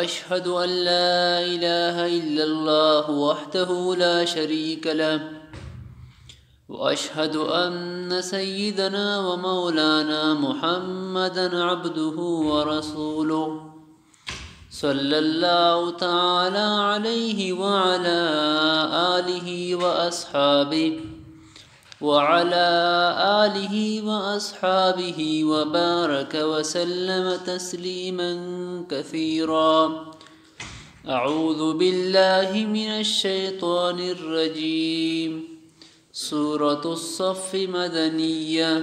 أشهد أن لا إله إلا الله وحده لا شريك له، وأشهد أن سيدنا ومولانا محمدا عبده ورسوله، صلى الله تعالى عليه وعلى آله وأصحابه، وعلى آله وأصحابه وبارك وسلم تسليما كثيرا. أعوذ بالله من الشيطان الرجيم. سورة الصف مدنية.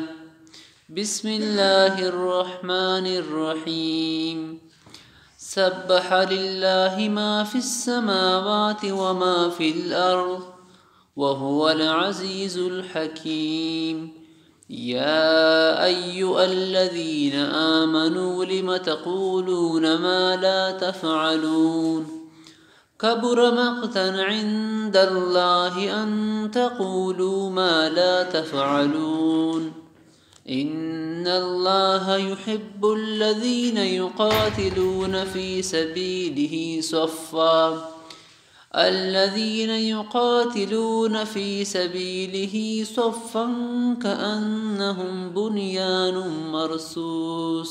بسم الله الرحمن الرحيم. سبح لله ما في السماوات وما في الأرض وهو العزيز الحكيم. يا أيها الذين آمنوا لم تقولون ما لا تفعلون. كبر مقتا عند الله أن تقولوا ما لا تفعلون. إن الله يحب الذين يقاتلون في سبيله صفا، الذين يقاتلون في سبيله صفا كأنهم بنيان مرصوص.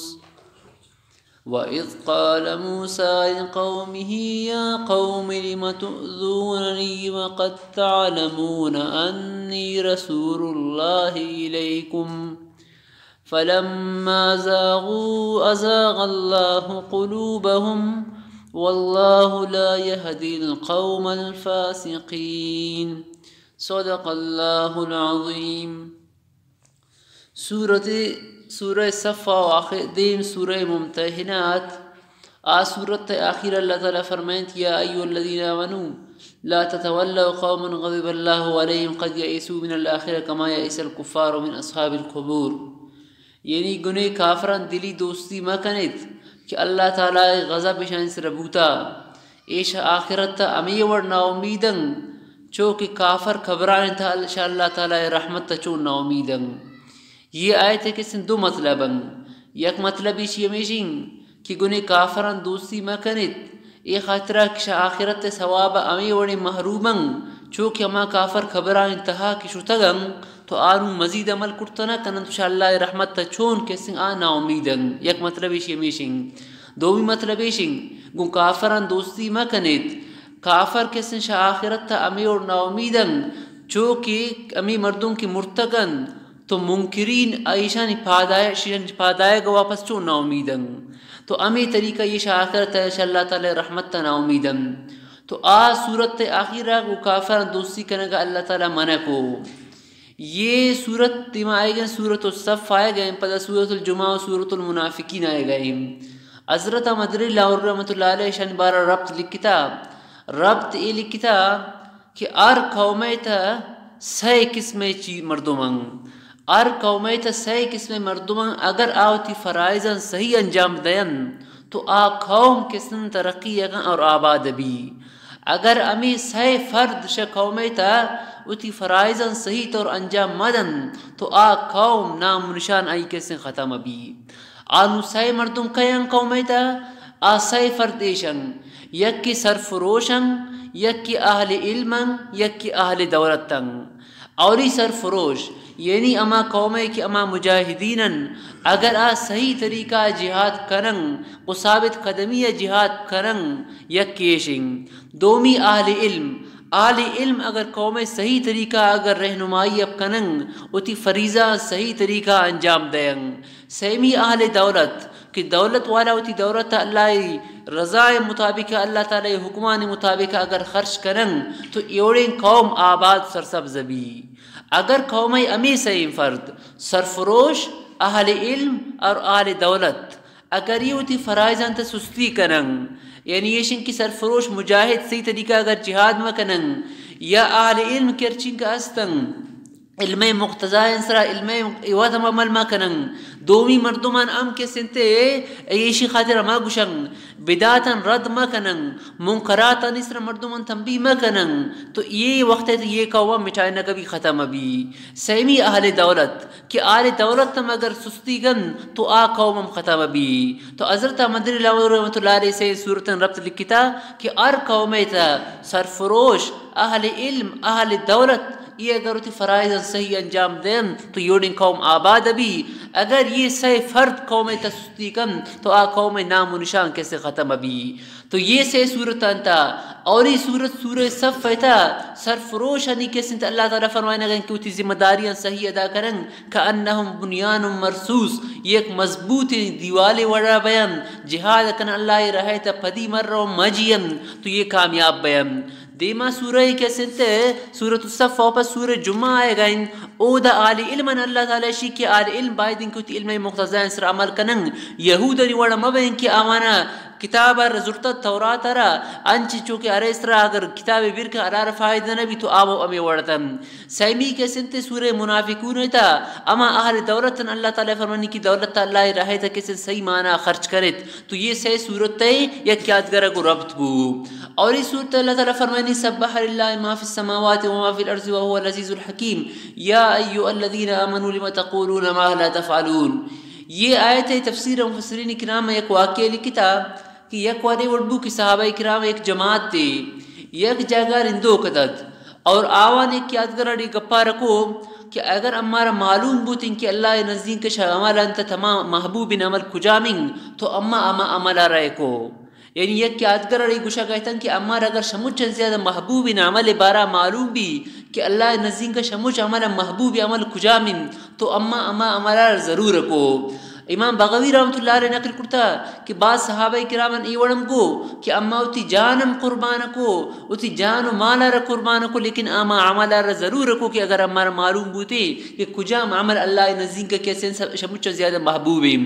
وإذ قال موسى لقومه يا قوم لم تؤذونني وقد تعلمون أني رسول الله إليكم فلما زاغوا أزاغ الله قلوبهم والله لا يهدي القوم الفاسقين. صدق الله العظيم. سورت، سورہ صف ء آخر، دیم سورہ ممتحنات، آ سورت ء آخر اللہ تعالی فرمائنت، يا أيها الذين آمنوا لا تتولوا قوما غضب الله عليهم قد يئسوا من الآخرة كما يئس الكفار من أصحاب القبور. یعنی گنے کافران دلی دوستی مکنیت کہ اللہ تعالی غضب اشانی سر بوتا، ایش آخرت ء ہمے وڑ ناامیدن، چو کہ کافر قبران تہا شہ اللہ تعالی رحمت ء چون ناامیدن۔ یہ آیت ء کسن دو مطلب ان۔ یک مطلب ایشی ہمیش ان کہ گنے کافران دوستی مکنیت، اے خاطرا کہ شہ آخرت ء ثواب ء ہمے وڑیں محروم ان، چو کہ ہما کافر قبران تہا کہ شتگ ان، تو آ نوں مزید عمل کرت نہ کنن، تو شہ اللہ رحمت ء چون کسن آ ناامیدن۔ یک مطلب ایشی ہمیش ان۔ دومی مطلب ایش انت، گوں کافران دوستی مہ کنیت۔ کافر کسن شہ آخرت ء ہمے وڑ ناامید انت، چو کہ ہمے مردم کہ مرتگ انت، تو منکرین ء ایشانی پادآیگ، ایشانی پادآیگ ء واپس چون ناامید انت؟ تو ہمے طریقہ ایش آخرت ء شہ اللہ تعالی رحمت ء ناامید انت۔ تو آ سورت ء آخیرا گوں کافران دوستی کنگ ء اللہ تعالی منع کو۔ یہ سورت دیما آئیگا، سورت الصف آئیگا، پدا سورت الجمعہ و سورت المنافقین آئیگا۔ حضرت احمد رضی اللہ رحمۃ اللہ علیہ شان بارہ ربط لکھتا، ربط اے لکھتا کہ ہر قومے تہ سئے قسمے چی مردماں، ہر قومے تہ سئے قسمے مردماں، اگر آ وتی فرائضاں صحیح انجام دین تو آ قوم کسن ترقی یگاں اور آباد بی۔ اگر ہمے سئے فرد شہ قومے تہ وتی فرائضاں صحیح طور انجام مہ دنت تو آ قوم نام و نشان آئی کسن ختم بی۔ آ نوں سئے مردم کئے ان قومے تہ؟ آ سئے فرد ایش ان، یکے سرفروش ان، یکے اہل علم ان، یکے اہل دولت ان۔ اولی سرفروش، یعنی ہما قومے کہ ہما مجاہدین ان، اگر آ صحیح طریقہ جہاد کنن و ثابت قدمی جہاد کنن، یک ایش ان۔ دومی اہل علم، اہل علم اگر قومے صحیح طریقہ اگر رہنمائی اب کنن، وتی فریضہ صحیح طریقہ انجام دین۔ سیمی اہل دولت، کہ دولت والا وتی دولت اللہ رضا مطابق، اللہ تعالی حکمان مطابق اگر خرچ کنن تو ایوڑیں قوم آباد سرسبز بی۔ اگر قومے ہمے سئیں فرد، سرفروش، اہل علم اور اہل دولت، اگر یہ وتی فرائضاں تہ سستی کنن، یعنی ایشن کہ سرفروش مجاہد صحیح طریقہ اگر جہاد مہ کنن، یا اہل علم کرچنگ استن، علم مقتضا سرا علم عوض ہم عمل مکنن۔ دومی مردمان ہم کہ سنتے ایشی خاطر ہما گوشن، بدعتاں رد مکنن، منکراتانی سرا مردمان تنبیہ مکنن، تو یہ وقت ہے تو یہ قوم مٹائے نہ کبھی ختم ابھی۔ سیمی اہل دولت، کہ آل دولت ہم اگر سستی کن تو آ قوم ہم ختم بی۔ تو حضرت احمد لاہوری رحمۃ اللہ علیہ سے صورتاں ربط لکھتا کہ ہر قوم تا سرفروش، اہل علم، اہل دولت، یہ اگر وتی فرائض صحیح انجام دین تو یوڑیں قوم آباد بی۔ اگر یہ سے فرد قوم تا سستی کن تو آ قوم نام و نشان کسے ختم بی۔ تو یہ سے صورت انت۔ اولی صورت سورہ صف ایتا، سرفروشانی قسم تے اللہ تعالی فرمائنگ انت کہ وتی ذمہ داریاں صحیح ادا کرن، کأنہم بنیان مرصوص، یک مضبوط دیوالے وڑا بیان، جہاد کن اللہ راہ تا پدی مر رو مجین، تو یہ کامیاب بیان۔ دیما سورہ قسم تے سورۃ الصف او پس سورہ جمعہ آئے گا ان، او دا آل علم ان اللہ تعالی شی کہ آل علم باید ان کہ وتی علم مقتضا سر عمل کنن، یہودانی وڑا مبین کہ آوانا کتاب ء را زرتہ، تورات ء را، انچی چو کہ ارے اس را اگر کتابے بیر کن ہرا را فائدہ نہ بی تو آ و ہمے وڑ اتن۔ سیمی کہ سنت سورہ منافقون ء تا، اما اہل دولت ان اللہ تعالی فرمانی کہ دولت اللہ راہ ء تا کسے صحیح معنی خرچ کنت۔ تو یہ سہ صورت ء یک یادگار گو ربط بو۔ اور یہ صورت اللہ تعالی فرمانی، سبح للہ ما فی السماوات و ما فی الارض و هو العزیز الحکیم، یا ایها الذین آمنوا لم تقولون ما لا تفعلون۔ یہ آیت ء تفسیر مفسرین کرام ء یک واقعہ لکھتا کہ یک وارے وڑ بو کہ صحابہ کرام یک جماعت تے یک جاگہ نندوک اتت اور آوان یک یادگار اڑی گپا رکو کہ اگر امارا معلوم بوتیں کہ اللہ نزدیک شہ عمل انت تمام محبوب عمل کجامیں تو اما اما عمل رہے کو۔ یعنی یک یادگار اڑی گوشا گئتن کہ امار اگر شموچ زیادہ محبوب عمل بارا معلوم بی کہ اللہ نزدیک شموچ عمل محبوب عمل کجامیں تو اما اما عمل ضرور کو۔ امام بغوی رحمۃ اللہ علیہ نقل کرتا کہ بعض صحابہ کرام اے وڑم گو کہ اما وتی جانم قربان کو، وتی جان و مال را قربان کو، لیکن اما عمل را ضرور کو کہ اگر امار معلوم بوتے کہ کجام عمل اللہ نزدیک کسے شموچ زیادہ محبوب ہیں۔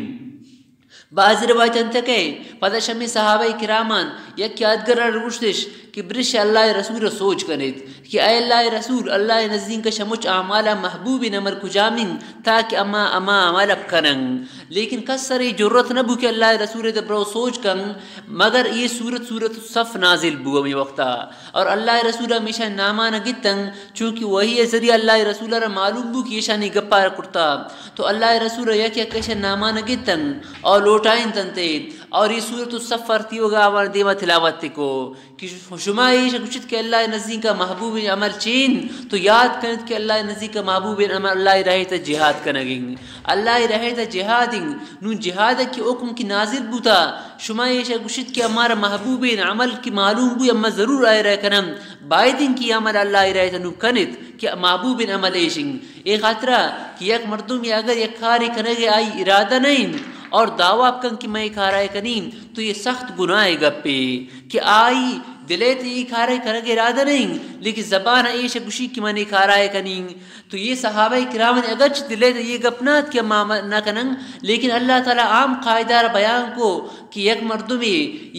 بعض روایت انت کہ پدا شمی صحابہ کراماں یک یادگار ء گوشتش کہ برش اللہ ء رسول ء سوج کنیت کہ اے اللہ ء رسول، اللہ ء نزدیک شمچ اعمال ء محبوب عمل کجامیں تاکہ اما اما عمل اب کنن۔ لیکن کس سر ء جرت نہ بو کہ اللہ ء رسول ء برو سوج کن، مگر یہ سورت، سورت الصف نازل بو ہمیں وقتا۔ اور اللہ ء رسول ہمیشہ نامان گتن، چونکہ وحی ء ذریعہ اللہ ء رسول ء را معلوم بو کہ ایشانی گپا کرتا۔ تو اللہ ء رسول ء یک یک ایشانی نامان گتن اور لوٹائینتنتے۔ اور یہ سورت الصف ارتی ہوگا آوان دیما تلاوت کو کہ شما ایش گوشت کہ اللہ ء نزدیک محبوب عمل چین، تو یاد کنت کہ اللہ ء نزدیک محبوب عمل اللہ ء راہ ء جہاد کنگیں۔ اللہ ء راہ ء جہاد انت۔ نون جہاد ء کہ حکم کہ نازل بوتا، شما ایشا گوشت کہ ہمارا محبوبین عمل کہ معلوم بو، اما ضرور آئے رہ کنم۔ باید انت کہ عمل اللہ ء راہ ء نون کنت کہ محبوبین عمل ایش انت۔ اے خاطرہ کہ یک مردم یا اگر یک کارے کنگے آئی ارادہ نہیں اور دعویٰ کن کہ میں کارائے کنیم، تو یہ سخت گناہ گپے کہ آئی دلے تے یہ کارے کنگے ارادہ نہیں، لیکن زبان ایش گوشی کہ من کارائے کنیم۔ تو یہ صحابہ کرام نے اگرچہ دلے تے یہ گپ نہ ات کہ ما نہ کنن، لیکن اللہ تعالی عام قاعدہ را بیان کو کہ یک مردمے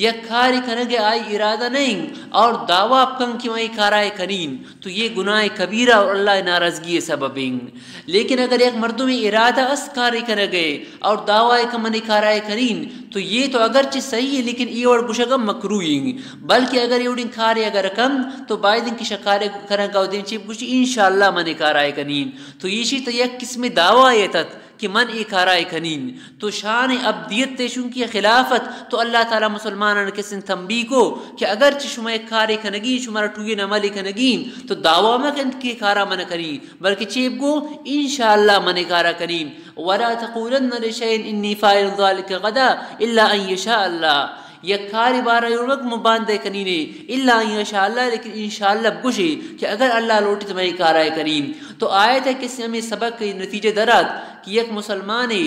یک کاری کنگے آئی ارادہ نہیں اور دعویٰ کن کہ من کارائے کنین، تو یہ گناہ کبیرہ اور اللہ ناراضگی سبب ہیں۔ لیکن اگر یک مردمے ارادہ است کاری کنگے اور دعویٰ کہ من کارائے کنین، تو یہ تو اگرچہ صحیح ہے، لیکن یہ وڑ گوشگا مکروہ ہیں۔ بلکہ اگر یہ وڑیں کارے اگر کن، تو باید انت کہ شکارے کنگا و دیم چیپ گوشی، انشاءاللہ من کارائے کنین۔ تو ایشی تو یک قسم دعویٰ یہ تت کہ من اے کارائے کنین۔ تو شان ابدیت تے چونکہ خلافت، تو اللہ تعالی مسلمانان کسن تنبیہ کو کہ اگرچہ شما یک کارے کنگین، شما را ٹوئین عملے کنگین، تو دعویٰ مکنت کہ کارا من کنین۔ بلکہ چے بگو، انشاءاللہ من اے کارا کنین۔ ولا تقولن لشيء إني فاعل ذلك غدا إلا أن يشاء الله۔ یک کاری بارا یوڑک مباندے کنینے، الا ان یشاء اللہ، لیکن انشاءاللہ بگوشے کہ اگر اللہ لوٹی تو میں اے کارا کنین۔ تو آیت ء کسے ہمیں سبق نتیجہ درات کہ یک مسلمانے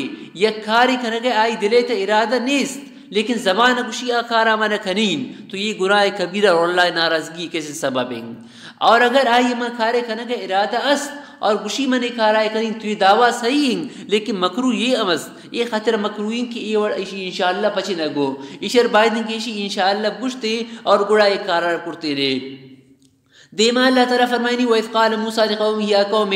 یک کاری کنگے آئی دلے تے ارادہ نیست، لیکن زبان گوشی آ کارا من کنین، تو یہ گناہ کبیرہ اور اللہ ناراضگی کسے سبب ہیں۔ اور اگر آئی ہما کارے کنگ ء ارادہ است اور گوشی من اے کارائے کنین تو یہ دعویٰ صحیح ہیں، لیکن مکروہ یہ ہم است، یہ خاطر مکروہ ہیں کہ یہ وڑ ایشی انشاءاللہ پچے نہ گو، ایشر باید ہیں کہ ایشی انشاءاللہ گوشتے اور گڑا یہ کارا کرتے رے۔ دیما اللہ تعالی فرمائنی، وَإِذْ قَالَ مُوسَىٰ لِقَوْمِهِ يَا قَوْمِ،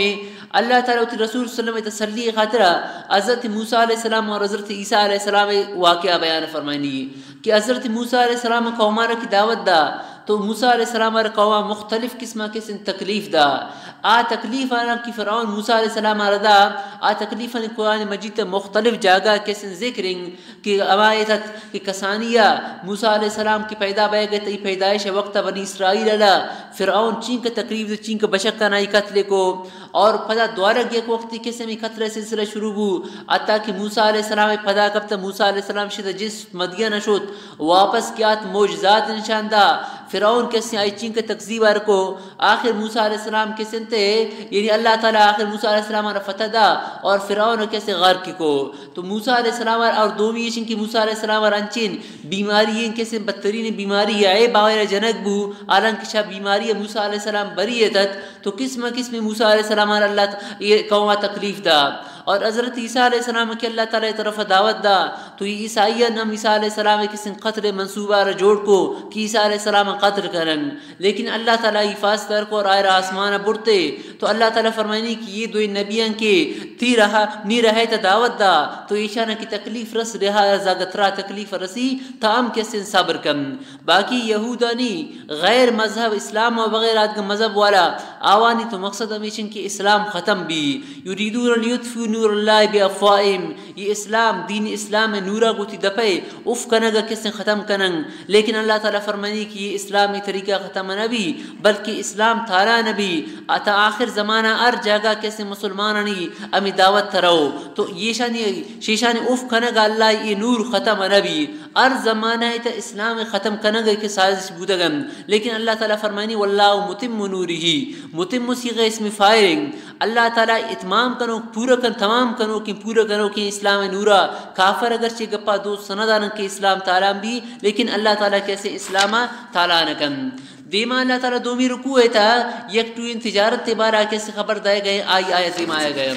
اللہ تعالیٰ وتی رسول صلی اللہ علیہ وسلم ءِ تسلی ءِ خاطرا حضرت موسیٰ علیہ السلام اور حضرت عیسیٰ علیہ السلام ءِ واقعہ بیان فرمائنی کہ حضرت موسیٰ علیہ السلام قومانا کی دعوت دا، تو موسیٰ علیہ السلام ءَ قوما مختلف قسمہ کسن تکلیف دا۔ آ تکلیف آنا کہ فرعون موسیٰ علیہ السلام ءَ را دا، آ تکلیف آنی قرآن مجید ءِ مختلف جاگہ کسن ذکر انت کہ ہما ایت ات کہ کسانی ءَ موسیٰ علیہ السلام کہ پیدا بئیگ ءَ ات، ای پیدائش ءِ وقت ءَ بنی اسرائیل ءَ فرعون چینکہ تکلیف دا، چینکہ بشک آنائی قتل کو۔ اور پدا دوارگ یک وقتی کسمی قتل ءِ سلسلہ شروع بو، حتیٰ کہ موسیٰ علیہ السلام ءِ پدا کپت، موسیٰ علیہ السلام شت جست مدین ءَ شت، واپس کہ آت معجزات نشان دا، فرعون کسے آئی چینکہ تکذیب ءَ را کو۔ آخر موسیٰ علیہ السلام کسن تے، یعنی اللہ تعالیٰ آخر موسیٰ علیہ السلام ءَ را فتح دا اور فرعون کسے غرق کو۔ تو موسیٰ علیہ السلام اور دومی ایشن کہ موسیٰ علیہ السلام ءَ را انچین بیماری ہیں، کسے بدترین بیماری ہے، اے باوی را جنگ بو، حالانکہ شا بیماری موسیٰ علیہ السلام بری ات، تو قسم قسم موسیٰ علیہ السلام ءَ را اللہ ت-، یہ قوم ءَ تکلیف دا۔ اور حضرت عیسیٰ علیہ السلام کہ اللہ تعالیٰ ءِ طرف دعوت دا، تو یہ عیسائیان ہم عیسیٰ علیہ السلام ءِ کسن قتل منصوبہ را جوڑ کو کہ عیسیٰ علیہ السلام قتل کرن، لیکن اللہ تعالیٰ ءَ حفاظت ءَ را کو اور آئرا آسمان ءَ برتے۔ تو اللہ تعالیٰ فرمائنی کہ یہ دوئیں نبیاں کہ تی رہا، نی رہے تا دعوت دا، تو ایشانا کی تکلیف رس رہا زاگترا تکلیف رسی، تا ہم کسن صبر کن۔ باقی یہودانی غیر مذہب اسلام و بغیر آدگہ مذہب والا آوانی تو مقصد ہمیشن کہ اسلام ختم بی۔ یریدون ان یطفئوا نور اللہ بافواہہم، یہ اسلام، دین اسلام ءِ نورا گوتی دپے اف کنگا کسن ختم کنن، لیکن اللہ تعالیٰ فرمانی کہ یہ اسلامی طریقہ ختم نہ بی، بلکہ اسلام تالان بی، تا آخر زمانہ ہر جاگہ کسن مسلمانانی ہمیں دعوت ترو، تو یہ شانی، شیشانی اف کنگا اللہ یہ نور ختم نہ بی۔ ہر زمانہ ءَ تا اسلام ءِ ختم کنگ ءِ کہ سازش بودگ انت، لیکن اللہ تعالیٰ فرمانی، واللہ متم نورہ، متم صیغہ اسم فاعل انت۔ اللہ تعالیٰ اتمام کنوک، پورا کن، تمام کنوکیں، پورا کنوکیں اسلام ءِ نورا۔ کافر اگرچہ گپا دوست سندانن کہ اسلام تالان بی، لیکن اللہ تعالیٰ کسے اسلام ءَ تالان کن۔ دیما اللہ تعالیٰ دومی رکوع ءِ تا یک ٹوئیں تجارت ءِ بارا کسے خبر دائے گئے، آئی آیت دیما آئے گئے۔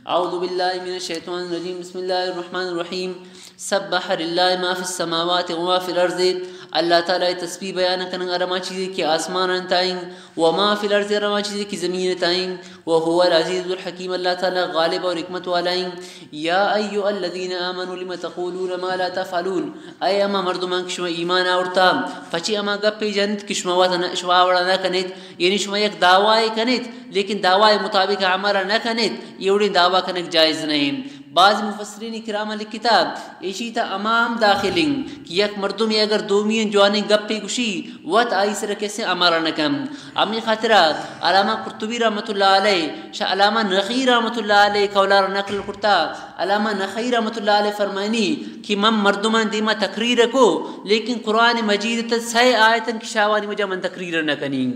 اعوذ باللہ من الشیطان الرجیم، بسم اللہ الرحمن الرحیم۔ سبح للہ ما فی السماوات و ما فی الارض، اللہ تعالیٰ ءِ تسبیح بیان کنن ہر ہما چیزے کہ آسمان ءِ تائیں، و ما فی الارض، ہر ہما چیزے کہ زمین ءِ تائیں، و هو العزیز الحکیم، اللہ تعالیٰ غالب اور حکمت والا ایں۔ یا ایھا الذین آمنوا لم تقولون ما لا تفعلون، اے ہما مردمان کہ شما ایمان آورتا، پچے ہما گپے جنت کہ شما وت نہ، شما وڑا نہ کنیت، یعنی شما یک دعوی کنیت، لیکن دعوی مطابق عمل نہ کنیت، یہ وڑیں دعوی کنگ جائز نہیں۔ بعض مفسرین کرام لکھتا، ایشی تا امام داخل ہیں کہ یک مردمے اگر دومی جوانیں گپے گوشی، وت آئی سر کسے عمل نہ کن۔ ہمیں خاطرہ علامہ قرطبی رحمۃ اللہ علیہ، شاہ علامہ نخعی رحمۃ اللہ علیہ قولا را نقل کرتا۔ علامہ نخعی رحمۃ اللہ علیہ فرمائنی کہ من مردمان دیما تقریر کو، لیکن قرآن مجید تا سئے آیتن کہ شاوانی وجہ من تقریر نہ کنی،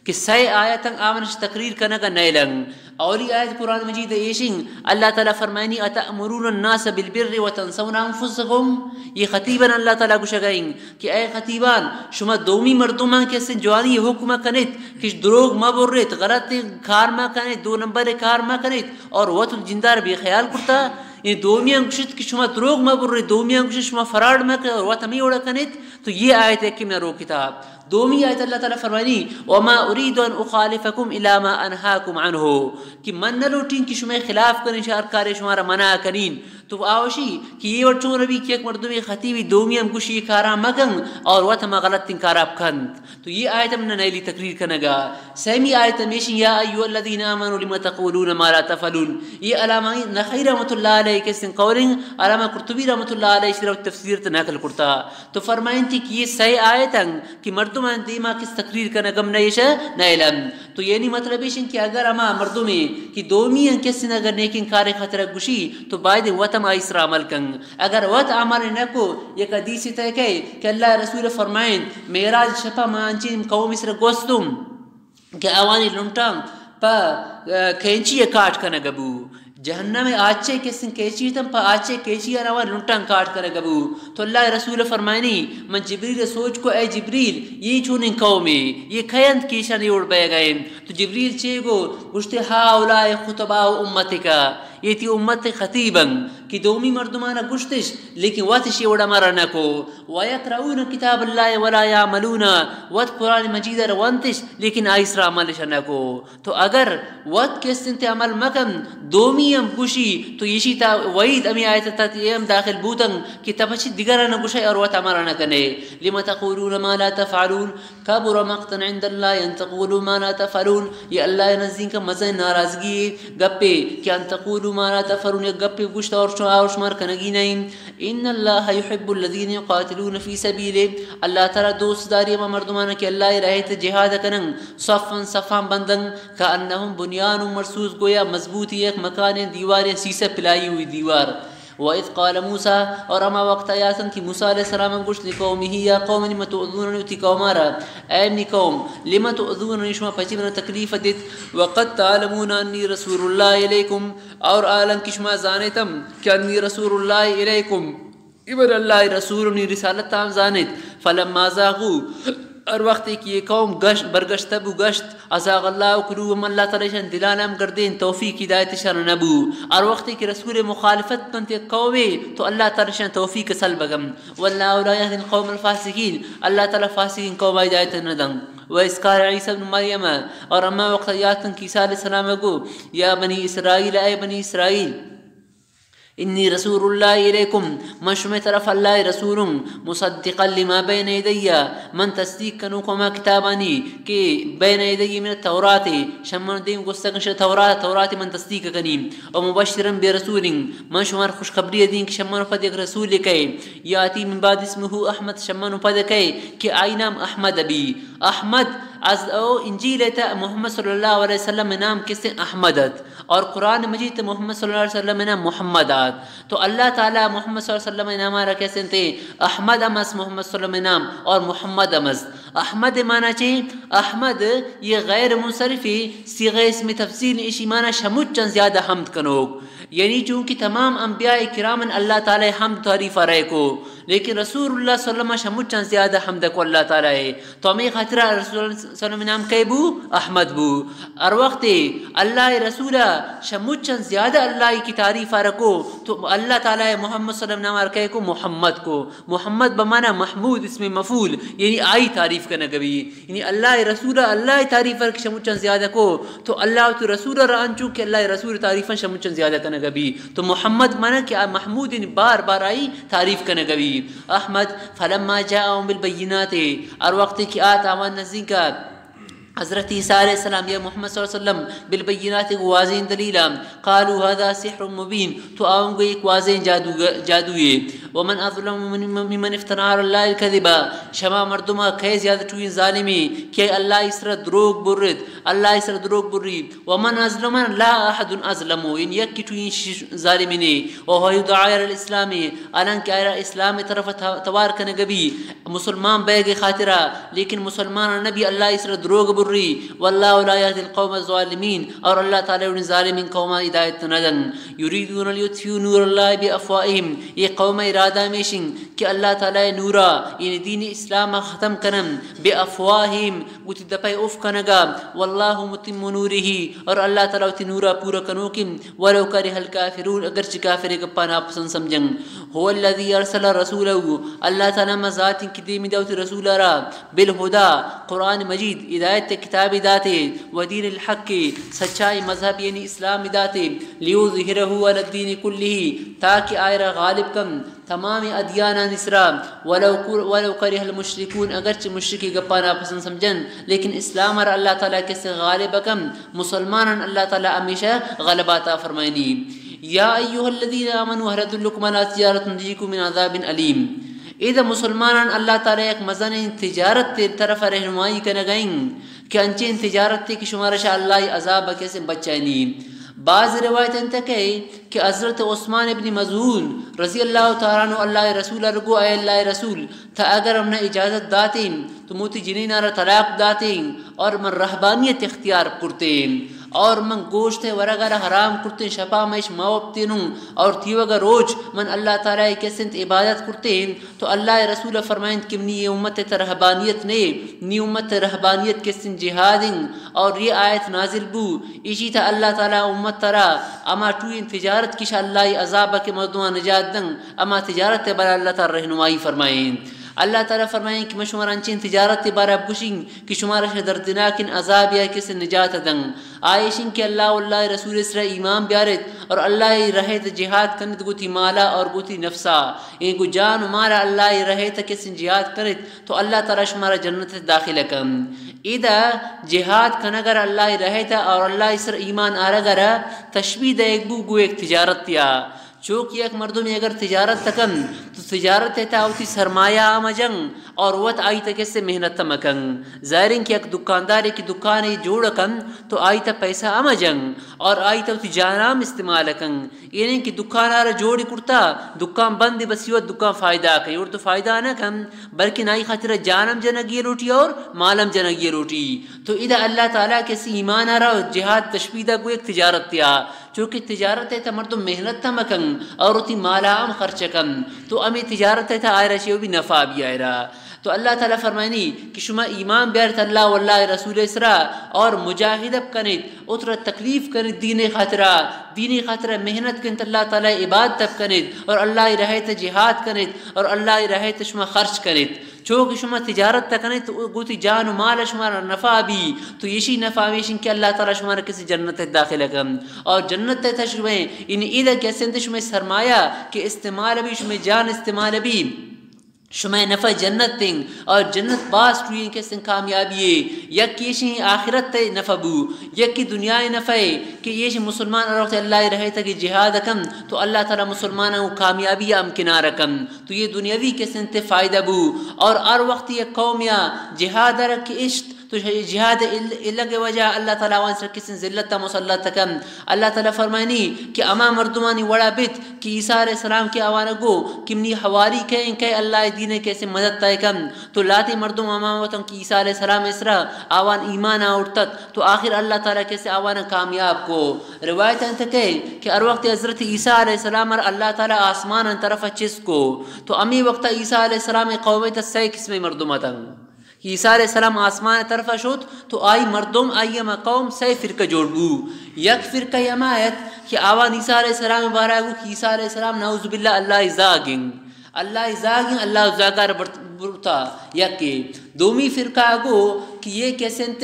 کہ سئے آیتن آونش تقریر کنگا نیلن۔ اولی آیت قرآن مجید ایشنگ، اللہ تعالیٰ فرمائنی، اتأمرون الناس بالبر وتنسون انفسکم۔ یہ خطیبن اللہ تعالیٰ گوشگائیں کہ اے خطیبان، شما دومی مردمان کسے جوانی حکم کنیت کہ دروگ مہ برت، غلط کار مہ کنیت، دو نمبر کار مہ کنیت اور وت جندار بے خیال کرتا۔ یہ دومیان گوشت کہ شما دروگ مہ برت، دومیان گوشت شما فراڈ مہ کنیت اور وت ہمیں اوڑا کنیت۔ تو یہ آیت ہے کہ میں روکتا۔ دومی آیت اللہ تعالیٰ فرمانی، وما اريد ان اخالفكم الى ما انهاكم عنه، کہ من نہ لوٹیں کہ شما خلاف کنیں شہ ہر کارے شمارا منع کنیں۔ تو آوشی کہ یہ وڑ چون ربی کہ یک مردمی خطیبی دومی ہم گوشی کارا مکن اور وت ہما غلطیں کارا بکنت۔ تو یہ آیت ہم نہ نیلی تقریر کنگا۔ سیمی آیت ہمیشی، یا ایھا الذین آمنوا لم تقولون ما لا تفعلون۔ یہ علامہ نخعی رحمۃ اللہ علیہ کسن قولیں، علامہ قرطبی رحمۃ اللہ علیہ شرف تفسیر تے نقل کرتا۔ تو فرمائنتی کہ یہ سئے آیتن کہ مردمان دیما کس تقریر کنگم نہ ایشہ نہ علم۔ تو یعنی مطلب ایشن کہ اگر ہما مردمے کہ دومی ان کسن اگر نیکیں کارے خاطر گوشی تو باید وت ہم آئی سر عمل کن۔ اگر وت عمل نہ کو، یک حدیث تہ کئے کہ اللہ رسول فرمائن، معراج شپا ما انچیں قوم سر گوستم کہ آوانی لنٹاں پہ، آ، کینچی ء کاٹ کنگ بو۔ جہنم ء آچے کسیں کینچی تم پہ آچے کینچی ء آوانی لنٹاں کاٹ کنگ بو۔ تو اللہ ء رسول فرمائنی، من جبریل ء سوچ کو، اے جبریل، یہ چونیں قومے، یہ کئے انت کہ ایشانی اوڑ بئیگ ء انت؟ تو جبریل چے گو؟ گوشتے، ہؤلاء خطباء امتک، یہ تی امت ء خطیب انت۔ کہ دومی مردمانا گشتش، لیکن وت اشی وڑ عمل نہ کو۔ وَيَقْرَؤُونَ كِتَابَ اللَّهِ وَلَا يَعْمَلُونَ، وت قرآن مجید ءَ وانتش، لیکن آئی سرا عملش نہ کو۔ تو اگر وت کس انت عمل مکن، دومی ہم گوشی، تو ایشی تا وعید ہمیں آیت تحت یہ ہم داخل بوتن کہ تپچی دیگر نہ گوشے اور وت عمل نہ کنے۔ لِمَ تَقُولُونَ مَا لَا تَفْعَلُونَ، كَبُرَ مَقْتًا عِندَ اللَّهِ أَنْ تَقُولُوا مَا لَا تَفْعَلُونَ، یہ اللہ نزدین کا مزن ناراضگی گپے کہ أَنْ تَقُولُوا مَا لَا تَفْعَلُونَ، یک گپے گوشت اور شما، اور شمار کنگی نہیں۔ إِنَّ اللَّهَ يُحِبُّ الَّذِينَ يُقَاتِلُونَ فِي سَبِيلِهِ، اللہ تعالی دوست داری ہما مردمان کہ اللہ راہ تے جہاد کنن، صفاً صفاً بندن، كَأَنَّهُمْ بُنْيَانٌ مَرْصُوصٌ، گویا مضبوط یک مکان دیوار، سیسہ پلائی ہوئی دیوار۔ وَإِذْ قَالَ مُوسَىٰ، اور ہما وقت یاد کن کہ موسیٰ علیہ السلام گوشت، لِقَوْمِهِ، يَا قَوْمِ لِمَ تُؤْذُونَنِي، وتی قوما را، اے منی قوم، لِمَ تُؤْذُونَنِي، شما پچی منا تکلیف دیت، وَقَدْ تَعْلَمُونَ أَنِّي رَسُولُ اللَّهِ إِلَيْكُمْ، اور حالانکہ شما زانیتم کہ أَنِّي رَسُولُ اللَّهِ إِلَيْكُمْ، اے من اللہ رسول، نی رسالت تام زانیت۔ فَلَمَّا زَاغُوا، ہر وقتے کہ یہ قوم گشت، برگشتہ بو گشت، أَزَاغَ اللَّهُ قُلُوبَهُمْ، اللہ تعالی شان دلان ہم گردین، توفیق ہدایت شان نبو۔ ہر وقتے کہ رسول مخالفت کنت یک قومے، تو اللہ تعالی شان توفیق سلب کن۔ وَاللَّهُ لَا يَهْدِي الْقَوْمَ الْفَاسِقِينَ، اللہ تعالی فاسقین قوم ہدایت نہ دن۔ وَإِذْ قَالَ عِيسَى ابْنُ مَرْيَمَ، اور ہما وقت یاد کن کہ عیسیٰ علیہ السلام گو، يَا بَنِي إِسْرَائِيلَ، اے بنی اسرائیل، إِنِّي رَسُولُ اللَّهِ إِلَيْكُمْ، من شمئے طرف اللہ رسولوں، مُصَدِّقًا لِمَا بَيْنَ يَدَيَّ، من تصدیق کنوک ہما کتابانی کہ بَيْنَ يَدَيَّ مِنَ التَّوْرَاةِ، شمن دیم گوستگن شہ تورات، تورات من تصدیق کنی۔ وَمُبَشِّرًا بِرَسُولٍ، من شمار خوشخبری دین کہ شمن پد یک رسول کئے، يَأْتِي مِنْ بَعْدِي اسْمُهُ أَحْمَدُ، شمن پد کئے کہ آئی نام احمد بی۔ احمد از او انجیل تا محمد صلی اللہ علیہ وسلم نام کسے احمد ات۔ اور قرآن مجید تے محمد صلی اللہ علیہ وسلم نام محمد آت۔ تو اللہ تعالی محمد صلی اللہ علیہ وسلم نام را کسے تے احمد ہم است، محمد صلی اللہ علیہ وسلم نام، اور محمد ہم است۔ احمد معنی چے؟ احمد یہ غیر منصرف صیغہ اسم تفضیل، اشی معنی شمچن زیادہ حمد کنوک۔ یعنی چونکہ تمام انبیاء کرامن اللہ تعالی حمد تعریف رہے کو، لیکن رسول اللہ صلی اللہ علیہ وسلم شمچن زیادہ حمد کو اللہ تعالی ہے۔ تو ہمیں خاطر رسول اللہ صلی اللہ علیہ وسلم نام کئے بو؟ احمد بو۔ ہر وقت اللہ رسول شمچن زیادہ اللہ کی تعریف رکو، تو اللہ تعالی محمد صلی اللہ علیہ وسلم نام کئے کو؟ محمد کو۔ محمد بمعنی محمود، اسم مفعول، یعنی آئی تعریف کنگ بی۔ یعنی اللہ رسول اللہ تعریف ور کہ شمچن زیادہ کو، تو اللہ تو رسول را انچو کہ اللہ رسول تعریف شمچن زیادہ کنگ بی۔ تو محمد معنی کہ آ محمود، یعنی بار بار آئی تعریف کنگ بی۔ احمد، فلما جاءهم بالبينات، ہر وقت کہ آت آوان نزدیک حضرت عیسیٰ علیہ السلام یا محمد صلی اللہ علیہ وسلم بالبينات، واضح دلیل، قالوا هذا سحر مبين، تو آون گو یک واضح جادو، جادوے۔ ومن اظلم ممن، ممن افترى على الله الكذب، شما مردما کئے زیادہ ٹوئیں ظالمی کہ اللہ اسرا دروگ برت، اللہ اسرا دروگ بری۔ ومن اظلم، لا احد اظلم، ان یک ٹوئیں ش-، ظالمی نے۔ وهو يدعى الى الاسلام، الان کہ آئرا اسلام طرف ت-، توار کنگ بی، مسلمان بیگ خاطرا، لیکن مسلمان نبی، اللہ اسرا دروگ بری۔ والله لا يهدي القوم الظالمين، اور اللہ تعالی ان ظالمین قوما ہدایت نہ دن۔ يريدون ليطفئوا نور الله بأفواههم، یہ قوم ارادہ میشن کہ اللہ تعالی نورا، یعنی دین اسلام ختم کنن، بأفواههم، گوتی دپئے اف کنگا، والله متم نوره، اور اللہ تعالی وتی نورا پورا کنوکن، ولو كره الكافرون، اگرچہ کافر گپا ناپسند سمجھن۔ هو الذي ارسل رسوله، اللہ تعالی ما ذات کہ دیمی دوتی رسول را، بالهدى، قرآن مجید، ہدایت کتاب داتے، ودين الحق، سچائی مذہب یعنی اسلام داتے، ليظهره على الدين كله، تاکہ آئرا غالب کن، تمام ادیانانی سرا، ولو کر-، ولو كره المشركون، اگرچہ مشرکی گپا ناپسند سمجھن، لیکن اسلام را اللہ تعالی کسے غالب کن، مسلمانان اللہ تعالی ہمیشہ غلبہ عطا فرمائنی۔ يا أيها الذين آمنوا هل أدلكم على تجارة تنجيكم من عذاب أليم۔ اے دا مسلمانان اللہ تعالی یک مزنیں تجارت تے طرف رہنمائی کنگائیں کہ انچیں تجارت تے کہ شمارا شہ اللہ عذاب کسے بچائنی۔ بعض روایت انت کہ کہ حضرت عثمان ابن مظعون رضی اللہ تعالی عنہ اللہ رسول ارگو، اے اللہ رسول، تا اگر ہم نے اجازت داتیں تو موتی جنین را طلاق داتیں اور من رہبانیت اختیار کرتیں۔ اور من گوشت ءِ ورگ ءَ را حرام کرتیں، شپا من اش ما وپتینوں، اور تیوگا روچ من اللہ تعالی ءِ کسنت عبادت کرتیں۔ تو اللہ ءِ رسول فرمائنت کہ منی اے امت ءِ تہ رہبانیت نے، نی امت ءِ رہبانیت کسن جہاد انت۔ اور یہ آیت نازل بو، ایشی تہ اللہ تعالی امت ترا اما ٹوئیں تجارت کش اللہ ءِ عذاب کہ مردماں نجات دن، اما تجارت ءِ بارا اللہ تعالی رہنمائی فرمائیں۔ اللہ تعالی فرمائیں کہ من شمارا انچیں تجارت ءِ بارا بگوشیں کہ شمارا شہ دردناکیں عذاب یا کسے نجات دن۔ آ ایشیں کہ اللہ و اللہ ءِ رسول ءِ سرا ایمان بیارت اور اللہ ءِ راہ ءِ تہ جہاد کنت گوں وتی مالا اور گوں وتی نفسا۔ اے گوں جان و مالا اللہ ءِ راہ ءِ تہ کسے جہاد کنت تو اللہ تعالی شمارا جنت ءِ تہ داخل کن۔ ادا جہاد کنگ ءَ را اللہ ءِ راہ ءِ تہ اور اللہ ءِ سرا ایمان آرگ ءَ را تشبیہ دئیگ بو گوں یک تجارت یا۔ چو کہ یک مردمے اگر تجارت کنت تو تجارت ءِ تہ وتی سرمایہ ہم جن اور وت آئی تہ کسے محنت ہم کن۔ ظاہر انت کہ یک دکاندارے کہ دکانے جوڑ کنت تو آئی تہ پیسہ ہم جن اور آئی تہ وتی جان ہم استعمال کن۔ اے نہ انت کہ دکان ءَ را جوڑ کرتا، دکان بند، بس وت دکان فائدہ کن، اور تو فائدہ نہ کن، بلکن آئی خاطر جان ہم جنگی لوٹی اور مال ہم جنگی لوٹی۔ تو ادا اللہ تعالی کسے ایمان ءَ را جہاد تشبیہ دا گوں یک تجارت یا۔ چونکہ تجارت ءِ تہ مردم محنت ہم کن اور وتی مالا ہم خرچ کن، تو ہمے تجارت ءِ تہ آئرا چے بی، نفع بی آئرا۔ تو اللہ تعالی فرمائنی کہ شما ایمان بیارت اللہ و اللہ ءِ رسول ءِ سرا اور مجاہدہ کنت، اترا تکلیف کنت دین ءِ خاطرا، دین ءِ خاطرا محنت کنت، اللہ تعالی ءِ عبادت کنت اور اللہ ءِ راہ ءِ تہ جہاد کنت اور اللہ ءِ راہ ءِ تہ شما خرچ کنت۔ چو کہ شما تجارت کنت تو گوں وتی جان و مال شمارا نفع بی، تو ایشی نفع ہمیش انت کہ اللہ تعالی شمارا کسے جنت ءِ تہ داخل کن اور جنت ءِ تہ شمئے ان ادا کسے انت شمئے سرمایہ کہ استعمال بی، شمئے جان استعمال بی، شمئے نفع جنت انت اور جنت باز ٹوئیں کسے کامیابی ہے۔ یک ایشیں آخرت ءِ نفع بو، یکے دنیا ءِ نفع ہے کہ ایشیں مسلمان ہر وقت اللہ ءِ راہ ءِ تہ کہ جہاد کن تو اللہ تعالی مسلماناں کامیابی ہمکنار کن۔ تو یہ دنیاوی کسے انت فائدہ بو۔ اور ہر وقت یک قوم یا جہاد ءَ را کہ اشت تو جہاد ءِ ال-، الگ وجہ اللہ تعالی آوان سر کسے ذلت ءَ مسلط کن۔ اللہ تعالی فرمائنی کہ ہما مردمانی وڑا بیت کہ عیسیٰ علیہ السلام کہ آوان گو کہ منی حواری کئے، کئے اللہ ءِ دین ءِ کسے مدد تہ کن۔ تو لہتے مردم ہما وتن کہ عیسیٰ علیہ السلام ءِ سرا آوان ایمان آورتت۔ تو آخر اللہ تعالی کسے آوان کامیاب کو۔ روایت انت کہ، کہ ہر وقت حضرت عیسیٰ علیہ السلام ءَ را اللہ تعالی آسمان ءِ طرف چست کو، تو ہمے وقت عیسیٰ علیہ السلام ءِ قوم ءِ تہ سئے قسمیں مردم اتن۔ کہ عیسیٰ علیہ السلام آسمان ءِ طرف شت تو آئی مردم، آئی ہما قوم سئے فرقہ جوڑ بو۔ یک فرقہ ہما ات کہ آوان عیسیٰ علیہ السلام ءِ بارہ گو کہ عیسیٰ علیہ السلام نعوذ باللہ اللہ ءِ زاگ انت۔ اللہ ءِ زاگ انت، اللہ ءِ زاگ ءَ را برت-، برتا یکے۔ دومی فرقہ گو کہ یہ کسے انت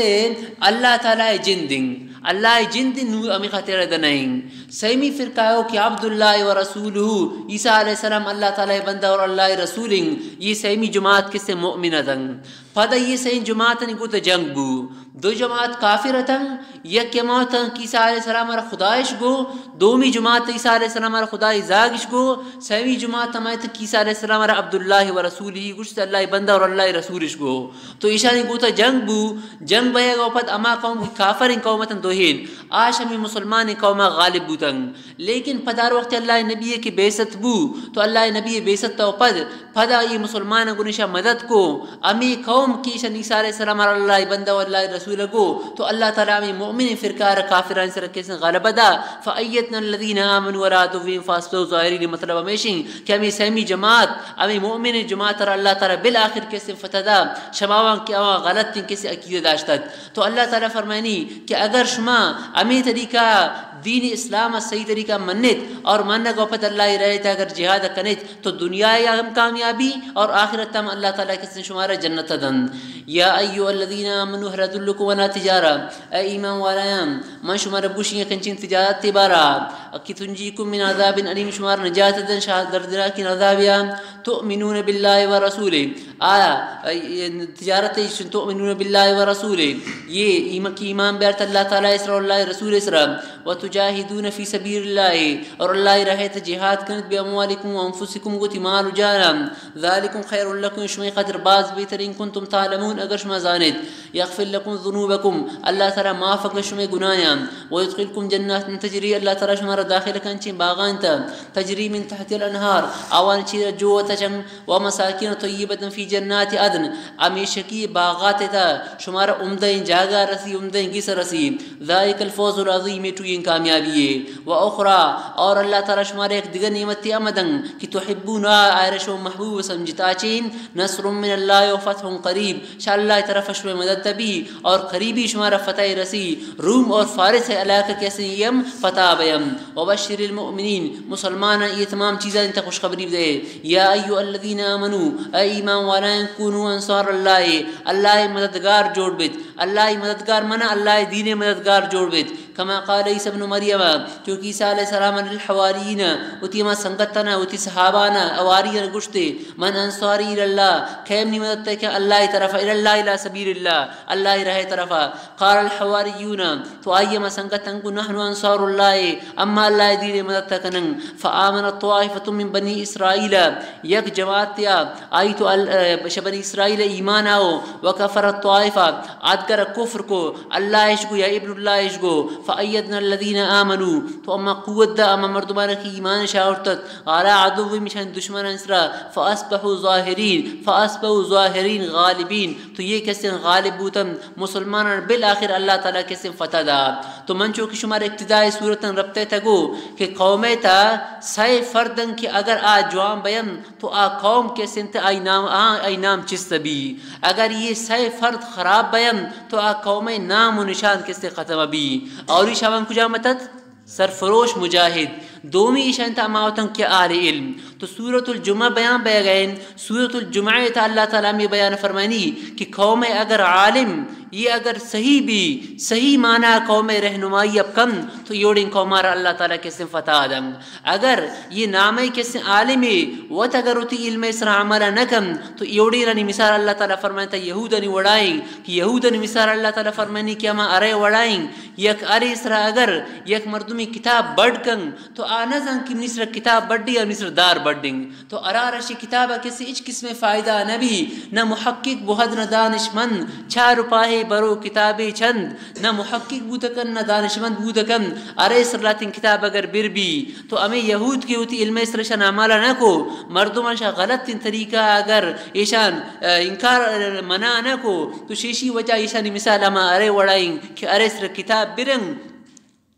اللہ تعالی ءِ جند انت، اللہ ءِ جند انت، نو ہمے خاطر ءَ دنہ انت۔ سیمی فرقہ گو کہ عبد اللہ و رسولہ، عیسیٰ علیہ السلام اللہ تعالی ءِ بندہ اور اللہ ءِ رسول انت۔ یہ سیمی جماعت کسے مؤمن اتن۔ پدا یہ سئیں جماعتانی گوتا جنگ بو۔ دو جماعت کافر اتن، یک جماعت اتن کہ عیسیٰ علیہ السلام ءَ را خدایش گو، دومی جماعت عیسیٰ علیہ السلام ءَ را خدائے زاگش گو، سیمی جماعت ہما اتن کہ عیسیٰ علیہ السلام ءَ را عبداللہ و رسولہ گوشت، اللہ ءِ بندہ اور اللہ ءِ رسولش گو۔ تو ایشانی گوتا جنگ بو، جنگ بئیگ ءَ پد ہما قوم کافریں قوم اتن دوہین، آش ہمے مسلمانیں قوم ءَ غالب بوتن۔ لیکن پدا ہر وقت اللہ ءِ نبی کہ بعثت بو، تو اللہ ءِ نبی بعثت ءَ پد پدا اے مسلماناں گوں ایشاں مدد کو۔ ہمے قوم کہ ایشاں عیسیٰ علیہ السلام ءَ را اللہ ءِ بندہ و اللہ ءِ رسول گو، تو اللہ تعالی ہمے مؤمن فرقہ ءَ را کافرانی سر کسے غلبہ دا۔ فأيدنا الذين آمنوا على عدوهم فأصبحوا ظاهرين، مطلب ہمیشیں کہ ہمے سیمی جماعت، ہمے مؤمن جماعت ءَ را اللہ تعالی بالآخر کسے فتح دا، شماوان کہ آواں غلطیں کسے عقیدہ داشتت۔ تو اللہ تعالی فرمائنی کہ اگر شما ہمے طریقہ دین اسلام ءَ صحیح طریقہ منت اور منگ ءَ پد اللہ ءِ راہ ءِ تہ اگر جہاد کنت تو دنیا ءَ ہم کامیابی اور آخرت ءَ ہم اللہ تعالی کسے شمارا جنت دن۔ يا أيها الذين آمنوا هل أدلكم على تجارة، اے ایمان والایان، من شمارا بگوشیں یک انچیں تجارت ءِ بارا کہ تنجيكم من عذاب أليم، شمارا نجات دن شہ دردناکیں عذاب ءَ۔ تؤمنون بالله ورسوله، آیا، اے، تجارت ءَ تؤمنون بالله ورسوله، یہ ایمان، کہ ایمان بیارت اللہ تعالی ءِ سرا، اللہ ءِ رسول ءِ سرا۔ وتجاهدون في سبيل الله، اور اللہ ءِ راہ ءَ تہ جہاد کنت، بأموالكم وأنفسكم، گوں وتی مال و جان ءَ، ذلكم خير لكم، شمئے خاطر باز بہتر، إن كنتم تعلمون، اگر شما زانت، يغفر لكم ذنوبكم، اللہ تعالی معاف کنت شمئے گناہاں، ويدخلكم جنات تجري، اللہ تعالی شما را داخل کنت چہ باغاں تہ، تجري من تحتها الأنهار، آوانی چیر ءَ جوگ اتکگ، ومساكن طيبة في جنات عدن، ہمیشگی باغات ءِ تہ شمارا عمدہ ایں جاگہ رسی، عمدہ ایں گس رسی۔ ذلك الفوز العظيم، اے ٹوئیں کامیابی ایں۔ وأخرى، اور اللہ تعالی شمارا یک دگہ نعمتے ہم دنت کہ تحبونها، آئرا شما محبوب سمجھت، آ چی ایں؟ نصر من الله وفتح قريب، شہ اللہ ءِ طرف شمئے مدد بی اور قریبی شمارا فتح رسی، روم اور فارس ءِ علاقہ کہ ہستیں اے ہم فتح بینت۔ وبشر المؤمنين، مسلماناں اے تمام چیزانی تہ خوشخبری بدئے۔ يا أيها الذين آمنوا، اے ایمان والایاں، كونوا أنصار الله، اللہ ءِ مددگار جوڑ بیت۔ اللہ ءِ مددگار معنی اللہ ءِ دین ءِ مددگار جوڑ بیت۔ كما قال عيسى ابن مريم، چونکہ عیسی علیہ السلام للحواريين، وتی ہما سنگتاں، وتی صحاباں، حواریاں گوشت، من أنصاري إلى الله، کئے منی مدد دنت اللہ ءِ طرف، إلى الله، إلى سبيل الله، اللہ ءِ راہ ءِ طرف۔ قال الحواريون، تو آئی ہما سنگتاں گوشت، نحن أنصار الله، اما اللہ ءِ دین ءِ مدد کناں۔ فآمنت طائفة من بني إسرائيل، یک جماعتے آئی تو ال-، شہ بنی اسرائیل ایمان آورت، وكفرت طائفة، آدگرا کفر کت، اللہ اش گوشت یا ابن اللہ اش گوشت، فأيدنا الذين آمنوا، تو اما قوت دات ہما مردماں کہ ایمان اش آورت ات، على عدوهم، اشانی دشمنانی سرا، فأصبحوا ظاهرين، فأصبحوا ظاهرين غالبين، تو اے کہ ہستیں غالب بوتنت، مسلماناں بالآخر اللہ تعالی کہ ہستیں فتح دات۔ تو من چو کہ شمارا ابتدائی سورتاں رپتہ تگو کہ قوم ءِ تہ سئے فرد انت کہ اگر آ جوان بینت تو آ قوم کہ ہستیں آئی نام، آ، آئی نام چست بی۔ اگر اے سئے فرد خراب بینت تو آ قوم ءِ نام و نشان کہ ہستیں ختم بی۔ اولی شہ آواں کجام اتنت؟ سرفروش مجاہد۔ دومی ایشانی تہ ہما اتنت کہ اہل علم۔ تو سورۃ الجمعہ بیان بیگ ءَ انت۔ سورۃ الجمعہ ءِ تہ اللہ تعالی ہمے بیان فرمائنی کہ قوم ءِ اگر عالم، اے اگر صحیح بی، صحیح معنی قوم ءِ رہنمائی ءَ بکنت تو اے وڑیں قوماں را اللہ تعالی کہ ہستیں فتح دنت۔ اگر اے نامئی کہ ہستیں عالمے وت اگر وتی علم ءِ سرا عمل نہ کنت تو اے وڑینانی مثال اللہ تعالی فرمائنی تہ یہودانی وڑا انت کہ یہودانی مثال اللہ تعالی فرمائنی کہ ہما ارے وڑا انت، یک ارے سرا اگر یک مردمے کتاب بڈ کنت تو آ نہ زانت کہ منی سرا کتاب بڈی یا منی سرا دار بڈنگ۔ تو ارا رشی کتاب ءَ کہ ہستیں ہچ قسمیں فائدہ نہ بی، نہ محقق بوت نہ دانشمند، چار روپاہے برو کتابے چند، نہ محقق بوت کنت نہ دانشمند بوت کنت، ارے سرلاتیں کتاب اگر بر بی تو ہمے یہود کہ وتی علم ءِ سرا اشان عمل نہ کت، مردماں شہ غلطیں طریقہ اگر ایشان، آ، انکار، آ، منع نہ کت تو شہ ایشی وجہ ایشانی مثال ہما ارے وڑا انت کہ ارے سرا کتاب برنت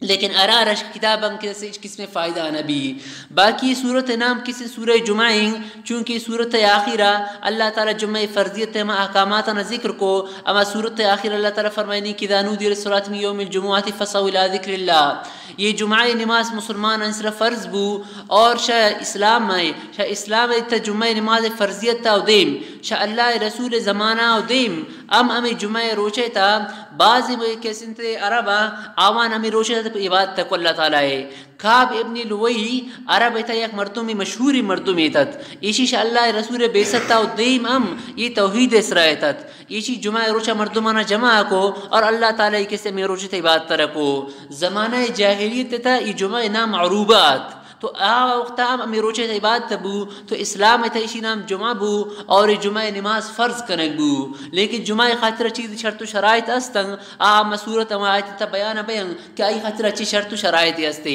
لیکن ارا رشک کتاباں کہ ہچ قسمیں فائدہ نہ بی۔ باقی سورت ءِ نام کہ ہستیں سورہ جمعہ انت، چونکہ سورت ءِ آخرا اللہ تعالی جمعہ ءِ فرضیت ءِ ہما احکاماتاں ذکر کت، ہما سورت ءِ آخرا اللہ تعالی فرمائنی کہ إذا نودي للصلاة من يوم الجمعة فاسعوا إلى ذكر الله۔ اے جمعہ ءِ نماز مسلمانانی سرا فرض بو اور شہ اسلام ءِ، شہ اسلام ءِ تہ جمعہ ءِ نماز ءِ فرضیت ءَ دیم، شہ اللہ ءِ رسول ءِ زمانہ ءَ دیم، ہم ہمے جمعہ ءِ روچ ءِ تہ بعضی مئے کہ ہستیں عرباں آوان ہمے روچ ءِ تہ عبادت کت اللہ تعالی ءِ۔ کعب ابن لؤی عرب ءِ تہ یک مردمے، مشہوریں مردمے اتت۔ ایشی شہ اللہ ءِ رسول ءِ بعثت ءَ دیم ہم اے توحید ءِ سرا اتت۔ ایشی جمعہ ءِ روچ ءَ مردماناں جمع کت اور اللہ تعالی ءِ کہ ہستیں ہمے روچ ءِ تہ عبادت کت۔ زمانہ جاہلیت ءِ تہ اے جمعہ ءِ نام عروبہ ات۔ تو آ وقت ءَ ہم ہمے روچ ءِ تہ عبادت بو، تو اسلام ءِ تہ ایشی نام جمعہ بو اور اے جمعہ ءِ نماز فرض کنگ بو۔ لیکن جمعہ ءِ خاطر چیز شرط و شرائط است انت، آ ہما سورت ءِ ہما آیت ءِ تہ بیان بینت کہ آئی خاطر چی شرط و شرائط است۔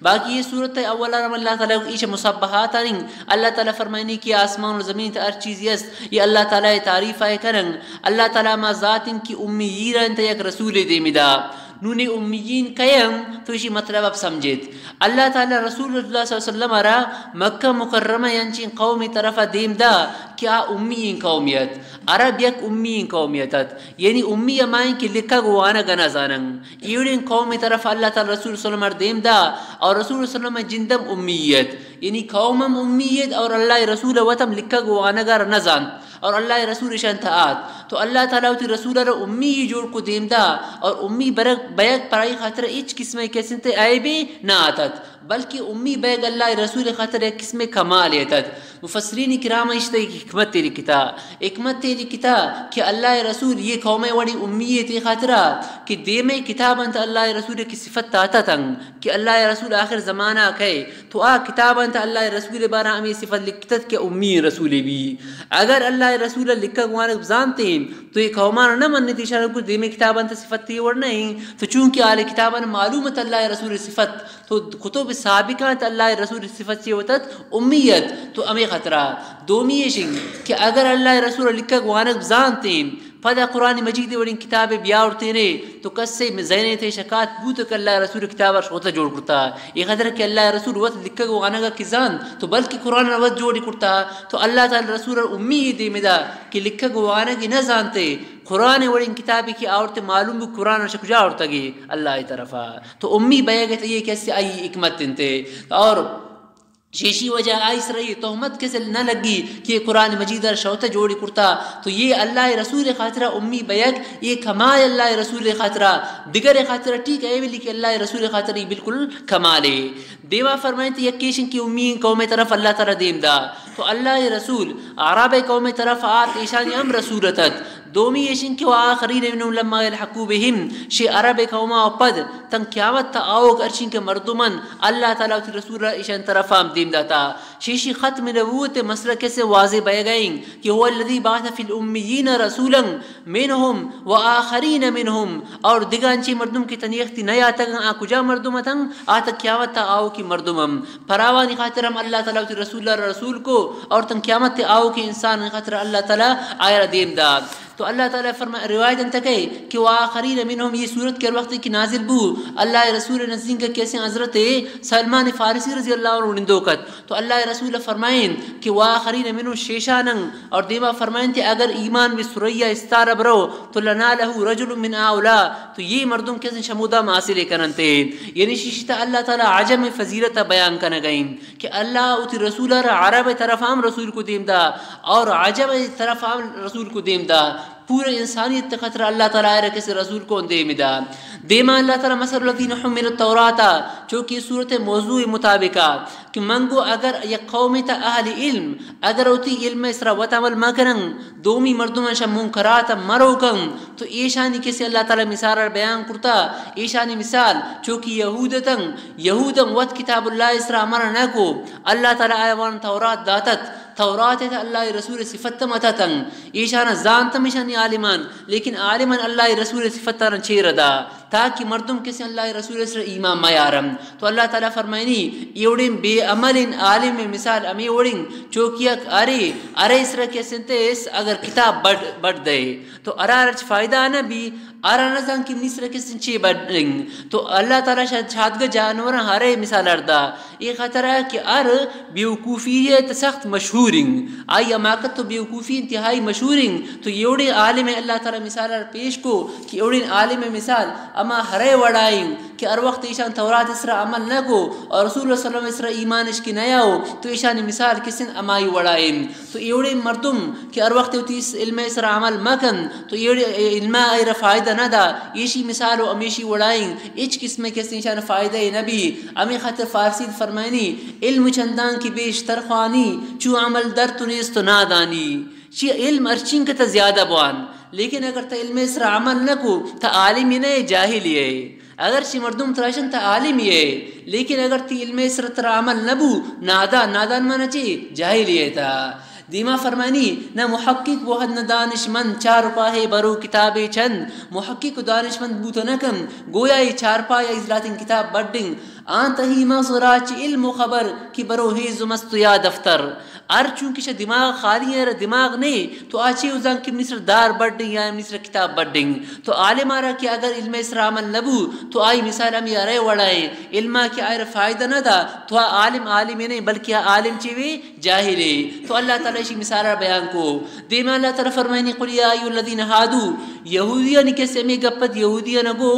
باقی اے سورت ءِ اول ءَ ہم اللہ تعالی ایش مسبحات آنی، اللہ تعالی فرمائنی کہ آسمان و زمین ءِ تہ ہر چیزے است، اے اللہ تعالی ءِ تعریف ءَ کننت۔ اللہ تعالی ہما ذات انت کہ امیین ءِ تہ یک رسولے دیم دا۔ نوں اے امیین کئے انت؟ تو ایشی مطلب اب سمجھیت۔ اللہ تعالی رسول اللہ صلی اللہ علیہ وسلم ءَ را مکہ مکرمہ ءِ انچیں قومے ءِ طرف ءَ دیم دا کہ آ امیین قومے ات۔ عرب یک امیین قومے ات۔ یعنی امی ہما انت کہ لکھگ و وانگ ءَ نہ زاننت۔ اے وڑیں قومے ءِ طرف ءَ اللہ تعالی رسول صلی اللہ علیہ وسلم ءَ را دیم دا اور رسول صلی اللہ علیہ وسلم ءِ جند ہم امی ات۔ یعنی قوم ہم امی ات اور اللہ ءِ رسول وت ہم لکھگ و وانگ ءَ را نہ زانت۔ اور اللہ ءِ رسول ایشاں تہ آت۔ تو اللہ تعالی وتی رسول ءَ را امی جوڑ کت دیم دا اور امی برگ، بیگ پر آئی خاطر ہچ قسمیں کہ ہستیں عیبے نہ اتت، بلکہ امی بیگ اللہ ءِ رسول ءِ خاطر یک قسمیں کمالے اتت۔ مفسرین کرام اشتا ایک حکمت لکھتا، حکمت لکھتا کہ اللہ رسول یہ قوم وڑی امی تے خاطرہ کہ دیمے کتاب انت اللہ رسول کی صفت تاتا تنگ کہ اللہ رسول آخر زمانہ کئے، تو آ کتاب انت اللہ رسول بارا ہمیں صفت لکھتت کہ امی رسول بی۔ اگر اللہ رسول لکھگ وانگ زانتیں تو یہ قومان نہ منت، ایشان کو دیمے کتاب انت صفت تی وڑ نہیں۔ تو چونکہ آل کتابان معلومت اللہ رسول صفت، تو کتب سابقہ انت اللہ رسول صفت چی وتت امیت، تو ہمیں خطرہ۔ دومی ایشن کہ اگر اللہ رسول لکھگ وانگ زانتیں، پدا قرآن مجید وڑیں کتاب بیاورتینے، تو کسے ذہن تے شکات بوت کہ اللہ رسول کتاب شوتا جوڑ کرتا۔ یہ خطر کہ اللہ رسول وت لکھگ وانگ کی زانت، تو بلکہ قرآن وت جوڑی کرتا۔ تو اللہ تعالی رسول امی دیمدا کہ لکھگ وانگ نہ زانتے، قرآن وڑیں کتابی کہ آورتے معلوم بو قرآن شکجا آورتگی اللہ طرفا۔ تو امی بیگ تے یہ کسے آئی حکمت انتے۔ اور شیشی وجہ آئی سر یہ تہمت کسے نہ لگی کہ قرآن مجید ار شوتہ جوڑی کرتا۔ تو یہ اللہ رسول خاطرہ امی بیگ، یہ کمال اللہ رسول خاطرہ، دگر خاطرہ ٹھیک ہے، ولی کہ اللہ رسول خاطرہ یہ بالکل کمال ہے۔ دیما فرمائیں تو یکیشن کہ امی قوم طرف اللہ تعالی دیم دا۔ تو اللہ رسول عرب قوم طرف آت، ایشانی ہم رسول اتت۔ دومی ایشن کہ وآخرین منهم لما یلحقوا بهم، شی عرب قوما و پد تن قیامت تا آوک ارچین کہ مردمن اللہ تعالی وتی رسول را ایشان طرف ہم دیم داتا۔ شیشی ختم نبوت مسئلہ کسے واضح بیگئیں کہ هو الذی بعث فی الامیین رسولا منهم وآخرین منهم، اور دگہ انچیں مردم کہ تنیختی نیاتگ آ کجا مردم اتن؟ آ تا قیامت تا آوکی مردم ہم۔ پراوانی خاطر ہم اللہ تعالی وتی رسول را رسول کو، اور تن قیامت تے آوکیں انسان خاطر اللہ تعالی آئرا دیم دات۔ تو اللہ تعالی فرما، روایت انت کہ کہ وآخرین منهم، یہ سورت کے وقت کی نازل بو، اللہ رسول نزدین کے کیسے حضرت سلمان فارسی رضی اللہ عنہ نندوکت۔ تو اللہ رسول فرمائیں کہ وآخرین منهم، شیشانن، اور دیما فرمائیں کہ اگر ایمان بہ ثریا استار برو تو لنالہ رجل من هؤلاء، تو یہ مردم کسے شمودا ما حاصل کننتے۔ یعنی شیشتا اللہ تعالی عجم فضیلت بیان کنگئیں کہ اللہ وتی رسول را عرب طرف ہم رسول کو دیم دا اور عجم طرف ہم رسول کو دیم دا، پورے انسانیت خاطر اللہ تعالی را کسے رسول کو دیم دا۔ دیما اللہ تعالی مثل الذین حملوا التوراۃ، چونکہ صورت موضوع مطابقہ کہ منگو اگر یک قوم تا اہل علم، اگر وتی علم سرا وت عمل مکنن، دومی مردمان شہ منکرات مروکن، تو ایشانی کسے اللہ تعالی مثال را بیان کرتا۔ ایشانی مثال چوکی یہودتن، یہودن وت کتاب اللہ سرا عمل نہ کو، اللہ تعالی آیوان تورات داتت، تورات تا اللہ رسول صفت متتن، ایشان زانتم ایشانی عالمان، لیکن عالمان اللہ رسول صفت چیر دا۔ تاکہ مردم کسے اللہ رسول سر ایمان میارن۔ تو اللہ تعالی فرمائنی، ایوڑیں بے عملیں عالم مثال ہمیں وڑیں، چوکی یک ارے، ارے سر کسے تے اس اگر کتاب بڑ، بڑ دے، تو ارا رچ فائدہ نہ بی، ارا نہ زان کہ منی سر کسے چے بڑیں۔ تو اللہ تعالی شاد، شادگہ جانوراں ہرے مثال اردا۔ اے خاطر کہ ار بیوقوفی ات سخت مشہوریں۔ آئی حماقت و بیوقوفی انتہائی مشہوریں۔ تو ایوڑیں عالم اللہ تعالی مثال ار پیش کو کہ ایوڑیں عالم مثال اما ہرے وڑائیں کہ ہر وقت ایشان تورات سرا عمل نہ کو اور رسول اللہ صلی اللہ علیہ وسلم سرا ایمان اش کہ نیا ہو، تو ایشانی مثال کسن امائی وڑائیں۔ تو ایوڑیں مردم کہ ہر وقت وتی اس علم سرا عمل مکن، تو ایوڑیں علم ایرا فائدہ نہ دا، ایشی مثال و ہمیشی وڑائیں، ہچ قسم کسے ایشان فائدہ نہ بی۔ ہمیں خاطر فارسی فرمائنی، علم چندان کہ بیشتر خوانی، چو عمل در تو نیست و نادانی۔ چی علم ہرچین کہ تا زیادہ بوان، لیکن اگر تا علم سرا عمل نہ کو، تا عالم ہی نہ، جاہل ہی ہے۔ اگر چی مردم تراشن تا عالم ہی ہے، لیکن اگر تی علم سرا ترا عمل نہ بو، نادان، نادان مانا چی؟ جاہل ہی ہے تا۔ دیما فرمانی، نہ محقق بود نہ دانشمند، چار پاہے برو کتابے چند، محقق و دانشمند بوت نہ کن، گویا یہ چار پاہے ازلاتیں کتاب بڈنگ، آن تہی ما سراچ علم و خبر کہ برو ہیز و مست و یا دفتر۔ ہر چونکہ شہ دماغ خالی ہے، دماغ نے، تو آ چے ازان کہ منی سر دار بڈنگ یا منی سر کتاب بڈنگ۔ تو عالم آرا کہ اگر علم سر عمل نبو، تو آئی مثال ہمیں ارے وڑائیں۔ علما کہ آئر فائدہ نہ دا، تو آ عالم عالم نے، بلکہ آ عالم چے وے؟ جاہلے۔ تو اللہ تعالی شی مثال بیان کو۔ دیما اللہ تعالی فرمائنی، قل یا ایھا الذین ھادوا، یہودیانی کسے ہمیں گپت یہودیان گو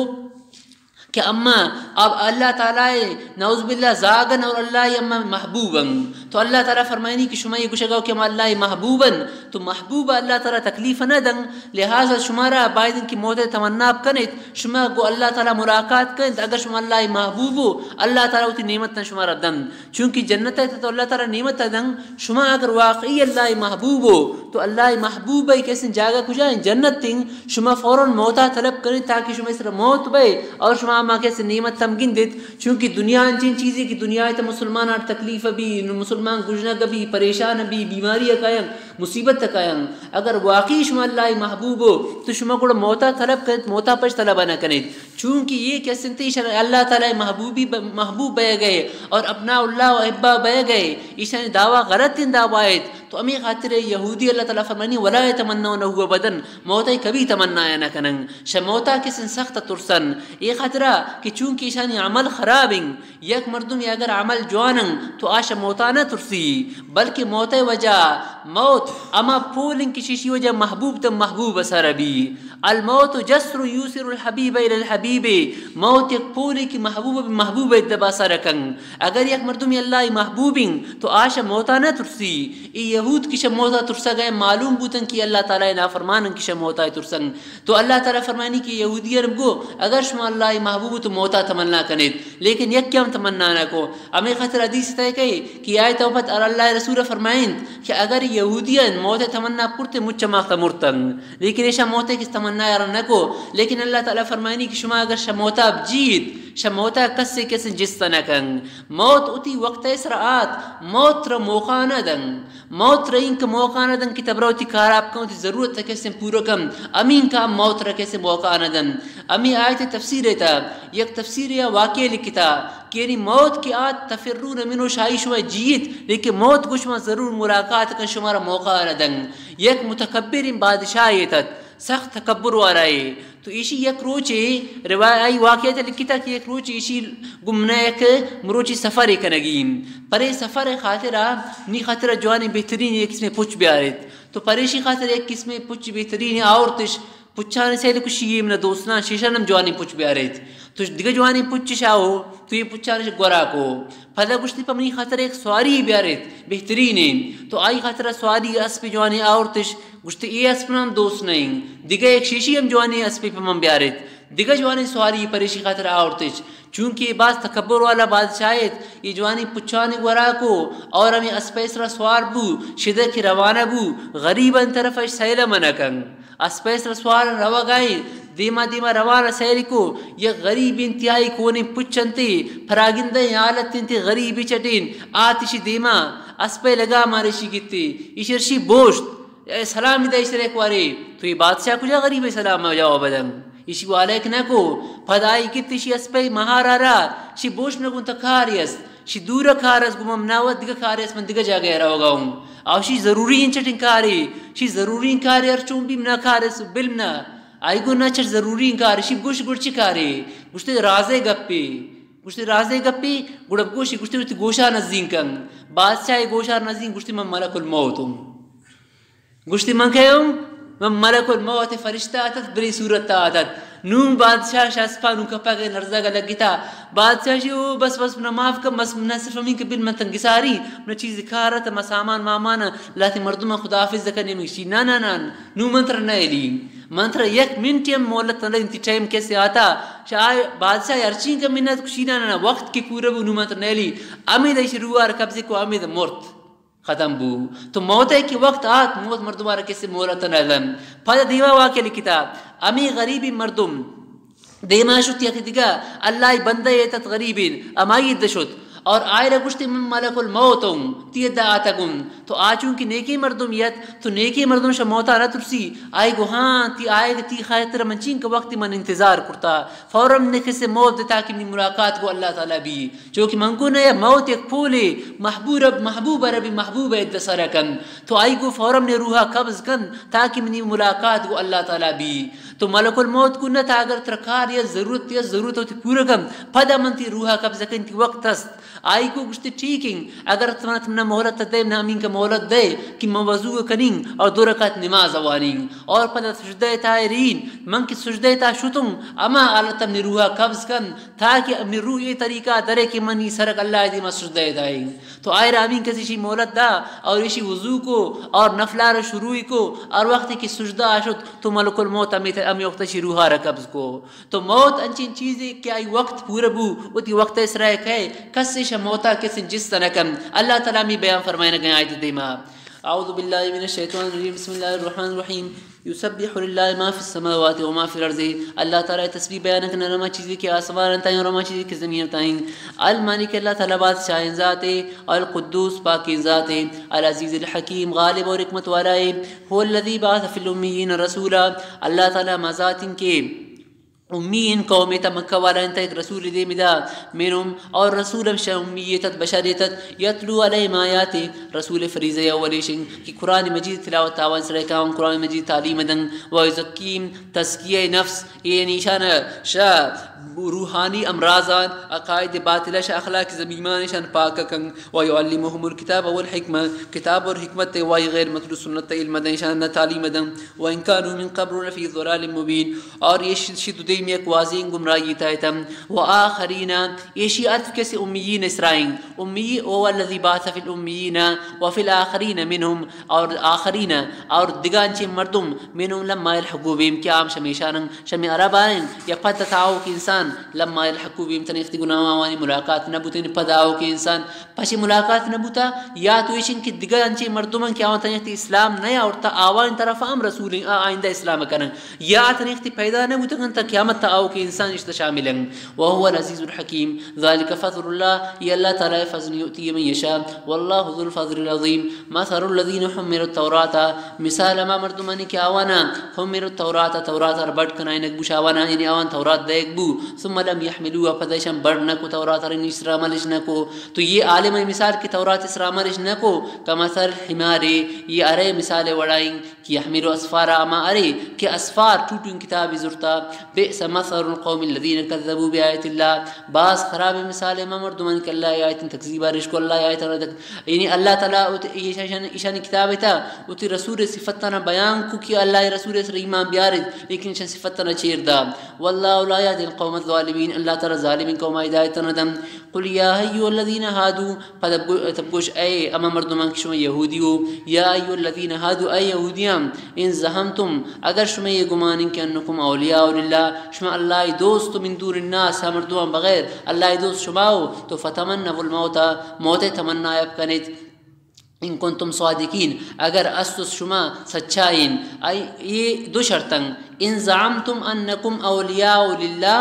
کہ اما اب اللہ تعالی نعوذ باللہ زاگن اور اللہ ہم محبوبن۔ تو اللہ تعالی فرمائنی کہ شما یہ گشگا کہ ہم اللہ محبوبن، تو محبوب اللہ تعالی تکلیف نہ دن، لہذا شمارا باید کہ موت تمنا کنیت، شما گو اللہ تعالی ملاقات کنیت۔ اگر شما اللہ محبوب ہو، اللہ تعالی وتی نعمت شمارا دن، چونکہ جنت ہے تو اللہ تعالی نعمت دن۔ شما اگر واقعی اللہ محبوب ہو، تو اللہ محبوب ہے کسی جاگہ کجا ہیں؟ جنت تین۔ شما فوراً موتا طلب کریں تاکہ شما اس موت بے اور شما ما کسی نعمت تم گندت۔ چونکہ دنیا انچین چیزی کہ دنیا تے مسلمان آر تکلیف بی، مسلمان گژنگ بی، پریشان بی، بیماری کایاں، مصیبت کایاں۔ اگر واقعی شما اللہ محبوب ہو، تو شما گڑا موتا طلب کنیت، موتا پش طلب نہ کنیت۔ چونکہ یہ کس انت، ایشان اللہ تعالی محبوبی ب-، محبوب بہ گئے اور ابناء اللہ و احبا بہ گئے، ایشان دعویٰ غلط ان دعویٰ ایت۔ تو ہمیں خاطر یہودی اللہ تعالی فرمانی، "ولا يتمنونه أبدا"، موت ء کبھی تمنا نہ کنن۔ شہ موتا کسن سخت ترسن۔ اے خاطرہ کہ چونکہ ایشانی عمل خراب ان، یک مردم اگر عمل جوان ان تو آ شہ موتا نہ ترسی، بلکہ موت ء وجہ موت ہما پول ان کہ شیشی وجہ محبوب تم محبوب سر بی۔ الموت جسر يوصل الحبيب إلى الحبيب۔ موت یک پولے کہ محبوب محبوب ء دبا سر کن۔ اگر یک مردمی اللہ محبوب ان تو آ شہ موتا نہ ترسی۔ اے یہود کہ شہ موتا ترسگ ء معلوم بوتن کہ اللہ تعالی نافرمان ان کہ شہ موتا ترسن۔ تو اللہ تعالی فرمانی کہ یہودیان گو، اگر شما اللہ محبوب تو موتا تمنا کنیت، لیکن یک ہم تمنا نہ کو۔ ہمیں خاطر حدیث طے کہے کہ آیت وفت اور اللہ رسول فرمائنت کہ اگر یہودیان موت تمنا کرتے مچ ماخت مرتن۔ لیکن ایشا موت ء کس تمنا یار نہ کو، لیکن اللہ تعالی فرمائنی کہ شما اگر شہ موتا بجیت، شہ موتا کس کس جست نہ کن۔ موت اتی وقت ء سر آت، موت را موقع نہ دن۔ موت را اینکہ موقع نہ دن کہ تبرا وتی کار آپ کن، وتی ضرورت کس پورا کن، امین کا موت را کس موقع نہ دن۔ امی آیت تفسیر تا یک تفسیر یا واقعہ لکھتا کہ یعنی موت کہ آت تفرون منه، شاہی شما جیت، لیکن موت گو شما ضرور ملاقات کن، شمارا موقع نہ دن۔ یک متکبرین بادشاہ ات، سخت تکبر والا ہے۔ تو ایشی یک روچے روا-، آئی واقعہ تے لکھتا کہ یک روچے ایشی گمنا یک مروچی سفر کنگی۔ پرے سفر خاطرا نی خاطرا جوانی بہترین یک قسم پچ بیاریت۔ تو پریشی خاطر یک قسم پچ بہترین آورتش، پچان سیل کشی من دوستان شیشان ہم جوانی پچ بیاریت۔ تو دگہ جوانی پچ شاہو، تو یہ پچان گورا کو۔ پدا گوشتی، پہ منی خاطر یک سواری بیاریت، بہترین انت۔ تو آئی خاطر سواری اسپی جوانی آورتش، گوشتی، اے اسپ نام دوست نہیں۔ دگہ یک شیشی ہم جوانی اسپی پہ من بیاریت۔ دگہ جوانی سواری پریشی خاطر آورتش۔ چونکہ اے باز تکبر والا بادشاہ ایت، اے جوانی پچانی گورا کو اور ہمیں اسپے سرا سوار بو، شدہ کہ روانہ بو، غریبان طرف اش سیلہ منہ کن۔ اسپیس سوار روگائیں، دیما دیما روان سیل کو، یک غریب انتہائی کونیں پچ انتے، پراگندہ حالت انتے، غریب چٹین، آتشی دیما اسپے لگا مارشی گیتے، ایشرشی بوشت، اے سلامی دا ایشر ایک وارے، تو یہ بادشاہ کجا غریب سلام جواب دن؟ ایشی والیک نہ کو، پدائی گیت ایشی اسپے مہارا را، شی بوشت نہ گون تکاری است۔ شی دور کار است، گمان نہ وت دگہ کار است، من دگہ جاگہ روگا ہوں۔ او شی ضروری انچٹیں کارے، شی ضروری کارے ہر چون بھی نہ کار است، بل نہ۔ آئی گو نہ چٹ ضروری کار، شی گوش گڑ چی کارے؟ گوشتے رازے گپے، گوشتے رازے گپے، گڑا گوشی گوشتے وتی گوشا نزدین کن۔ بادشاہ گوشا نزدین گوشتے من ملک الموت ہوں۔ گوشتی، من کئے ہوں؟ من ملک الموت، فرشتہ آتت، بری صورت آتت۔ نوں بادشاہ شاسپا نوں کپگ لرزگ لگتا۔ بادشاہ شی، او بس بس، منا معاف کن، بس منا صرف ہمیں کہ بل من تنگساری، منا چیز کار ات، ما سامان مامان لاتے مردم خدا حافظ کنی۔ من شی، نا نا نا، نوں من تر نہ الی۔ من تر یک منٹ ہم مہلت نہ، انتی ٹائم کیسے آتا؟ شاہ بادشاہ ہرچین کہ منت کشی، نا نا نا، وقت کی پورا بو، نوں من تر نہ الی۔ امید ایش روار قبضے کو، امید مرت۔ ختم بو۔ تو موت ہے کہ وقت آت، موت مردم آرا کسی مہلت نہ دن۔ پدا دیما واقعہ لکھتا، امی غریبی مردم دیما شت یک دگہ اللہ بندہ ایتت غریبین، امائی دہ شت اور آئرا گوشتی، من ملک الموت ہوں، تی دہ آتگوں۔ تو آ چونکہ نیکی مردم یت، تو نیکی مردم شہ موتا نہ ترسی۔ آئی گو، ہاں، تی آئے تی خاطر من چین کہ وقتی من انتظار کرتا۔ فوراً نکس موت دے تاکہ منی ملاقات گو اللہ تعالی بی۔ چونکہ من گو نہ موت یک پولے، محبوب رب، محبوب ربی محبوب اد سر کن۔ تو آئی گو فوراً نے روحا قبض کن تاکہ منی ملاقات گو اللہ تعالی بی۔ تو ملک الموت کو نہ، تا اگر ترا کار یا ضرورت یا ضرورت ہوتی پورا کم، پدا من تی روحا قبضہ کن، تی وقت است۔ آئی کو گشتی ٹھیک ہیں، اگر تمنا تمنا مہلت دے، نہ امین کا مہلت دے کہ من وضو کنیں اور دو رکعت نماز وانیں اور پدا سجدہ تا رین، من کہ سجدہ تا شتوں، اما حالت منی روحا قبض کن، تاکہ منی روح یہ طریقہ درے کہ منی سرک اللہ دیما سجدہ دائیں۔ تو آئرا ہمین کسی شی مہلت دا اور ایشی وضو کو اور نفلار شروعی کو اور وقتی کہ سجدہ آ شت تو ملک الموت ہمیں، ہمیں وقت شی روحا را قبض کو۔ تو موت انچین چیزے کہ آئی وقت پورا بو، وتی وقت اسرا کئے، کس ایشا موتا کس جست نہ کن۔ اللہ تعالی می بیان فرمائے نہ گئے آیت دیما۔ اعوذ باللہ من الشیطان الرجیم، بسم اللہ الرحمن الرحیم۔ یسبح للہ ما فی السماوات و ما فی الارض۔ اللہ تعالی تسبیح بیان کرنا رما چیزی کہ آسمان تائیں اور رما چیزی کہ زمین تائیں۔ الملک، اللہ تعالی بادشاہ ذات ہے، القدوس، پاک ذات ہے، العزیز الحکیم، غالب اور حکمت والا ہے۔ هو الذی بعث فی الامیین رسولا۔ اللہ تعالی مزاتیں کہ امیین قوم تا، مکہ والا انت، ایک رسول دے مدا منهم، اور رسول ہم شہ امیت ات، بشریت ات، یتلو علیہم آیاتی، رسول فریضہ اولی شنگ کہ قرآن مجید تلاوت آوان سرے کاون، قرآن مجید تعلیم دن، و یزکیم، تزکیہ نفس، اے نشان شہ روحانی امراضان، عقائد باطلہ شہ اخلاق زمیمان شان پاک کن، و یعلمهم الکتاب والحکمہ، کتاب اور حکمت وائی غیر مطلوب سنت علم دن شان تعلیم دن، و ان کانوا من قبل لفی ضلال مبین، اور یہ شد دیم یک واضح گمراہی تایتم، و آخرین، ایشی عطف کسی امیین اسرائیں، امی او الذی بعث فی الامیین و فی الاخرین منهم، اور آخرین، اور دگانچے مردم، منهم لما یلحقوا بهم، کہ آم شمیشانن، شمی عرب آئیں، یا پد تاؤ کہ انسان، لما یلحقوا بهم، تنیختی گناہ آوانی ملاقات نہ بوتین، پد آؤ کہ انسان، پشی ملاقات نہ بوتا، یا تو ایشن کہ دگہ انچے مردمان کہ آوان تنیختی اسلام نہ آورتا، آوان طرف ہم رسول آ آئندہ اسلام کنن۔ یا تنیختی پیدا نہ بوتگن تا قیامت تا آؤ کہ انسان اشتا شامل ہیں۔ وهو العزیز الحکیم، ذلک فضل اللہ، یہ اللہ تعالی فضل یؤتی من یشاء، واللہ ذو الفضل العظیم۔ مثل الذین حملوا التوراۃ، مثال ہما مردمانی کہ آوانا حملوا التوراۃ، تورات ار بڑ کنائنگ بوش آوانا، یعنی آوان تورات دیگ بو، ثم لم یحملوها، پدیشان بڑ نہ کو تورات ار، یعنی اسرا عملش نہ کو۔ تو یہ عالم مثال کہ تورات اسرا عملش نہ کو، کمثل الحمار، یہ ارے مثال وڑائیں، کہ یحمل اسفارا، اما ارے کہ اسفار ٹوٹون کتابی زرتا۔ بئس مثل القوم الذین کذبوا بآیات اللہ، باز خراب مثال ہما مردمان کہ اللہ آیتن تکذیب آرش کو، اللہ آیتن تک، یعنی اللہ تعالی ات-، ایشان، ایشان کتاب تا اتی رسول صفتنا بیان کو کہ اللہ رسول سر ایمان بیارد، لیکن ایشان صفتنا چیر دا۔ واللہ لا یهدی القوم الظالمین، اللہ تعالی ظالمین قوم ہدایت نہ دن۔ قل یا ایھا الذین ھادوا، پدا بگو-، تب گوش، اے اما مردمان کہ شما یہودی ہو، یا ایھا الذین ھادوا، اے یہودیان، ان زعمتم، اگر شما یہ گمان کہ انکم اولیاء للہ، شما اللہ دوست من دون الناس، ہر مردمان بغیر اللہ دوست شما ہو، تو فتمنوا الموت، موت تمنا اب کنیت۔ ان کنتم صادقین، اگر است شما سچائین، اے، اے دو شرطن، ان زعمتم انکم اولیاء للہ،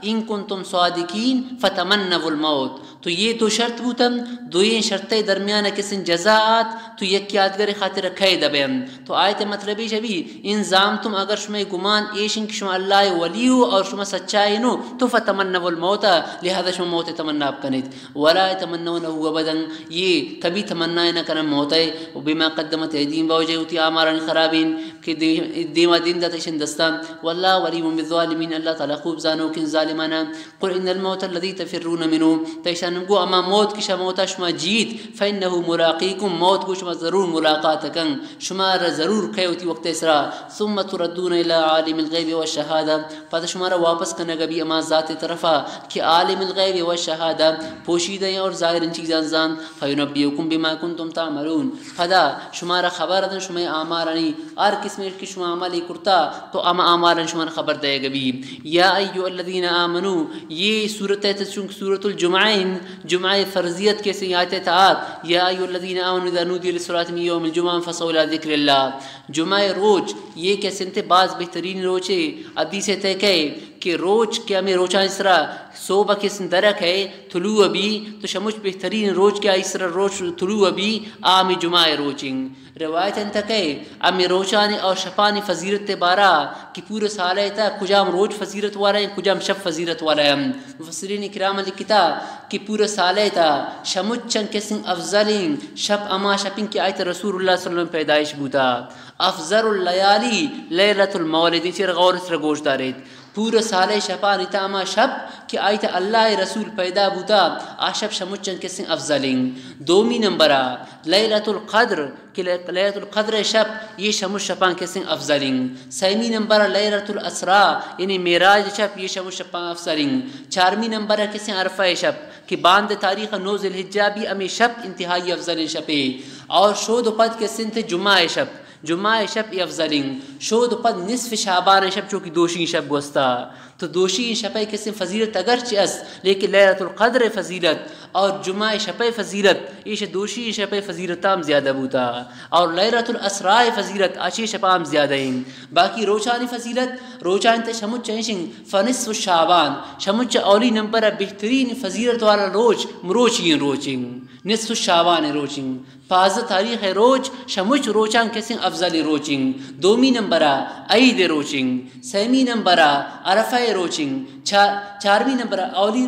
ان کنتم صادقین فتمنوا الموت۔ تو یہ دو شرط بوتن، دوئیں شرطے درمیان کسن جزا آت، تو یک یادگار خاطر قید بین۔ تو آیت مطلب ایش بی، ان زعمتم، اگر شما گمان ایشن کہ شما اللہ ولی ہو اور شما سچائین ہو، تو فتمنوا الموت، لہذا شما موت تمنا بکنیت۔ ولا یتمنونہ ابدا، یہ کبھی تمنا نہ کنن موت ءِ، بما قدمت ایدیہم، بوجہ وتی آمارانی خرابین کہ دے-، دیما دیم دات ایشن دستان۔ واللہ علیم بالظالمین، اللہ تعالی خوب زانوکیں ظالمانا۔ قل ان الموت الذی تفرون منہ، تو ایشان گو اما موت کہ شما موتا شما جیت، فانہ ملاقیکم، موت گو شما ضرور ملاقات کن، شما را ضرور کئے وتی وقت اسرا۔ ثم تردون الی عالم الغیب والشہادہ، پدا شمارا واپس کنگ بی ہما ذات طرفا کہ عالم الغیب و شہادہ، پوشیدہ اور ظاہر چیزاں زانت، فینبئکم بما کنتم تعملون، پدا شمارا خبر دن شمئے اعمالانی، ہر قسم کہ شما عملی کرتا تو ہما اعمالان شمارا خبر دیگ بی۔ یا ایھا الذین آمنوا، یہ سورت ہے چونکہ سورۃ الجمعہ ہیں، جمعہ فرضیت کسے آیت تہا آت، یا ایھا الذین آمنوا اذا نودی للصلاۃ من یوم الجمعہ فاسعوا الی ذکر اللہ، جمعہ روچ یہ کسے انت باز بہترین روچے، حدیث تہا کئے کہ روچ کہ ہمے روچانی سرا صوبہ کسن درک ہے، طلوع بی، تو شموچ بہترین روچ کہ آئی سرا روچ طلوع بی، آ ہمے جمعہ روچ انت۔ روایت انت کہ ہمے روچانی اور شپانی فضیلت بارا کہ پورے سالے تا کجام روچ فضیلت والا ہیں، کجام شپ فضیلت والا ہیں۔ مفسرین کرام لکھتا کہ پورے سالے تا شموچن کسن افضلین شپ ہما شپین کہ آیت رسول اللہ صلی اللہ علیہ وسلم پیدائش بوتا۔ افضل اللیالی لیلۃ المولد، چیر غور سر گوش داریت۔ پورے سالے شپانی تا ہما شپ کہ آئی تا اللہ رسول پیدا بوتا، آ شپ شموچن کسیں افضلیں۔ دومی نمبرا لیلۃ القدر، کہ لے-، لیلۃ القدر شپ، یہ شموچ شپان کسیں افضلیں۔ سیمی نمبرا لیلۃ الاسراء، یعنی معراج شپ، یہ شموچ شپان افضلیں۔ چارمی نمبرا کسیں عرفہ شپ، کہ باند تاریخ نو ذی الحجہ بی، ہمیں شپ انتہائی افضلیں شپے۔ اور شود و پد کسیں تے جمعہ شپ، جمعہ شپ ای افضلیں۔ شود پد نصف شعبان شپ چوکی دوشی شپ گوستا۔ تو دوشی شپ کسیں فضیلت اگرچہ است، لیکن لیلۃ القدر فضیلت اور جمعہ شپ فضیلت، ایش دوشی شپ فضیلت ہم زیادہ بوتا۔ اور لیلۃ الاسراء فضیلت اچے شپ ہم زیادہ ہیں۔ باقی روچانی فضیلت، روچانی تے شموچ چنشنگ فنصف شعبان، شموچ اولی نمبر بہترین فضیلت والا روچ، مروچی روچیں، نصف شعبان روچیں۔ پازدہ تاریخ ء روچ شموچ روچاں کسیں افضل روچیں۔ دومی نمبر ء عید روچیں۔ سیمی نمبر ء عرفہ روچیں۔ چا-، چارمی نمبر ء اولی،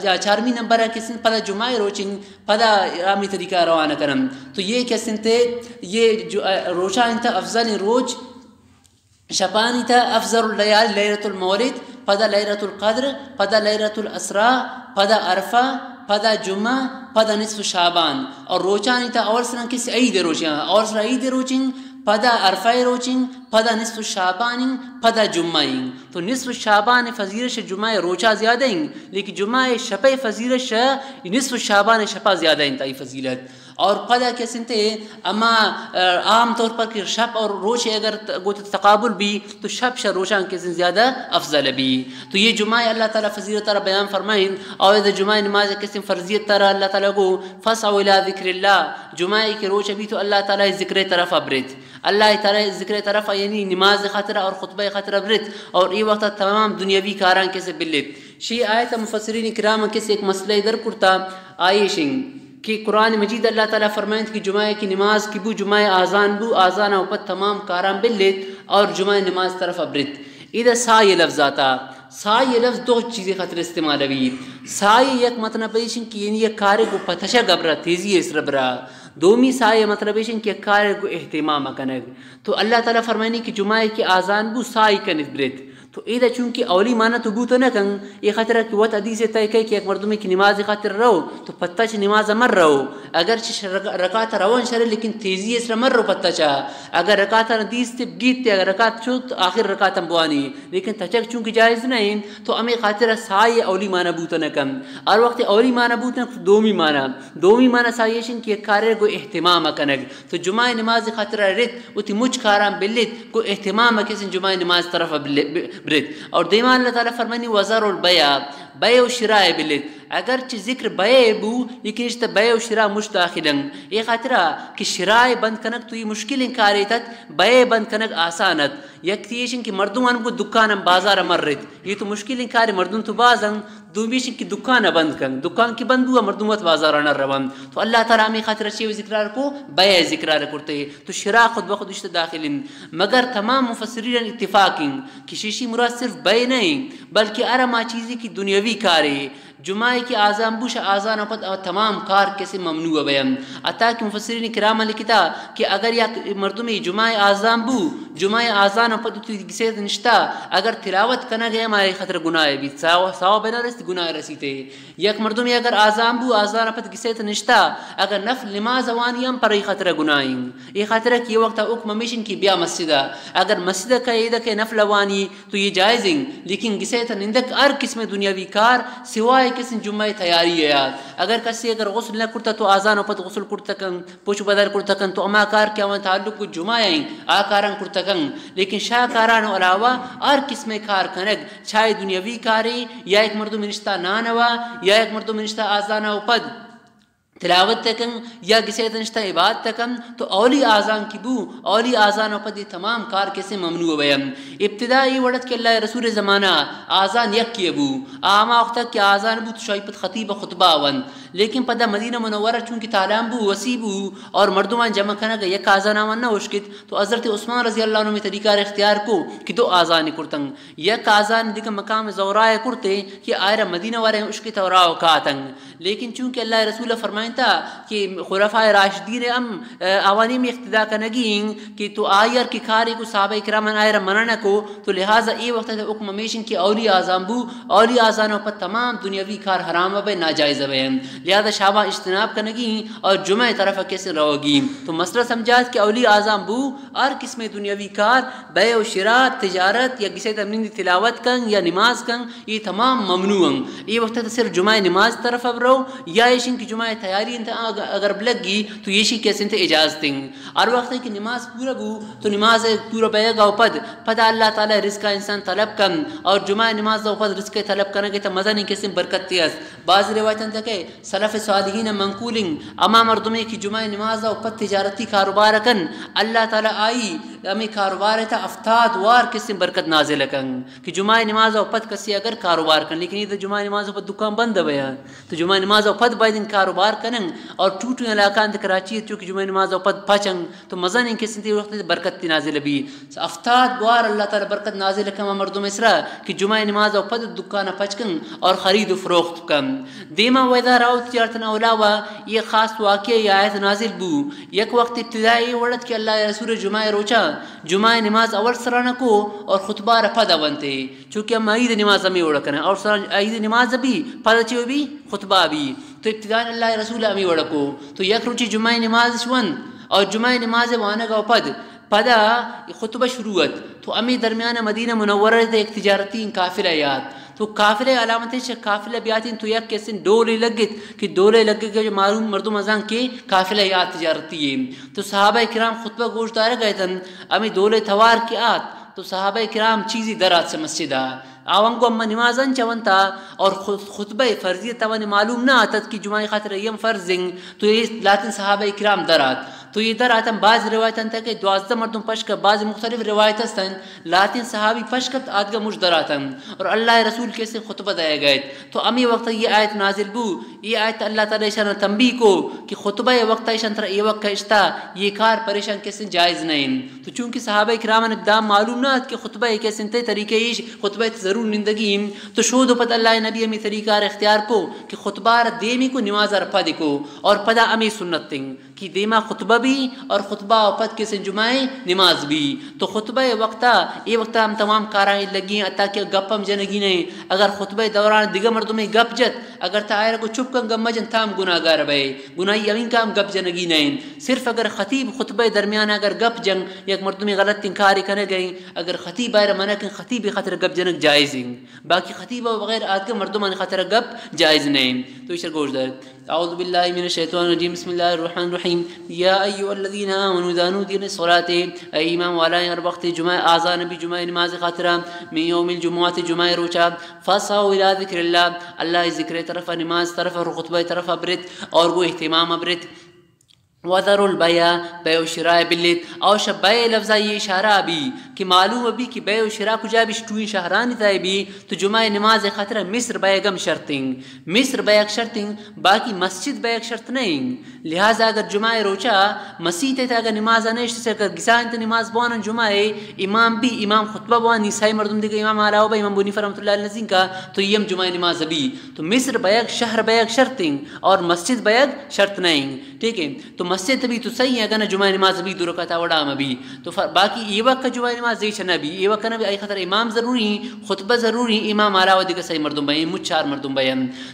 ا، چارمی نمبر ء کسیں پدا جمعہ روچیں، پدا ہمیں طریقہ روانہ کنن۔ تو یہ کسیں تے، یہ جو، ا، روچاں انت افضل روچ، شپانی تہ افضل اللیال لیلۃ المولد، پدا لیلۃ القدر، پدا لیلۃ الاسراء، پدا عرفہ، پدا جمعہ، پدا نصف شعبان۔ اور روچانی تہ اول سرا کس عید روچیں، اول سرا عید روچیں، پدا عرفہ روچیں، پدا نصف شعبان، پدا جمعہ۔ تو نصف شعبان فضیلت جمعہ روچا زیادہ ہیں، لیکن جمعہ شپے فضیلت نصف شعبان شپا زیادہ ہیں تائی فضیلت۔ اور پدا کسیں تے اما، ا، عام طور پر کہ شپ اور روچ اگر ت-، گوت تقابل بی تو شپ شہ روچاں کسیں زیادہ افضل بی۔ تو یہ جمعہ اللہ تعالی فضیلت را بیان فرمائیں اور اذا جمعہ نماز کسیں فرضیت را اللہ تعالی کو فسعوا الی ذکر اللہ، جمعہ کے روچ بی تو اللہ تعالی ذکر طرف ابرت، اللہ تعالی ذکر طرف یعنی نماز خاطر اور خطبہ خاطر ابرت اور یہ وقت تمام دنیاوی کاراں کسے بلت۔ شی آیت مفسرین کرام کسے ایک مسئلہ در کرتا آئیشنگ۔ کہ قرآن مجید اللہ تعالی فرمائنت کہ جمعہ کی نماز کی بو، جمعہ آزان بو، آزان او پد تمام کاران بلیت اور جمعہ نماز طرف ابرت۔ ادا سعی لفظ آتا، سعی لفظ دو چیزیں خاطر استعمال بی۔ سعی یک مطلب ایشن کہ یعنی یک کارے کو پتشا گبرا تیزی اس ربرا۔ دومی سعی مطلب ایشن کہ یک کارے کو اہتمام کنگ۔ تو اللہ تعالی فرمائنی کہ جمعہ کی آزان بو سعی کنت برت۔ تو ایدا چونکہ اولی معنی تو بوت نہ کن، اے خاطر کہ وت حدیث تہ کئے کہ یک مردمے کہ نماز خاطر رو، تو پتہ چہ نماز مر رو۔ اگر چہ رکعت روان شر، لیکن تیزی اس مر رو پتہ چا۔ اگر رکعت نہ دیست، گیت، اگر رکعت چوت، آخر رکعت ہم بوانی۔ لیکن تچک چونکہ جائز نہ انت، تو ہمے خاطر سعی اولی معنی بوت نہ کن۔ ہر وقت اولی معنی بوت نہ، دومی معنی۔ دومی معنی سعی ایشن کہ کارے گو اہتمام کنگ۔ تو جمعہ نماز خاطر رت، وتی مچ کاراں بلیت، گو اہتمام کسیں جمعہ نماز طرف بل-، ب-، برت۔ اور دیما اللہ تعالی فرمانی وذروا البیع، بیع و شراء بلیت۔ اگرچہ ذکر بیع بو، لیکن اشتہ بیع و شراء مش داخل انت۔ اے خاطرہ کہ شراء بند کنگ تو یہ مشکلیں کارے تت، بیع بند کنگ آسان ات۔ یک تیشن کہ مردم ان کو دکان ہم بازار ہم مرت۔ یہ تو مشکلیں کارے، مردم تو باز انت۔ دومیش کہ دکان بند کن، دکان کہ بند بوا مردم وت بازار نہ روان۔ تو اللہ تعالی ہمیں خاطر چے ذکرار کو، بیع ذکرار کرتے۔ تو شراء خود بخود اشت داخل انت۔ مگر تمام مفسرین اتفاق انت کہ شیشی مراد صرف بیع نہیں، بلکہ ہر ہما چیزی کی دنیاوی کارے۔ جمعہ کی آزان بوش آزان پد تمام کار کسے ممنوع بیان۔ حتی کہ مفسرین کرام لکھتا کہ اگر یک مردمی جمعہ آزان بو، جمعہ آزان پد تو گسیت نشتا، اگر تلاوت کنگ ہے ہمارے خاطر گناہ بیت، ثواب، ثواب نہ رسیت، گناہ رسیتے۔ یک مردمی اگر آزان بو، آزان پد گسیت نشتا، اگر نفل نماز وانی ہم پر ای خاطر گناہیں۔ ای خاطر کہ یہ وقت حکم ہمیشن کہ بیا مسجد۔ اگر مسجد کا عید کے نفل وانی تو یہ جائز ہیں، لیکن گسیت نندک ہر قسم دنیاوی کار سوائے کسن جمعہ تیاری ہے۔ اگر کسی اگر غسل نہ کرتا تو آزان پد غسل کرتا کن، پوچ بدل کرتکن تو ہما کار کہ آوان تعلق گو جمعہ ہیں، آ کاران کرتکن۔ لیکن شہ کاران علاوہ ہر قسم کار کنگ، چاہے دنیاوی کارے یا ایک مردم نشتا نانوا یا ایک مردم نشتا آزانا و پد تلاوت تہ کن یا گسے تہ نشتہ عبادت تہ کن، تو اولی آزان کی بو، اولی آزان و پد یہ تمام کار کسے ممنوع بین۔ ابتدا یہ وڑت کہ اللہ رسول زمانہ آزان یک کی بو، آما وقت کہ آزان بو تو شاہی پد خطیب خطبہ ون، لیکن پدا مدینہ منورہ چونکہ تالان بو، وسیع بو، اور مردمان جمع کنگ یک آزان آوان نہ اشکت، تو حضرت عثمان رضی اللہ عنہ میں طریقہ اختیار کو کہ دو آزان کرتن۔ یک آزان دگہ مقام زہرا ء کرتے کہ آئرا مدینہ والے اشکت و راہ کاتن۔ لیکن چونکہ اللہ رسول فرمائنتا کہ خلفاء راشدین ہم، ء، آوانی میں اقتدا کنگی ہیں کہ تو آئی ہر کہ کارے کو صحابہ کرام آئرا منع نہ کو، تو لہذا اے وقت حکم ہمیشن کہ اولی آزان بو، اولی آزان پر تمام دنیاوی کار حرام بے، ناجائز بے۔ لہذا شابان اجتناب کنگی ہیں اور جمعہ طرف کسے روگی۔ تو مسئلہ سمجھات کہ اولی آزان بو، ہر قسم دنیاوی کار، بے و شراء، تجارت یا گسے تمنی تلاوت کن یا نماز کن، یہ تمام ممنوع ہیں۔ یہ وقت تو صرف جمعہ نماز طرف اب رو یا ایشن کہ جمعہ تیاری انت، اگ-، اگر بلگی تو یہ شی کیسے انت اجازت ہیں۔ ہر وقت کہ نماز پورا بو تو نماز پورا بیگا و پد، پدا اللہ تعالی رزق انسان طلب کن اور جمعہ نماز و پد رزق طلب کنگے تو مزن کسے برکت است۔ بعض روایت انت کہ سلف صالحین منقول ہیں، اما مردمے کہ جمعہ نماز و پد تجارتی کاروبار کن، اللہ تعالی آئی ہمیں کاروبار تا ہفتاد وار کسے برکت نازل کن کہ جمعہ نماز و پد کسی اگر کاروبار کن، لیکن یہ تو جمعہ نماز و پد دکان بند بیان، تو جمعہ نماز و پد باید ان کاروبار کنن اور ٹوٹو علاقہ انت کراچی چونکہ جمعہ نماز و پد پچن، تو مزن کسے تے وقت برکت نازل بی۔ ہفتاد بار اللہ تعالی برکت نازل کما مردم اسرا کہ جمعہ نماز و پد دکان پچ کن اور خرید و فروخت کن۔ دیما ویدا راو تجارتنا علاوہ یہ خاص واقعہ یا آیت نازل بو۔ یک وقت ابتدائی وڑت کہ اللہ رسول جمعہ روچا جمعہ نماز اول سرانہ کو اور خطبہ را پد ونتے، چونکہ ہم عید نماز ہمیں وڑ کنا اور سران عید نماز بھی پد چے بھی خطبہ بھی، تو ابتدائی اللہ رسول ہمیں وڑ کو۔ تو یک روچی جمعہ نماز شون اور جمعہ نماز وانگا پد پدا خطبہ شروع ات، تو ہمے درمیان مدینہ منورہ تے یک تجارتی قافلہ یات۔ تو قافلہ علامت چہ قافلہ بیاتین تو یک کسن ڈولے لگت کہ ڈولے لگے کہ جو معلوم مردم ازان کہ قافلہ یات تجارتی ہے۔ تو صحابہ کرام خطبہ گوش دارگ ایتن، ہمے ڈولے توار کہ آت تو صحابہ کرام چیزی در آت سے مسجد آ۔ آونگو اما نماز انچ ونتا اور خ-، خطبہ فرضیت توانی معلوم نہ آتت کہ جمعہ خاطر ایم فرض انگ، تو یہ لاتن صحابہ کرام در آت۔ تو یہ در آتن، بعض روایت انت کہ دوازدہ مردم پش کپت، بعض مختلف روایت استن، لاتن صحابی پش کپت آدگہ مش در آتن۔ اور اللہ رسول کیسے خطبہ دیا گئے۔ تو ہمیں وقت یہ آیت نازل بو، یہ آیت اللہ تعالی ایشان تنبیہ کو کہ خطبہ وقت ایشان ترا یہ وقت اشتا، یہ کار پریشان کیسے جائز نہیں۔ تو چونکہ صحابہ کرام نے دام معلوم نہ ات کہ خطبہ کیسے انت طریقہ ایش، خطبہ ضرور نندگی ہم۔ تو شود و پد اللہ نبی ہمیں طریقہ اختیار کو کہ خطبہ را دیمی کو، نماز را پد کو اور پدا ہمیں سنت تنگ۔ کہ دیما خطبہ بھی اور خطبہ و پد کسے جمعہ نماز بھی۔ تو خطبہ وقتا، یہ وقتا ہم تمام کارائیں لگی ہیں، حتیٰ کہ گپ ہم جنگی نہیں۔ اگر خطبہ دوران دگہ مردمے گپ جت، اگر تا آئرا کو چپ کن گپ مجن، تام گناہگار بئے۔ گناہی ہمیں کام گپ جنگی نہیں۔ صرف اگر خطیب خطبہ درمیان اگر گپ جنگ، یک مردمے غلط انکاری کنگ ہیں، اگر خطیب آئرا منع کن، خطیب خاطر گپ جنگ جائز ہیں۔ باقی خطیب و بغیر آدگہ مردمان خاطر گپ جائز نہیں۔ تو ایشر گوش دار۔ اعوذ باللہ من الشیطان الرجیم، بسم اللہ الرحمن الرحیم۔ یا ایھا الذین آمنوا اذا نودی للصلاۃ، اے ایمان والائیں، ہر وقت جمعہ آزان بھی جمعہ نماز خاطرہ، من یوم الجمعۃ، جمعہ روچا، فاسعوا الی ذکر اللہ، اللہ ذکر طرف، نماز طرف اور خطبہ طرف ابرت اور وہ اہتمام ابرت۔ وذروا البیع، بے و شراء بلیت۔ او شہ بے لفظا یہ اشارہ بھی کہ معلوم بھی کہ بے و شراء کجا بھی، ٹوئیں شہرانی تہا بھی، تو جمعہ نماز خاطر مصر بیگ ہم شرطیں۔ مصر بیگ شرطیں، باقی مسجد بیگ شرط نہیں۔ لہذا اگر جمعہ روچا مسیت تے اگر نماز نشت سے، اگر گسا انت نماز بوان جمعہ امام بھی، امام خطبہ بوان، نی سائے مردم دیگہ امام علاوہ بہ امام بنی رحمۃ اللہ علیہ نزین کا، تو یہ ہم جمعہ نماز بھی۔ تو مصر بیگ، شہر بیگ شرطیں اور مسجد بیگ شرط نہیں۔ ٹھیک ہے، تو مسجد بھی تو صحیح ہے، اگر نہ جمعہ نماز بھی دو رکعت وڑا ہم بھی۔ تو فر-، باقی یہ وقت جمعہ نماز دیش نہ بھی، یہ وقت نہ بھی، آئی خاطر امام ضروری ہیں، خطبہ ضروری ہیں، امام علاوہ دیگہ صحیح مردم بہ، مچ چار مردم بہ۔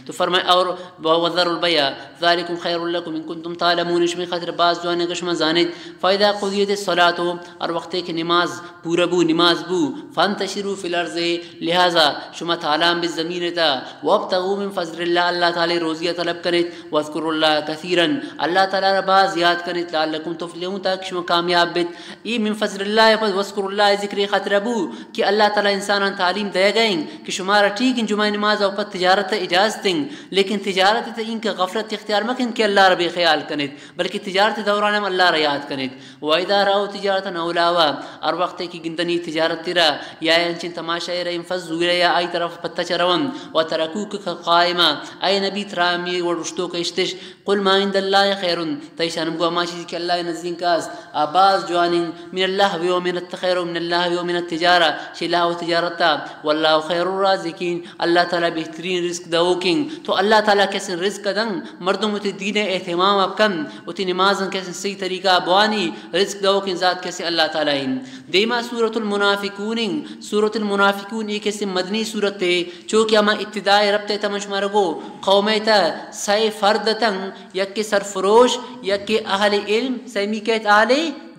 تو فرمائے، اور وذروا البیع ذالکم خیر لکم ان کنتم تعلمون، شمی خاطر باز جوان ہے کہ شما زانیت۔ فاذا قضیت الصلاۃ، اور وقت کہ نماز پورا بو، نماز بو، فانتشروا فی الارض، لہذا شما تالان بہ زمین تا، وابتغوا من فضل اللہ، اللہ تعالی روزی طلب کنیت، واذکروا اللہ کثیرا، اللہ اللہ تعالی را باز یاد کنیت، لعلکم تفلحون، تاکہ شما کامیاب بیت۔ ای من فضل اللہ، پس واذکروا اللہ ذکر خاطر ابو کہ اللہ تعالی انسانان تعلیم دے گئیں کہ شمارا ٹھیک ان جمعہ نماز او پد تجارت اجازت ہیں، لیکن تجارت تے ان کہ غفلت اختیار مکن کہ اللہ را بے خیال کنیت، بلکہ تجارت دوران ہم اللہ را یاد کنیت۔ و اذا رأوا تجارة او لهوا، ہر وقت کہ گندنی تجارت تیرا یا انچیں تماشا را، انفضوا الیہا، آئی طرف پتہ چہ رون، و ترکوک قائما، اے نبی ترا ہمے وڑ اشتوک اشتش۔ قل ما عند اللہ خیر، تئی شان بگو ہما چیز کہ اللہ نزدیک است، آ باز جوانیں، من اللهو و من الت-، خیر من اللهو و من التجارة، چہ لہو تجارتا، واللہ خیر الرازقین، اللہ تعالی بہترین رزق دئوکیں۔ تو اللہ تعالی کسیں رزق دن، مردم وتی دین اہتمام کن، وتی نمازن کسیں صحیح طریقہ بوانی، رزق دئوکیں ذات کسیں اللہ تعالی ہیں۔ دیما سورۃ المنافقون ہیں۔ سورۃ المنافقون یک کسیں مدنی سورت ہے، چونکہ ہما ابتداء ربط تا من شمارا گو، قوم تا سئے فرد تن، یکے سرفروش، یکے اہل علم، سیمی کئیت اہل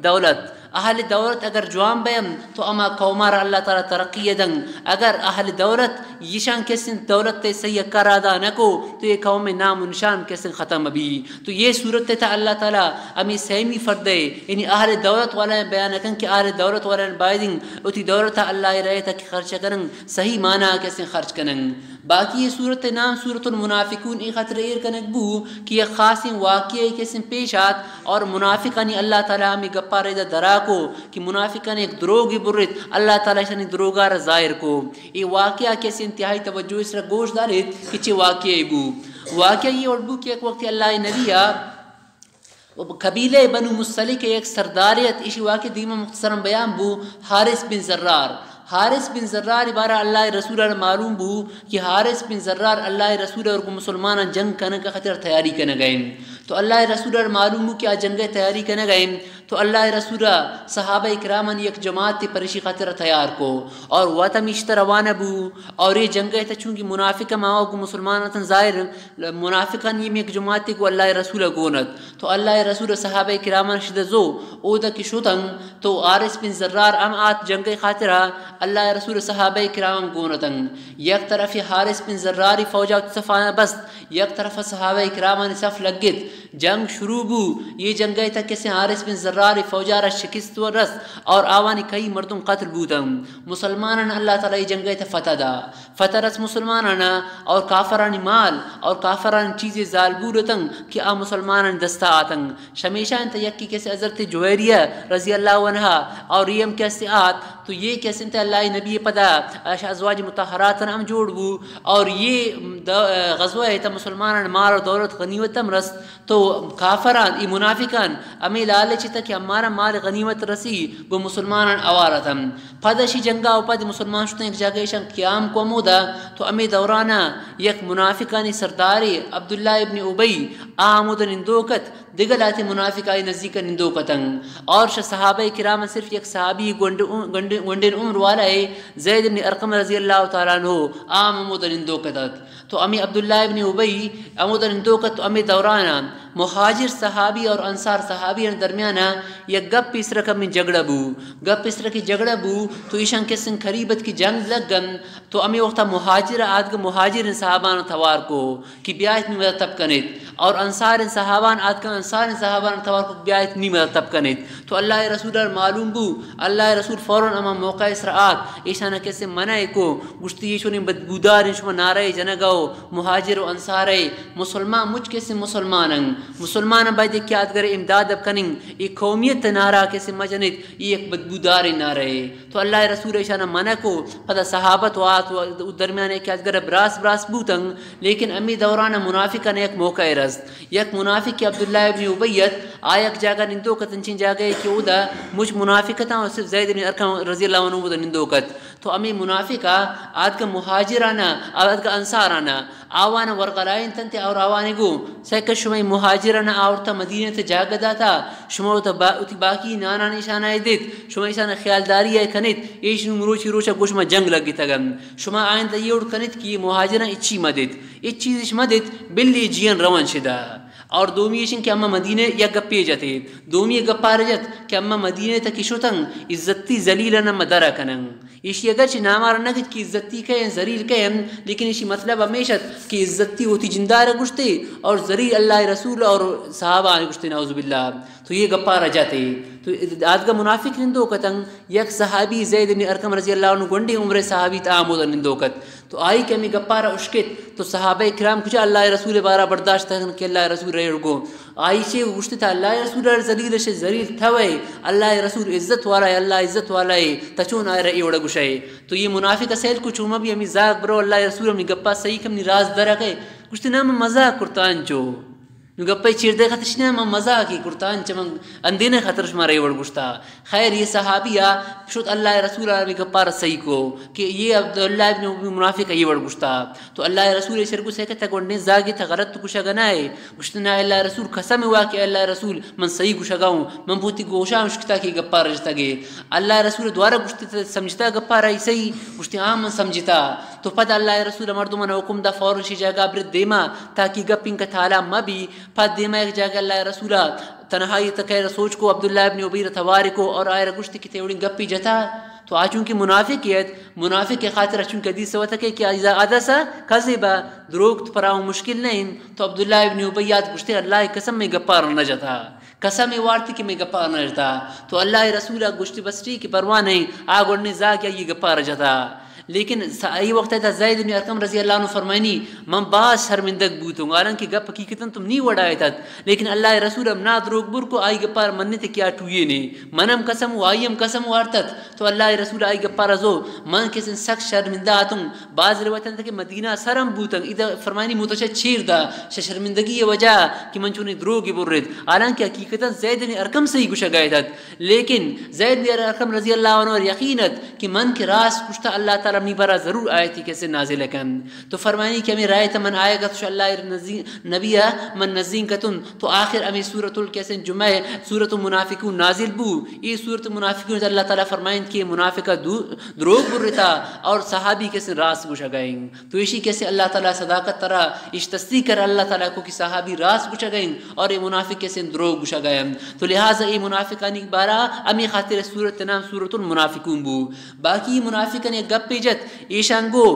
دولت۔ اہل دولت اگر جوان بئن تو ہما قوما را اللہ تعالی ترقی دن۔ اگر اہل دولت ایشان کسیں دولت تے صحیح کار ادا نہ کو تو یہ قوم نام و نشان کسیں ختم بی۔ تو یہ صورت تا اللہ تعالی ہمیں سیمی فردے، یعنی اہل دولت والا بیان کن کہ اہل دولت والا بایدیں وتی دولت اللہ رائے تک خرچ کنن، صحیح معنی کسیں خرچ کنن۔ باقی یہ سورت نام سورۃ المنافقون ای خاطر ایر کنگ بو کہ یک خاصیں واقعہ کسیں پیش آت اور منافقانی اللہ تعالی ہمیں گپا ریدا درا کو کہ منافقان یک دروگی برت، اللہ تعالی شانی دروگا را ظاہر کو۔ ای واقعہ کسیں انتہائی توجہ اس را گوش داریت کہ چی واقعہ بو۔ واقعہ یہ اڑ بو کہ یک وقت اللہ نبی و قبیلہ بنو مصطلق یک سردارے ات، ایشی واقعہ دیما مختصراً بیان بو، حارث بن ضرار۔ حارث بن ضرار بارہ اللہ رسول معلوم بو کہ حارث بن ضرار اللہ رسول اور گو مسلماناں جنگ کنگ خاطر تیاری کنگ ء۔ تو اللہ رسول معلوم بو کہ آ جنگ تیاری کنگ ء۔ تو اللہ رسول صحابہ کرامن یک جماعت پریشی خاطر تیار کو اور وطن اشتر روانہ بو اور یہ جنگ ء چونکہ منافق ما گو مسلمان ظاہر منافقان یہ یک جماعت کو اللہ رسول گونت۔ تو اللہ ء رسول ء صحابہ کراماں شد زو، اودا کہ شتن، تو حارث بن ضرار ہم آت جنگ ء خاطرا، اللہ ء رسول ء صحابہ کراماں گون اتن۔ یک طرف حارث بن ضراری فوجا صفانا بست، یک طرف صحابہ کرامانی صف لگت۔ جنگ شروع بو، یہ جنگ ء تک کسے حارث بن ضراری فوجا را شکست و رست اور آوانی کئی مردم قتل بوتن۔ مسلمانان اللہ تعالی یہ جنگ ء تک فتح دا۔ فتح رس مسلمانانا اور کافرانی مال اور کافرانی چیزے زالبول اتن کہ آ مسلمانانی دستا آتن۔ شمیشا انت یکی کسے حضرت جویریہ رضی اللہ عنہا اور یہ ہم کسے آت تو یہ کسے انت اللہ نبی پدا اش ازواج مطہراتن ہم جوڑ بو اور یہ د-، غزوہ تا مسلمانان مال اور دولت غنیمت ہم رست۔ تو کافران، ای منافقان، ہمے لالچ ات کہ ہمارا مال غنیمت رسی، گو مسلمانان اوار اتن۔ پد اشی جنگا و پد مسلمان شتن یک جاگہ ایشان قیام کو ہمودا، تو ہمے دورانا یک منافقانی سردارے عبداللہ ابن ابی آ ہمودا نندوک ات، دگہ لہتے منافق آئی نزدیک نندوک اتن۔ اور شہ صحابہ کرام صرف یک صحابی گونڈ-، گونڈ-، گونڈین عمر والا ہے زید ابن ارقم رضی اللہ تعالی عنہ آ ہمودا نندوک ات۔ تو ہمے عبداللہ ابن ابی ہمودا نندوک ات تو ہمے دورانا مہاجر صحابی اور انصار صحابی آنی درمیانا یک گپ پیسرا کمیں جھگڑا بو۔ گپ پیسرا کہ جھگڑا بو تو ایشان کسن قریب ات کہ جنگ لگن تو ہمے وقتا مہاجر آتک مہاجر صحابان توار کو کہ بیایت نی مدد تب کنیت اور انصار صحابان آتک انصار صحابان توار کو کہ بیایت نی مدد تب کنیت۔ تو اللہ رسول معلوم بو، اللہ رسول فوراً ہما موقع اسرا آت، ایشانا کسے منع کو، گوشتی یہ چونیں بدبوداریں شما نعرہ جنگا و مہاجر و انصارے، مسلمان مچ کسے مسلمانن، مسلمان باید کہ آتگرے امداد بکنن، یہ قومیت نعرہ کسے مجنت، یہ یک بدبوداریں نعرہ ہے۔ تو اللہ رسول ایشانا منع کو، پدا صحابت و آت و درمیان کہ آتگرے براس براس بوتن، لیکن امی دوران منافقان یک موقع رست۔ یک منافق کہ عبداللہ ابن ابی ات، آ یک جاگہ نندوک ات انچیں جاگہ کہ اودا مچ منافق اتاں اور صرف زید ابن ارقم رضی اللہ عنہ اودا نندوک ات۔ تو ہمے منافق آ آتک مہاجرانا، آتک انصارانا، آوانا ورغلائینتنت اور آوانے گو، سکہ شمئے مہاجرانا آورتا مدینہ تے جاگہ داتا، شما اودا با-، اوتی باقی نانان ایشانا دیت، شما ایشانا خیالداری ء کنیت، ایش نوں مروچی روچا گو شما جنگ لگتگن۔ شما آئندہ یہ اڑ کنیت کہ یہ مہاجراں اچی مدیت۔ ہچ چیزش مہ دیت، بلے جیئن روان شدا۔ اور دومی ایشن کہ اما مدینہ یک گپے جتے، دومی گپار جت کہ اما مدینہ تکی شتن، عزتی ذلیلن اما درا کنن۔ ایشی اگرچہ نامارا نہ گت کہ عزتی کئے، ذلیل کئے، لیکن ایشی مطلب ہمیش ات کہ عزتی ہوتی جندار گشتے اور ذلیل اللہ رسول اور صحابہ گشتے، نعوذ باللہ۔ تو یہ گپارا جاتے۔ تو آدگہ منافق نندوک اتن، یک صحابی زید بن ارقم رضی اللہ عنہ گونڈیں عمر صحابی تا آمود نندوک ات۔ تو آئی کہ ہمیں گپارا اشکت تو صحابہ کرام کجا اللہ رسول بارا برداشت کن کہ اللہ رسول رہے اڑگو۔ آئی چے گوشت تا اللہ رسول ار ذلیل شے، ذلیل تھوے، اللہ رسول عزت والا ہے، اللہ عزت والا ہے، تچون آئے رہے اڑا گشے۔ تو یہ منافق سیل کو چوما بھی ہمیں زاگ برو اللہ رسول ہمیں گپا صحیح کم نی راز درا گئے۔ گوشت نا من مزاق کرتا انچو۔ نو گپے چیر دے خطش نہ، من مزاقی کرتا، انچہ من اندینے خاطر شما رے وڑ گشتا۔ خیر، یہ صحابی آ شد اللہ رسول آ گپار صحیح کو کہ یہ عبداللہ ابن ابی منافق یہ وڑ گشتا۔ تو اللہ رسول سر کو سکتا گونڈے زاگی تا غلط تو گشا گنا ہے۔ گشت نہ اللہ رسول قسم ہوا کہ اللہ رسول من صحیح گشا گاؤں، من بوتی گوشا اشکتا کہ گپار رشتا گے۔ اللہ رسول دوارا گشت سمجھتا گپار صحیح؟ گشت ہاں من سمجھتا۔ تو پد اللہ رسول مردمان حکم دا فوراً شی جاگا برد دیما تاکہ گپ انکا تالا مبی۔ پد دیما یک جاگہ اللہ رسولا تنہائی تکیر سوچ کو، عبداللہ ابن ابی را توار کو اور آئرا گشت کہ تیوڑیں گپی جتا۔ تو آ چونکہ منافق ایت، منافق کے خاطر چونکہ حدیث وتا کہ، کہ اذا حدث کذب، دروگ تو پراؤں مشکل نہیں۔ تو عبداللہ ابن ابی یاد گشتے اللہ قسم میں گپار نہ جتا، قسم وارتی کہ میں گپار نہ جتا۔ تو اللہ رسول گشت بس ٹھیک کہ پرواہ نہیں، آ گڑنے زاگ یا یہ گپار جتا۔ لیکن س-، ای وقت تا زید بن ارقم رضی اللہ عنہ فرمائنی، من باز شرمندگ بوتوں، حالانکہ گپ حقیقتاً تم نی وڑا ایتت، لیکن اللہ رسول ہم نا دروگ بر کو آئی گپار منت کیا ٹوئے نے، من ہم قسم و آئی ہم قسم وارتت۔ تو اللہ رسول آئی گپار ازو، من کسن سک شرمندہ آتوں۔ باز روایت انت کہ مدینہ سرم بوتن، اذا فرمائنی متشہ چیر دا، شہ شرمندگی وجہ کہ من چونی دروگ برت، حالانکہ حقیقتاً زید بن ارقم صحیح گشگا ایتت۔ لیکن زید بن ارقم رضی اللہ عنہ یقین ات کہ من کہ راست گشتا اللہ تعالی منی برا ضرور آیتی کسے نازل کن۔ تو فرمانی کہ ہمیں رایت من آیگا تو اللہ نزی-، نبی من نزین کتن۔ تو آخر ہمیں سورۃ الکسن جمعہ سورۃ المنافقون نازل بو۔ یہ سورۃ المنافقون اللہ تعالی فرمائند کہ منافقہ دو-، دروگ برتا اور صحابی کسے راست گوشگائیں۔ تو ایشی کسے اللہ تعالی صداقت ترا اش تصدیق کر، اللہ تعالی کو کہ صحابی راست گوشگائیں اور یہ منافق کسے دروگ گوشگائیں۔ تو لہذا یہ منافقانی بارا ہمیں خاطر سورت نام سورۃ المنافقون بو۔ باقی منافقانی گپ جت، ایشان گو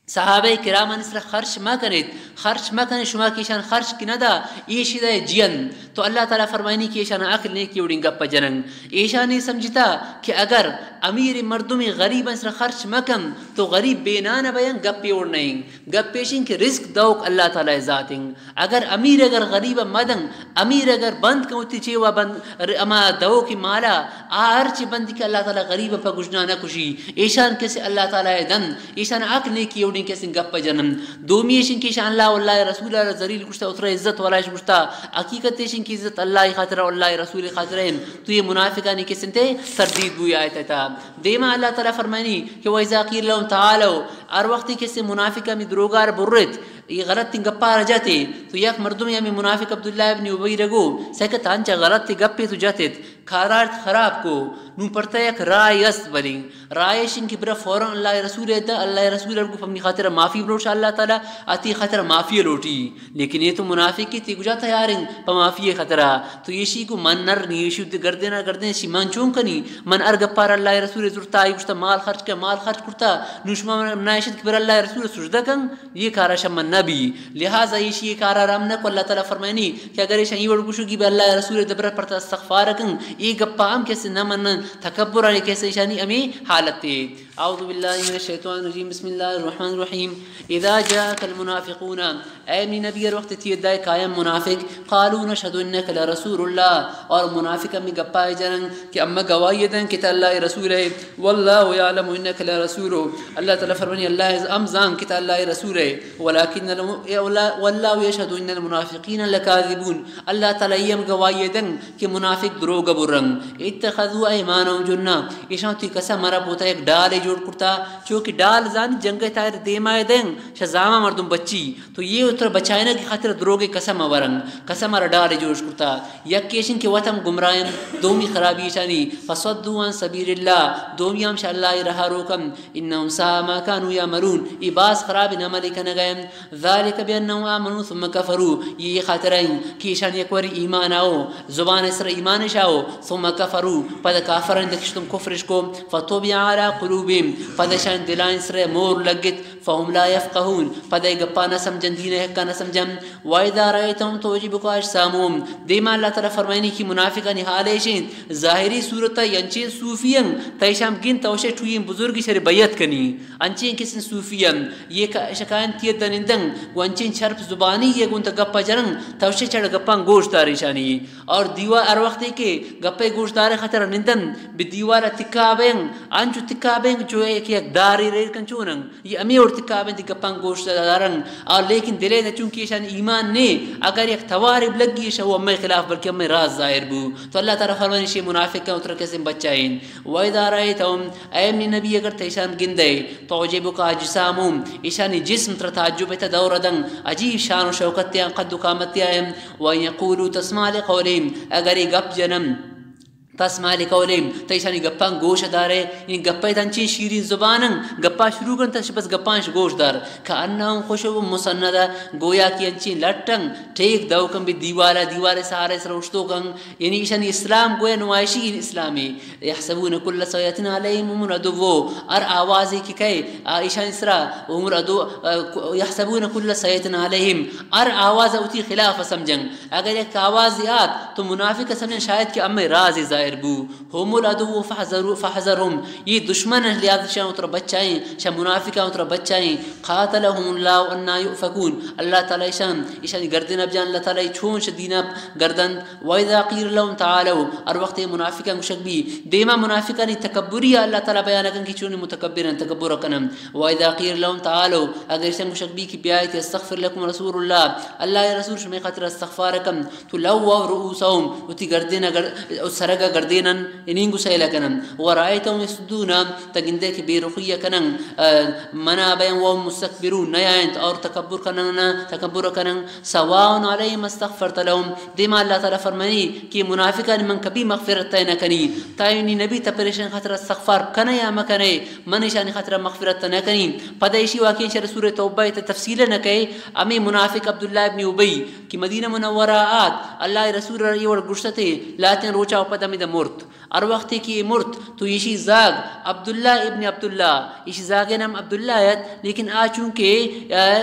صحابہ کرامانی سر خرچ مکنیت، خرچ مکنیت، شما کہ ایشان خرچ کہ ندا، ایشی دے جیند۔ تو اللہ تعالی فرمائنی کہ ایشان عقل نیکی وڑیں گپ جنن۔ ایشانی سمجھتا کہ اگر امیر مردمی غریباں سر خرچ مکن تو غریب بے نان بین، گپے وڑ نہیں۔ گپ ایشیں کہ رزق دوک اللہ تعالی ذاتیں۔ اگر امیر اگر غریب مدن، امیر اگر بند کن وتی چیوا بند، ر-، اما دوکی مالا، آ ہرچی بندی کہ اللہ تعالی غریب پہ گژنا نہ کشی، ایشان کسے اللہ تعالی دن، ایشان حق نیکی اوڑیں کسے گپ جنن۔ دومی ایشیں کہ ایشان اللہ واللہ رسول اللہ ذلیل گشتا، اترا عزت والا اش گشتا۔ حقیقت ایشیں کہ عزت اللہ خاطر، اللہ رسول خاطر ہیں۔ تو یہ منافقانی کسے تے تردید بوئی آیت تا۔ دیما اللہ تعالی فرمانی کہ وَإِذَا قِيلَ لَهُمْ تَعَالَوْا، ہر وقتی کسے منافق ہمیں دروگار برت، یہ غلط تیں گپار جاتے، تو یک مردمے ہمیں منافق عبداللہ ابن ابی رگو، سکت انچا غلط تیں گپے تو جاتت، کارارت خراب کو، نو پرتا یک رائے است بلیں، رائے شن کہ برا فوراً اللہ رسول دا، اللہ رسول کو پمنی خاطر معافی بلوٹ اللہ تعالی، آتی خاطر معافی لوٹی۔ لیکن یہ تو منافق کی تی کجا تیار ہیں پہ معافی خطرہ۔ تو ایشی کو من نر نی، ایشی گردنا گردن شی من چون کنی؟ من ہر گپار اللہ رسول زرتا، آئی گشتا مال خرچ کر، مال خرچ کرتا، نو شما من نائشت کہ بر اللہ رسول سجدہ کن، یہ کارا شما نبی۔ لہذا ایشی یہ کارا رام نہ کو۔ اللہ تعالی فرمائنی کہ اگر ایشان یہ وڑ گشو کہ بر اللہ رسول دبر پرتا استغفار کن، یہ گپا ہم کسے نہ منن، تکبر آنے کسے ایشانی ہمیں حالت ہے۔ اعوذ باللہ من الشیطان الرجیم، بسم اللہ الرحمن الرحیم۔ اذا جاءک المنافقون، اے منی نبی، ہر وقت تی دائے قائم منافق، قالوا نشهد انک لرسول اللہ، اور منافق ہمیں گپائے جنن کہ اما گواہی دن کہ تا اللہ رسول ہے، واللہ یعلم انک لرسول، اللہ تعالی فرمانی اللہ ہم زان کہ تا اللہ رسول ہے، ولکن الم-، واللہ یشهد ان المنافقین لکاذبون، اللہ تعالی یہ ہم گواہی دن کہ منافق دروگ برن۔ اتخذوا ایمانهم جنہ، ایشان تی قسم مرا بوتا یک ڈال جوڑ کرتا، چونکہ ڈال زانی جنگ تائر دیما دن شہ زاما مردم بچی، تو یہ اتر بچائنا کی خاطر دروگ قسم ورن، قسم را ڈال جوڑ کرتا۔ یک کیشن کہ وطن گمراہن، دومی خرابی ایشانی، فصدوا عن سبیل اللہ، دومی ہم شہ اللہ راہ روکن، انهم ساء ما كانوا يعملون، یہ باز خراب عمل کنگا ہیں۔ ذلك بأنهم آمنوا ثم كفروا، یہ خاطر ہیں کہ ایشان یک واری ایمان آؤ، زبان سر ایمان شاؤ، ثم كفروا، پد کافرانی دکشتم کفرش کو، فطبع علی قلوبهم، پد اشان دلائیں سر مور لگت، فهم لا یفقهون، پد ای گپا نہ سمجھن، دین حقا نہ سمجھن۔ و اذا رأیتهم تعجبک اجسامهم، دیما اللہ تعالی فرمائنی کہ منافقانی حال ایشین، ظاہری صورت انچین صوفی ان، تیشام گن توشے ٹوئیں بزرگی سر بیعت کنی، انچین کسن صوفی ان، یہ شکائن تیت دنندن، و انچین چرپ زبانی یہ گون تا گپا جنن، توشے چڑ گپان گوش داریشانی۔ اور دیوار ہر وقتے کہ گپے گوش دارے خاطر نندن، بہ دیوار تکا بین، انچو تکا بین جو ایک یک داری ریر کن چونن، یہ امی اور تکا بین دی گپان گوش دارن۔ اور لیکن دلے نہ چونکہ ایشان ایمان نے، اگر یک تواری لگی شو امی خلاف بلکہ امی راز ظاہر بو۔ تو اللہ تعالی فرمانی شی منافق کن اتر کسے بچائیں۔ و اذا رأیتهم، اے منی نبی اگر تیشان گندے، تعجبک اجسامهم، ایشانی جسم تر تعجب تا دور دن، عجیب شان و شوکتیاں قد و قامتیاں۔ وَإِنْ يَقُولُوا تَسْمَعْ لِقَوْلِهِمْ، اگر یہ گپ جنن، تسمع لقولهم، تہ ایشانی گپاں گوش دارے، یعنی گپے تنچیں شیرین زبانن، گپا شروع کن تش بس گپانش گوش دار۔ کأنهم خشب مسندہ، گویا کہ انچیں لٹن، ٹیک دو کن بہ دیوالا، دیوال سہارے سر اوشتو کن، یعنی ایشانی اسلام گویا نمائشی اسلامی۔ يَحْسَبُونَ كُلَّ صَيْحَةٍ عَلَيْهِمْ هُمُ الْعَدُوُّ، ہر آوازے کہ کئے، آ، ایشانی سرا، هم العدو، آ، يَحْسَبُونَ كُلَّ صَيْحَةٍ عَلَيْهِمْ، ہر آواز وتی خلاف سمجھن۔ اگر یک آوازے آت، تو منافق سمجھن شاید کہ امے راز ظاہر بو۔ هم العدو فاحذروا، فاحذرهم، یہ دشمن ہیں، لہذا شان اترا بچائیں، شان منافقاں اترا بچائیں۔ قاتلهم الله أنى يؤفكون، اللہ تعالی شان، ایشانی گردن اب جان، اللہ تعالی چون شدینا گردن۔ وَإِذَا قِيلَ لَهُمْ تَعَالَوْا، ہر وقت یہ منافقاں گوشگ بی، دیما منافقانی تکبری اللہ تعالی بیان کن کہ چونی متکبرن، تکبر کنن۔ وَإِذَا قِيلَ لَهُمْ تَعَالَوْا، اگر ایشان گوشگ بی کہ بیایت يَسْتَغْفِرْ لَكُمْ رَسُولُ اللَّهِ، اللہ رسول شمے خاطر استغفار کن، تو لووا رؤوسهم، وتی گردن گر-، سرگا گردینن، انینگو سیل کنن۔ وَرَأَيْتَهُمْ يَصُدُّونَ، تگندے کہ بے رخی کنن، آ، منا بین، وَهُمْ مُسْتَكْبِرُونَ، نیاینت اور تکبر کنن، تکبر کنن۔ سواء عليهم أستغفرت لهم، دیما اللہ تعالی فرمانی کہ منافقان من کبھی مغفرت تہ نہ کنی، تائینی نبی تہ پریشان خاطر استغفار کنے یا مکنے، من ایشانی خاطر مغفرت تہ نہ کنی۔ پدا ایشی واقعی شر سورہ توبہ تہ تفصیل نہ کئے، ہمیں منافق عبداللہ ابن ابی کہ مدینہ منورہ آت، اللہ رسول را یہ وڑ گشتے لاتین روچا و پدا ہمیں دا مرت۔ ہر وقتے کہ اے مرت، تو ایشی زاگ عبداللہ ابن عبداللہ، ایشی زاگے نام عبداللہ ات، لیکن آ چونکہ، آ،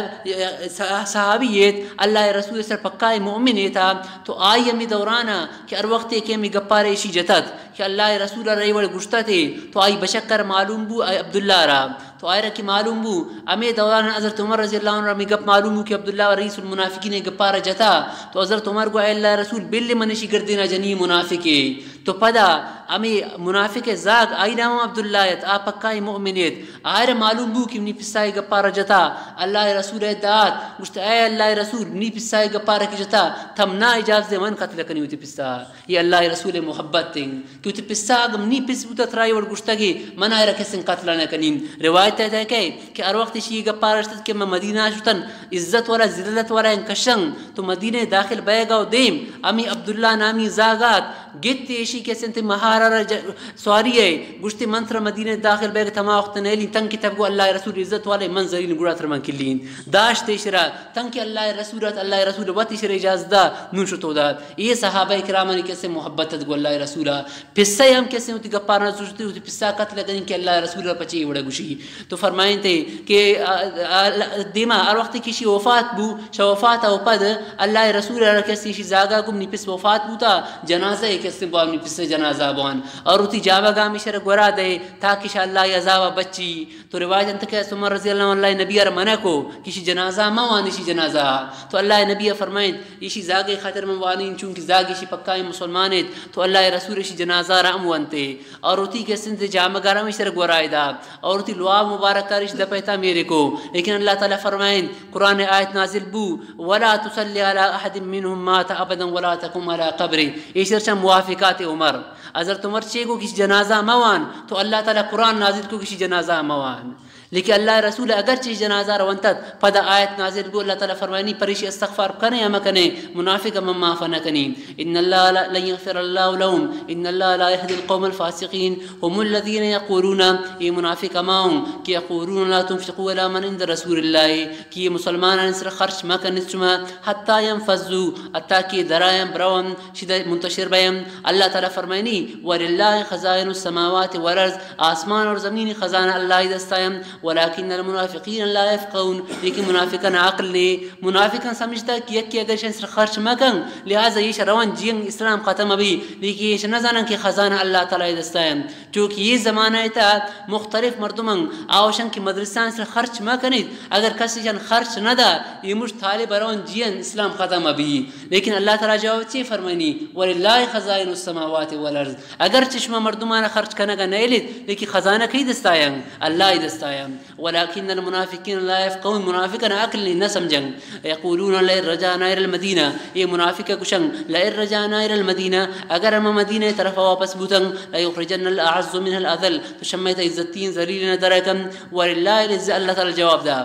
آ، صحابی ات، اللہ رسول سر پکا مؤمن ات، تو آئی ہمیں دورانا کہ ہر وقتے کہ ہمیں گپارے ایشی جتت کہ اللہ رسول را اے وڑ گشتتے، تو آئی بشکر معلوم بو، آئی عبداللہ را۔ تو آئرا کہ معلوم بو، ہمے دوران حضرت عمر رضی اللہ عنہ را ہمے گپ معلوم بو کہ عبداللہ رئیس المنافقین گپارا جتا، تو حضرت عمر گو، اے اللہ رسول، بل من اشی گردینا جنی منافقے۔ تو پدا ہمے منافق زاگ، آئی نام عبداللہ ات، آ پکائیں مؤمن ات۔ آئرا معلوم بو کہ منی پسائے گپارا جتا، اللہ رسول ء دات، گوشت، اے اللہ رسول، منی پسائے گپارا کہ جتا، تم نا اجازت دے من قتل کنی وتی پسا۔ یہ اللہ رسول محبت ہیں کہ وتی پسا اگم نی پس بوتا ترائی وڑ گشتگی، من آئرا کسن قتل نہ کنیم۔ روایت ہے کہ، کہ ہر وقت ایشی گپا رشتت کہ من مدینہ شتن، عزت والا، ذلت والا انکشن، تو مدینہ داخل بیگا و دیم، امی عبداللہ نامی زاگات، گت ایشی کسن تے مہارا را ج-، سواری ہے، گشتے من تر مدینہ داخل بیگ تما وقت نیلی، تنکہ تب گو اللہ رسول عزت والے من زرین گڑا تر من کلین۔ داشت ایشرا، تنکہ اللہ رسول ات، اللہ رسول وت ایشرا اجازت دا، نون شتو دا۔ اے صحابہ کرامانی کسے محبت ات گو اللہ رسولا۔ پسہ ہم کسے وتی گپارا نہ سوچتے، وتی پسہ قتل کنی کہ اللہ رسول را پچے وڑا گوشی۔ تو فرمائیں تے کہ، آ، آ، دیما ہر وقت کسی وفات بو، شہ وفات او پد اللہ رسول را کسی شی زاگا گم نی پس وفات بوتا، جنازہ اے کسے بوان، نی پس جنازہ بوان۔ اور وتی جاوگا ہمیشہ را گورا دے، تاکہ شہ اللہ عذابا بچی۔ تو روایت انت کہ عمر رضی اللہ عنہ اللہ نبی ار منع کو کہ ایشی جنازہ مہ وان، ایشی جنازہ۔ تو اللہ نبی فرمائیں، ایشی زاگے خاطر من وانین، چونکہ زاگ ایشی پکائیں مسلمان ایت، تو اللہ رسول ایشی جنازہ را ہم وانتے۔ اور وتی کہ سند جامگار ہم ایشی گورائے دا۔ اور وتی لعاب مبارک کار ایشی دپیتا میرے کو۔ لیکن اللہ تعالی فرمائیں، قرآن آیت نازل بو، ولا تصلی علی احد منهم مات ابدا ولا تقم علی قبره۔ ایشر چا موافقات عمر۔ حضرت عمر چے گو کہ ایشی جنازہ مہ وان، تو اللہ تعالی قرآن نازل کو کہ ایشی جنازہ مہ وان۔ لیکن اللہ رسول اگر چیز جنازہ رونتت، پدا آیت نازل بو، اللہ تعالی فرمانی، پریشی استغفار کنے یا مکنے، منافق من معاف نہ کنی۔ ان اللہ لا، لن یغفر اللہ لهم، ان اللہ لا یهدی القوم الفاسقین، هم الذین یقولون، یہ منافق ہما ہوں کہ یقولون لا تنفقوا علی من عند رسول اللہ، کہ یہ مسلمانان سر خرچ مکنت شما، حتی ینفضوا، حتی کہ درائیں برون، شد منتشر بیم۔ اللہ تعالی فرمانی، وللہ خزائن السماوات والارض، آسمان اور زمین خزانہ اللہ ہی دستایم، ولکن المنافقین لا یفقهون، لیکن منافقان عقل نے، منافقان سمجھتا کہ یکی اگر شن سر خرچ مکن، لہذا یہ روان جیئن اسلام ختم ابی، لیکن یہ نہ زانن کہ خزانہ اللہ تعالی دستایم۔ چونکہ یہ زمانہ تا مختلف مردمن آوشن کہ مدرسان سر خرچ مکنید، اگر کسی شن خرچ نہ دا، یہ مش طالب روان جیئن اسلام ختم ابی۔ لیکن اللہ تعالی جواب چی فرمانی؟ وللہ خزائن السماوات والارض۔ اگرچہ شما مردمان خرچ کنگا نیلید، لیکن خزانہ کئی دستایاں؟ اللہ دستایاں۔ ولکن المنافقین لا یفقهون، منافقان عقل نہ سمجھن۔ یقولون لئن رجعنا الی المدینہ، یہ منافق گشن، لئن رجعنا الی المدینہ، اگر ہم مدینہ طرف واپس بوتن، لیخرجن الاعز منها الاذل، تو شمئے تا عزتین ذلیل نہ درکن۔ وللہ العزہ، اللہ تعالی جواب دا۔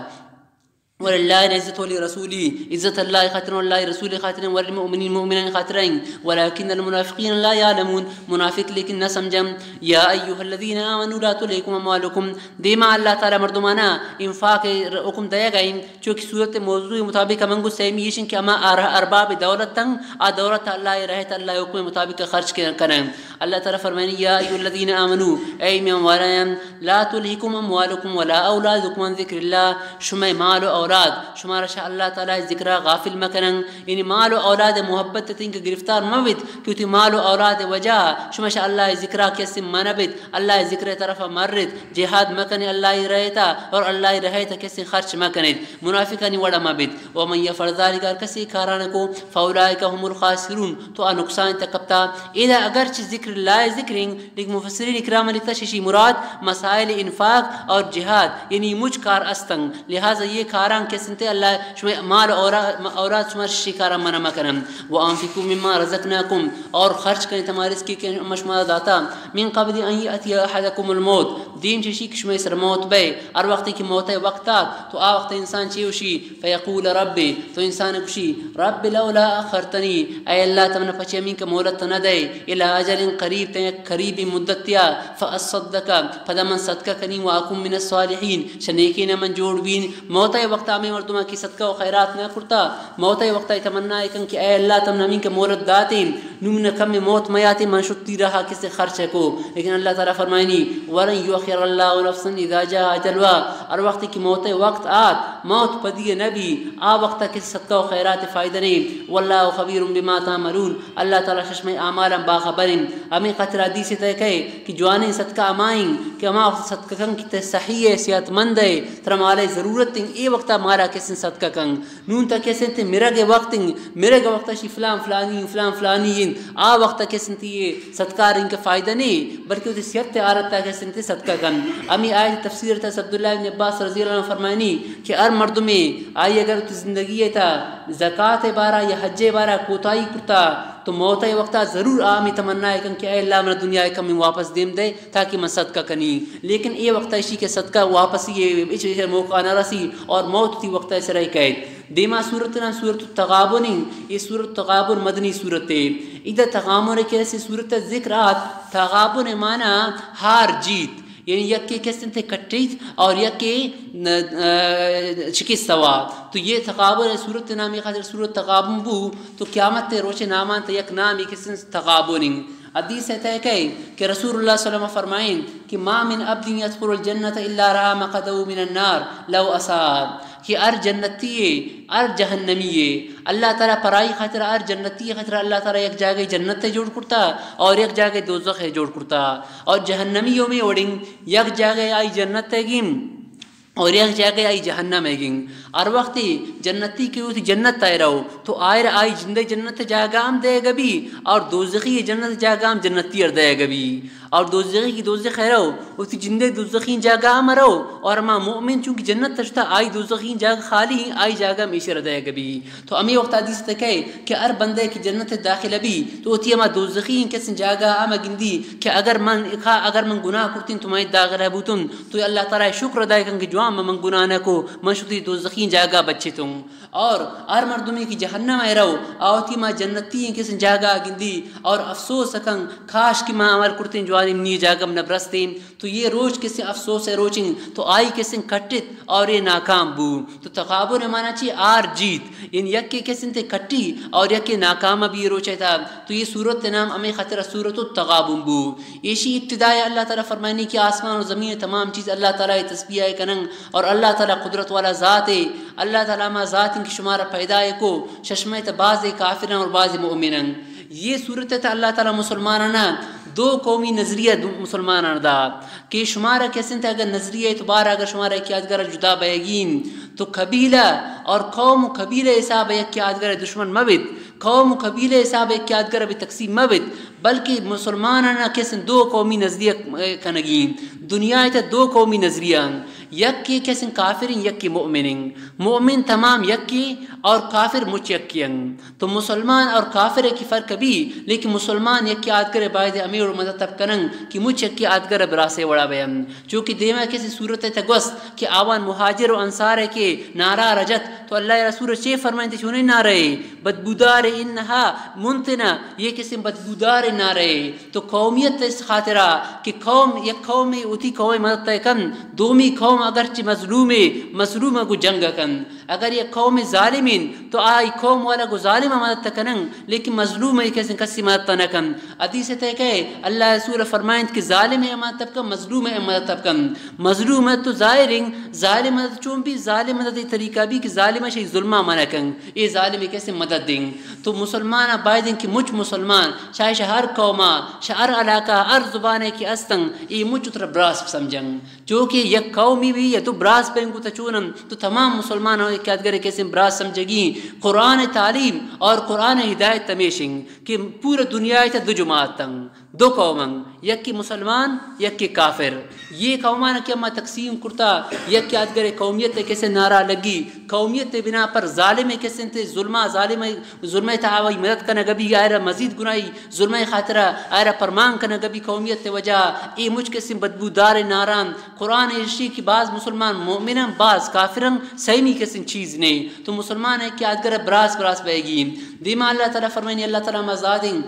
وللہ العزة ولرسوله، عزت اللہ خاطر، اللہ رسول خاطر، وللمؤمنین، مؤمنان خاطر، ولکن المنافقین لا یعلمون، منافق لیکن نہ سمجھن۔ یا ایها الذین آمنوا لا تلهکم اموالکم، دیما اللہ تعالی مردمانا انفاق حکم دیا گئیں، چونکہ صورت موضوع مطابق من گو سیمی ایشن کہ اما ار-، ارباب دولت تن، آ دولت اللہ رہت اللہ حکم مطابق خرچ کنن۔ اللہ تعالی فرمانی، یا ایها الذین آمنوا، اے ایمان والایان، لا تلهکم اموالکم ولا اولادکم عن ذکر اللہ، شمئے مال و اولاد شمارا شہ اللہ تعالی ذکرا غافل مکنن۔ یعنی مال و اولاد محبت تنگ گرفتار مبت کہ وتی مال و اولاد وجہ شما شہ اللہ ذکرا کسی منبت، اللہ ذکر طرف مرت، جہاد مکنے اللہ رہتا اور اللہ رہتا کسی خرچ مکنیت، منافقانی وڑا مبت۔ ومن یفعل ذلک، ہر کسی کاران کو، فاولئک هم الخاسرون، تو آ نقصان تک کپتا۔ ادا اگرچہ ذکر اللہ ذکریں، لیکن مفسرین اکرام لکھتا ششی مراد مسائل انفاق اور جہاد، یعنی مچ کار استنگ، لہذا یہ کاران کسنتے اللہ شما مال اورا-، اوراد شما ششی کاران منع مکنن۔ وانفقوا مما رزقناکم، اور خرچ کریں تمہارے رزق کہ ہم شما داتا، من قبل ان یاتی احدکم الموت، دیم چشی کہ شما سر موت بے، ہر وقت کہ موت وقت آت تو آ وقت انسان چی وشی؟ فیقول رب، تو انسان گوشی، رب لولا اخرتنی، اے اللہ تو منا پچے ہمینکہ مہلت نہ دئے، الی اجل قریب، تئیں یک قریبی مدتیا، فاصدق، پدا من صدقہ کنی، واکن من الصالحین، شہ نیکین من جوڑ بین۔ موت وقت ہمے مردماں کہ صدقہ و خیرات نہ کرتا، موت وقت تمنا کن کہ اے اللہ تو منا ہمینکہ مہلت داتیں، نوں من کم موت میاتی من شتی رہا کسی خرچ کو۔ لیکن اللہ تعالی فرمائنی، ولن یؤخر اللہ نفسا اذا جاء اجلها، ہر وقت کہ موت وقت آت، موت پدی نبی، آ وقت کسی صدقہ و خیرات فائدہ نہیں۔ واللہ خبیر بما تعملون، اللہ تعالی ششمئے اعمالاں باخبریں۔ ہمیں خاطر حدیث تہ کہے کہ جوانیں صدقہ ہمائیں کہ ہما وقت صدقہ کن کہ تہ صحیح ہے، صحت مند ہے، ترا مال ضرورت ہیں، اے وقتا مالا کسیں صدقہ کن۔ نون تا کسیں تے مرگ وقت ہیں، مرگ وقت شی فلان فلانی، فلان فلانی ہیں، آ وقت کسیں تے یہ صدقہ رنگ فائدہ نہیں، بلکہ وہ صحت حالت تا کسیں تے صدقہ کن۔ ہمیں آیت تفسیر تا عبداللہ بن عباس رضی اللہ عنہ فرمائنی کہ ہر مردمے آئی اگر تو زندگی تا زکات بارا یا حج بارا کوتاہی کرتا، تو موت وقتا ضرور آ ہمیں تمنا کن کہ اے اللہ منا دنیا کم واپس دیم دے تاکہ من صدقہ کنی۔ لیکن اے وقتا اشی کہ صدقہ واپسی اے، اچ موقع نہ رسی اور موت تی وقتا سرے کئے۔ دیما سورت نام سورت التغابن ہیں، یہ سورت التغابن مدنی سورت ہے۔ ادا تغابن کیسے سورت ذکر آت، تغابن معنی ہار جیت، یعنی یکے کسیں تے کٹیت اور یکے ن-، آ، شکست ہوا۔ تو یہ تغابن سورت نامی خاطر سورت تغابن بو، تو قیامت تے روچے نامان تے یک نامی کسیں تغابن ہیں۔ حدیث تہ کہے کہ رسول اللہ صلی اللہ علیہ وسلم فرمائیں کہ ما من عبد يدخل الجنة إلا رأى مقعده من النار لو أساء، کہ ہر جنتی ہے، ہر جہنمی ہے، اللہ تعالی پرائی خاطر، ہر جنتی خاطر اللہ تعالی یک جاگہ جنت جوڑ کرتا اور یک جاگہ دوزخ جوڑ کرتا، اور جہنمی یوم وڑیں یک جاگہ آئی جنت گیم اور یک جاگہ آئی جہنم گیم۔ ہر وقت جنتی کہ وتی جنت آئے رہو تو آئر آئی جندے جنت جاگہ ہم دے گبی اور دوزخی جنت جاگہ ہم جنتی ار دے گبی۔ اور دوزخی کی دوزخ ہے رہو، وتی جندے دوزخی جاگہ ہم رہو، اور ہما مؤمن چونکہ جنت تشتا آئی دوزخی جاگہ خالی ہیں، آئی جاگہ ہم ایشر دے گبی۔ تو ہمیں وقت حدیث تہ کہے کہ ہر بندے کہ جنت داخل بی تو وتی ہما دوزخی کسیں جاگہ ہم گندی کہ اگر من، اگر من گناہ کرتیں تو میں داخل بوتن، تو اللہ تعالی شکر ادا کن کہ من گناہ نہ کو، من شتی دوزخی جاگہ بچتوں۔ اور ہر مردمی کہ جہنم ء رو، آ وتی ما جنتی کسیں جاگہ گندی اور افسوس کن، کاش کہ ما عمل کرتیں جوانی منی جاگہ نہ برستیں۔ تو یہ روچ کسیں افسوس ء روچیں، تو آئی کسیں کٹت اور یہ ناکام بو۔ تو تغابن مانا چی؟ آر جیت، یعنی یکے کسیں تے کٹی اور یکے ناکام بی روچے تا۔ تو یہ سورت نام ہمیں خاطر سورت التغابن بو۔ ایشی ابتداء اللہ تعالی فرمائنی کہ آسمان و زمین تمام چیز اللہ تعالی تسبیح کنن اور اللہ تعالی قدرت والا ذات ہے۔ اللہ تعالی ما ذات کہ شمارا پیدا کو، ششمے تا بعض کافرن اور بعض مؤمنن۔ یہ صورت تا اللہ تعالی مسلمانانا دو قومی نظریہ دو مسلمانان دا کہ شمارا کسنت اگر نظریہ اعتبار اگر شمارا یک آدگر جدا بیگین تو قبیلہ اور قوم و قبیلہ حساب یک آدگر دشمن مبت، قوم و قبیلہ حساب یک آدگر بھی تقسیم مبت، بلکہ مسلمانانا کسن دو قومی نظریہ کنگین۔ دنیا تا دو قومی نظریہ، یک کسن کافرین، یک مؤمنین۔ مؤمن تمام یکے اور کافر مچ یکے انت۔ تو مسلمان اور کافر کی فرق بھی، لیکن مسلمان یکے آدگر باید ہمے وڑ مدد تب کنن کہ مچ یکے آدگر براسے وڑا بین۔ چونکہ دیما کسی صورت تگوست کہ آوان مہاجر و انصار کے نعرہ رجت، تو اللہ رسول چے فرمائنتے چونے نعرہ، بدبودار انہا منتنا، یہ کسی بدبودار نعرہ۔ تو قومیت اس خاطرہ کہ قوم، یک قوم وتی قوم مدد کن، دومی قوم اگرچہ مظلوم، مظلوم گو جنگ کن۔ اگر یک قوم ظالمین تو آئی قوم والا گو ظالم مدد کنن، لیکن مظلوم کسی، کسی مدد نہ کن۔ حدیث تے کہ اللہ رسول فرمائنت کہ ظالم مدد کن، مظلوم مدد کن۔ مظلوم تو ظاہرین، ظالم مدد چون بھی، ظالم مدد طریقہ بھی کہ ظالم شی ظلمہ منع کن۔ اے ظالم کسے مدد دیں۔ تو مسلمان باید کہ مچ مسلمان، چاہے شہ ہر قوما، شہ ہر علاقہ، ہر زبانے کہ استن، اے مچ تر براس سمجھن۔ چونکہ یک قومی بھی یا تو براس بین گو تچونن، تو تمام مسلمان ہو یک آدگر کسے براس سمجھگی۔ قرآن تعلیم اور قرآن ہدایت تمیشن کہ پورا دنیا تا دو جماعتن۔ دو قومن، یکے مسلمان، یکے کافر۔ یہ قومان کہ ما تقسیم کرتا، یکے آدگر قومیت کسے نعرہ لگی، قومیت بنا پر ظالم کسے تے ظلمہ، ظالم، ظلمہ تا آوائی مدد کنگ بی، آئرا مزید گناہی، ظلمہ خاطرہ آئرا پرمان کنگ بی قومیت وجہ۔ اے مچ کسے بدبودار نعران۔ قرآن ارشی کہ بعض مسلمان مؤمنن، بعض کافرن، سیمی کسے چیز نہیں۔ تو مسلمان ہے کہ آدگر براس براس بیگی۔ دیما اللہ تعالی فرمائنی، اللہ تعالی مزادیں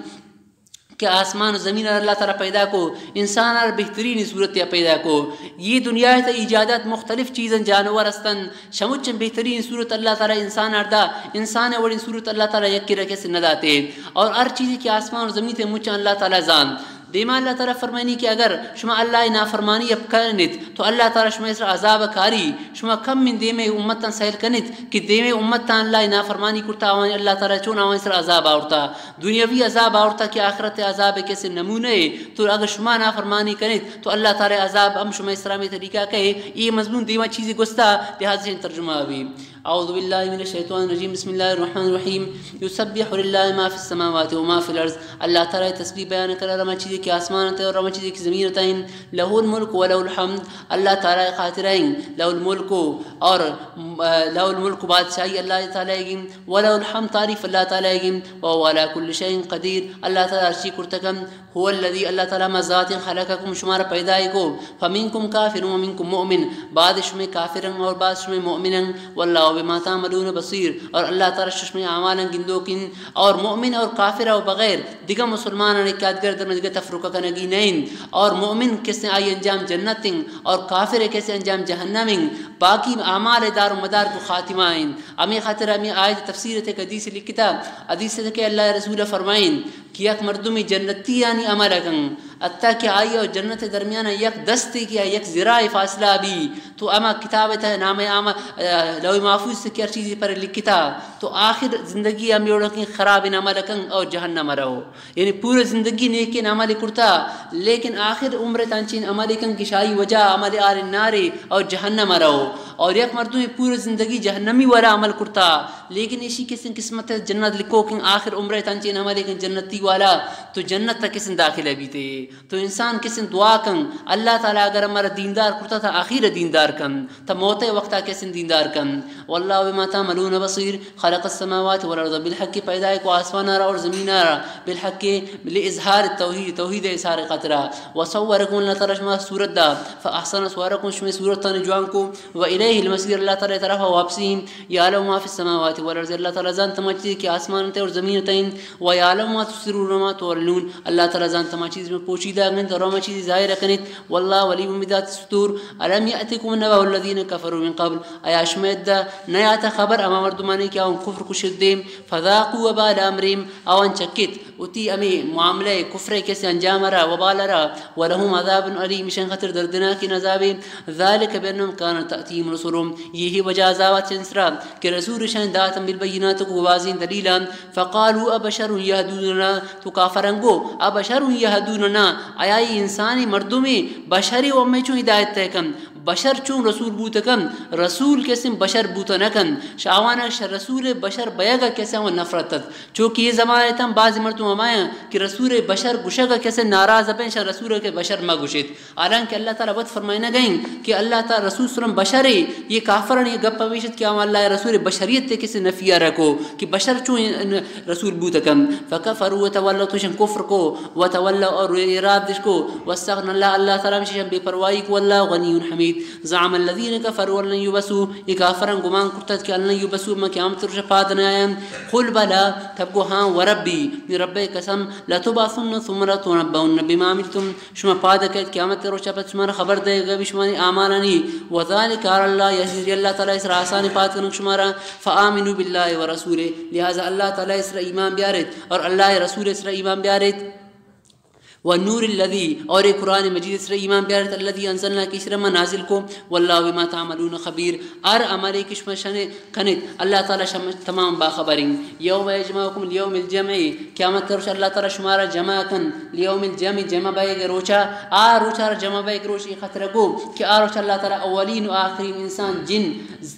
کہ آسمان و زمین اللہ تعالی پیدا کو، انسان ہر بہترین صورت یا پیدا کو۔ یہ دنیا تا ایجادات مختلف چیزن جانور استن، شمچن بہترین صورت اللہ تعالی انسان ہر دا، انسان وڑین صورت اللہ تعالی یکی رکھے سے نہ داتے۔ اور ہر چیزی کہ آسمان و زمین تے مچن اللہ تعالی زان۔ دیما اللہ تعالی فرمائنی کہ اگر شما اللہ نافرمانی اب کنت تو اللہ تعالی شما سر عذاب کاری۔ شما کم من دیمے امتان سیل کنت کہ دیمے امتان اللہ نافرمانی کرتا، آوان اللہ تعالی چون آوان سر عذاب آورتا۔ دنیاوی عذاب آورتا کہ آخرت عذاب کسے نمونہ ہے۔ تو اگر شما نافرمانی کنت تو اللہ تعالی عذاب ہم شما اسلامی طریقہ کہے۔ یہ مضمون دیما چیزی گستا، لہذا ان ترجمہ بھی۔ اعوذ باللہ من الشیطان الرجیم، بسم اللہ الرحمن الرحیم۔ یسبح للہ ما فی السماوات و ما فی الارض۔ اللہ تعالی تسبیح بیان کرا رما چیزی کہ آسمان تے اور رما چیزی کہ زمین تے ہیں۔ لہ الملک و لہ الحمد۔ اللہ تعالی خاطر ہیں۔ لہ الملک اور، آ، لہ الملک بادشاہی اللہ تعالی گی۔ ولہ الحمد، تعریف اللہ تعالی گی، وهو على كل شيء قدير، اللہ تعالی ہر چی کرتگن۔ هو الذي، اللہ تعالی ہما ذات خلقكم، شمارا پیدا کو، فمنكم كافر ومنكم مؤمن، بعض شمے کافرن اور بعض شمے مؤمنن، والله بما تعملون بصير، اور اللہ تعالی شمے اعمالن گندوکن۔ اور مؤمن اور کافر و بغیر دگہ مسلمانان کہ آدگر در دگہ تفرقہ کنگی نہ انت، اور مؤمن کسے آئی انجام جنت انت اور کافر کسے انجام جہنم انت، باقی اعمال دار و مدار کو خاتمہ انت۔ ہمے خاطر ہمے آیت تفسیر تے حدیث لکھتا، حدیث تے کہ اللہ رسول فرمائیں کہ یک مردمی جنتی یعنی عمل کن، حتی کہ آئی اور جنت درمیان یک دستے کہ یک ذراع فاصلہ بھی، تو اما کتاب تے نام اما، آ، لوح محفوظ تے کہ ہر چیزی پر لکھتا، تو آخر زندگی ہم یوڑا کہ خراب عمل کن اور جہنم رو۔ یعنی پورے زندگی نیکیں عمل کرتا، لیکن آخر عمر تانچین عمل کن کہ شاہی وجہ عمل آر نارے اور جہنم رو۔ اور یک مردم پورے زندگی جہنمی والا عمل کرتا، لیکن ایشی کسیں قسمت ءَ جنت لکھوکیں، آخر عمر ءَ تنچیں عملے کن جنتی والا، تو جنت ءَ کسیں داخل بیتے۔ تو انسان کسیں دعا کن، اللہ تعالیٰ اگر ہمارا دیندار کرتا، تا آخر دیندار کن، تا موت ءِ وقتا کسیں دیندار کن۔ واللہ بما تعملون بصیر، خلق السماوات والارض بالحق، پیدا کو آسمان را اور زمین را بالحق، لإظہار التوحید، توحید اظہار خاطرا۔ وصورکم، اللہ تعالیٰ شما صورت دا، فاحسن صورکم، شما صورتانی جوان کو، و الیہ المصیر، اللہ تعالیٰ طرف واپسی ہیں۔ یعلم ما فی السماوات والارض، اللہ تعالیٰ زانت ہما چیز کہ آسمان تے اور زمین تے ہیں۔ و یعلم ما تسرون و ما تعلنون، اللہ تعالیٰ زانت ہما چیز میں پوشیدہ ہیں اور ہما چیز ظاہر کنیت۔ واللہ علیم بذات الصدور۔ الم یأتکم نبأ الذین کفروا من قبل، آیا شما ادا نیاتا خبر ہما مردمانی کہ آوان کفر کو شرک دیم؟ فذاقوا وبال امرهم، آوان چکت وتی ہمے معاملہ کفر کسیں انجام را، وبال را، ولهم عذاب الیم، اشان خاطر دردناکیں عذابے۔ ذلک بأنهم کانت تأتیهم رسلهم، یہی وجہ عذابات چنسرا کہ رسول اشان داتن بالبینات، کو واضح دلیلان۔ فقالوا ابشر یهدوننا، تو کافران گو، ابشر یهدوننا، آیا اے انسانی مردمے، بشرے و ہمے چون ہدایت تے کن؟ بشر چون رسول بوت کن؟ رسول کسیں بشر بوت نہ کن۔ شاوانک شہ رسول بشر بیگا کسیں و نفرت ات۔ چونکہ یہ زمانہ تم بعض مردم ہمایاں کہ رسول بشر گشگا کسیں ناراض بیں، شہ رسول کہ بشر مہ گشیت۔ حالانکہ اللہ تعالیٰ وت فرمائنگ ءَ انت کہ اللہ تعالیٰ رسول صلی اللہ علیہ وسلم بشرے، یہ کافرانی گپ ہمیش ات کہ آوان اللہ ءِ رسول بشریت ءِ کسے نفی ءَ را کو کہ بشر چون رسول بوت کن۔ فکفروا وتولوا، تو اشان کفر کو، وتولوا اور اعراض اش کو، واستغنى الله، اللہ تعالیٰ ہمیش اشان بے پرواہی کو، والله غني حميد۔ زعم الذين كفروا أن لن يبعثوا، یہ کافران گمان کرتت کہ أن لن يبعثوا، ما قیامت روچ پاد نہ آیاں۔ قل بلى، تب گو ہاں وربي، من رب قسم، لتبعثن ثم لتنبؤن بما عملتم، شما پاد کئیت قیامت ءِ روچا، پد شمارا خبر دئیگا بی شمارے اعمالانی۔ وذلك على الله يسير، اللہ تعالیٰ ءِ سرا آسان پاد کنگ شمارا۔ فآمنوا بالله ورسوله، لہذا اللہ تعالیٰ ءِ سرا ایمان بیاریت اور اللہ ءِ رسول ءِ سرا ایمان بیاریت۔ والنور الذي، اور اے قرآن مجید ءِ سرا ایمان بیاریت، الذي أنزلنا، کہ اشرا ما نازل کو، والله بما تعملون خبير، ہر عملے کہ شما شنے کنیت، اللہ تعالیٰ شم تمام باخبریں۔ یوم یجمعکم لیوم الجمع، قیامت ءِ روچ اللہ تعالیٰ شمارا جمع کن، لیوم الجمع، جمع بئیگ ءِ روچا، آ روچا را جمع بئیگ ءِ روچ اے خاطرا گو کہ آ روچ اللہ تعالیٰ اولین و آخرین انسان، جن،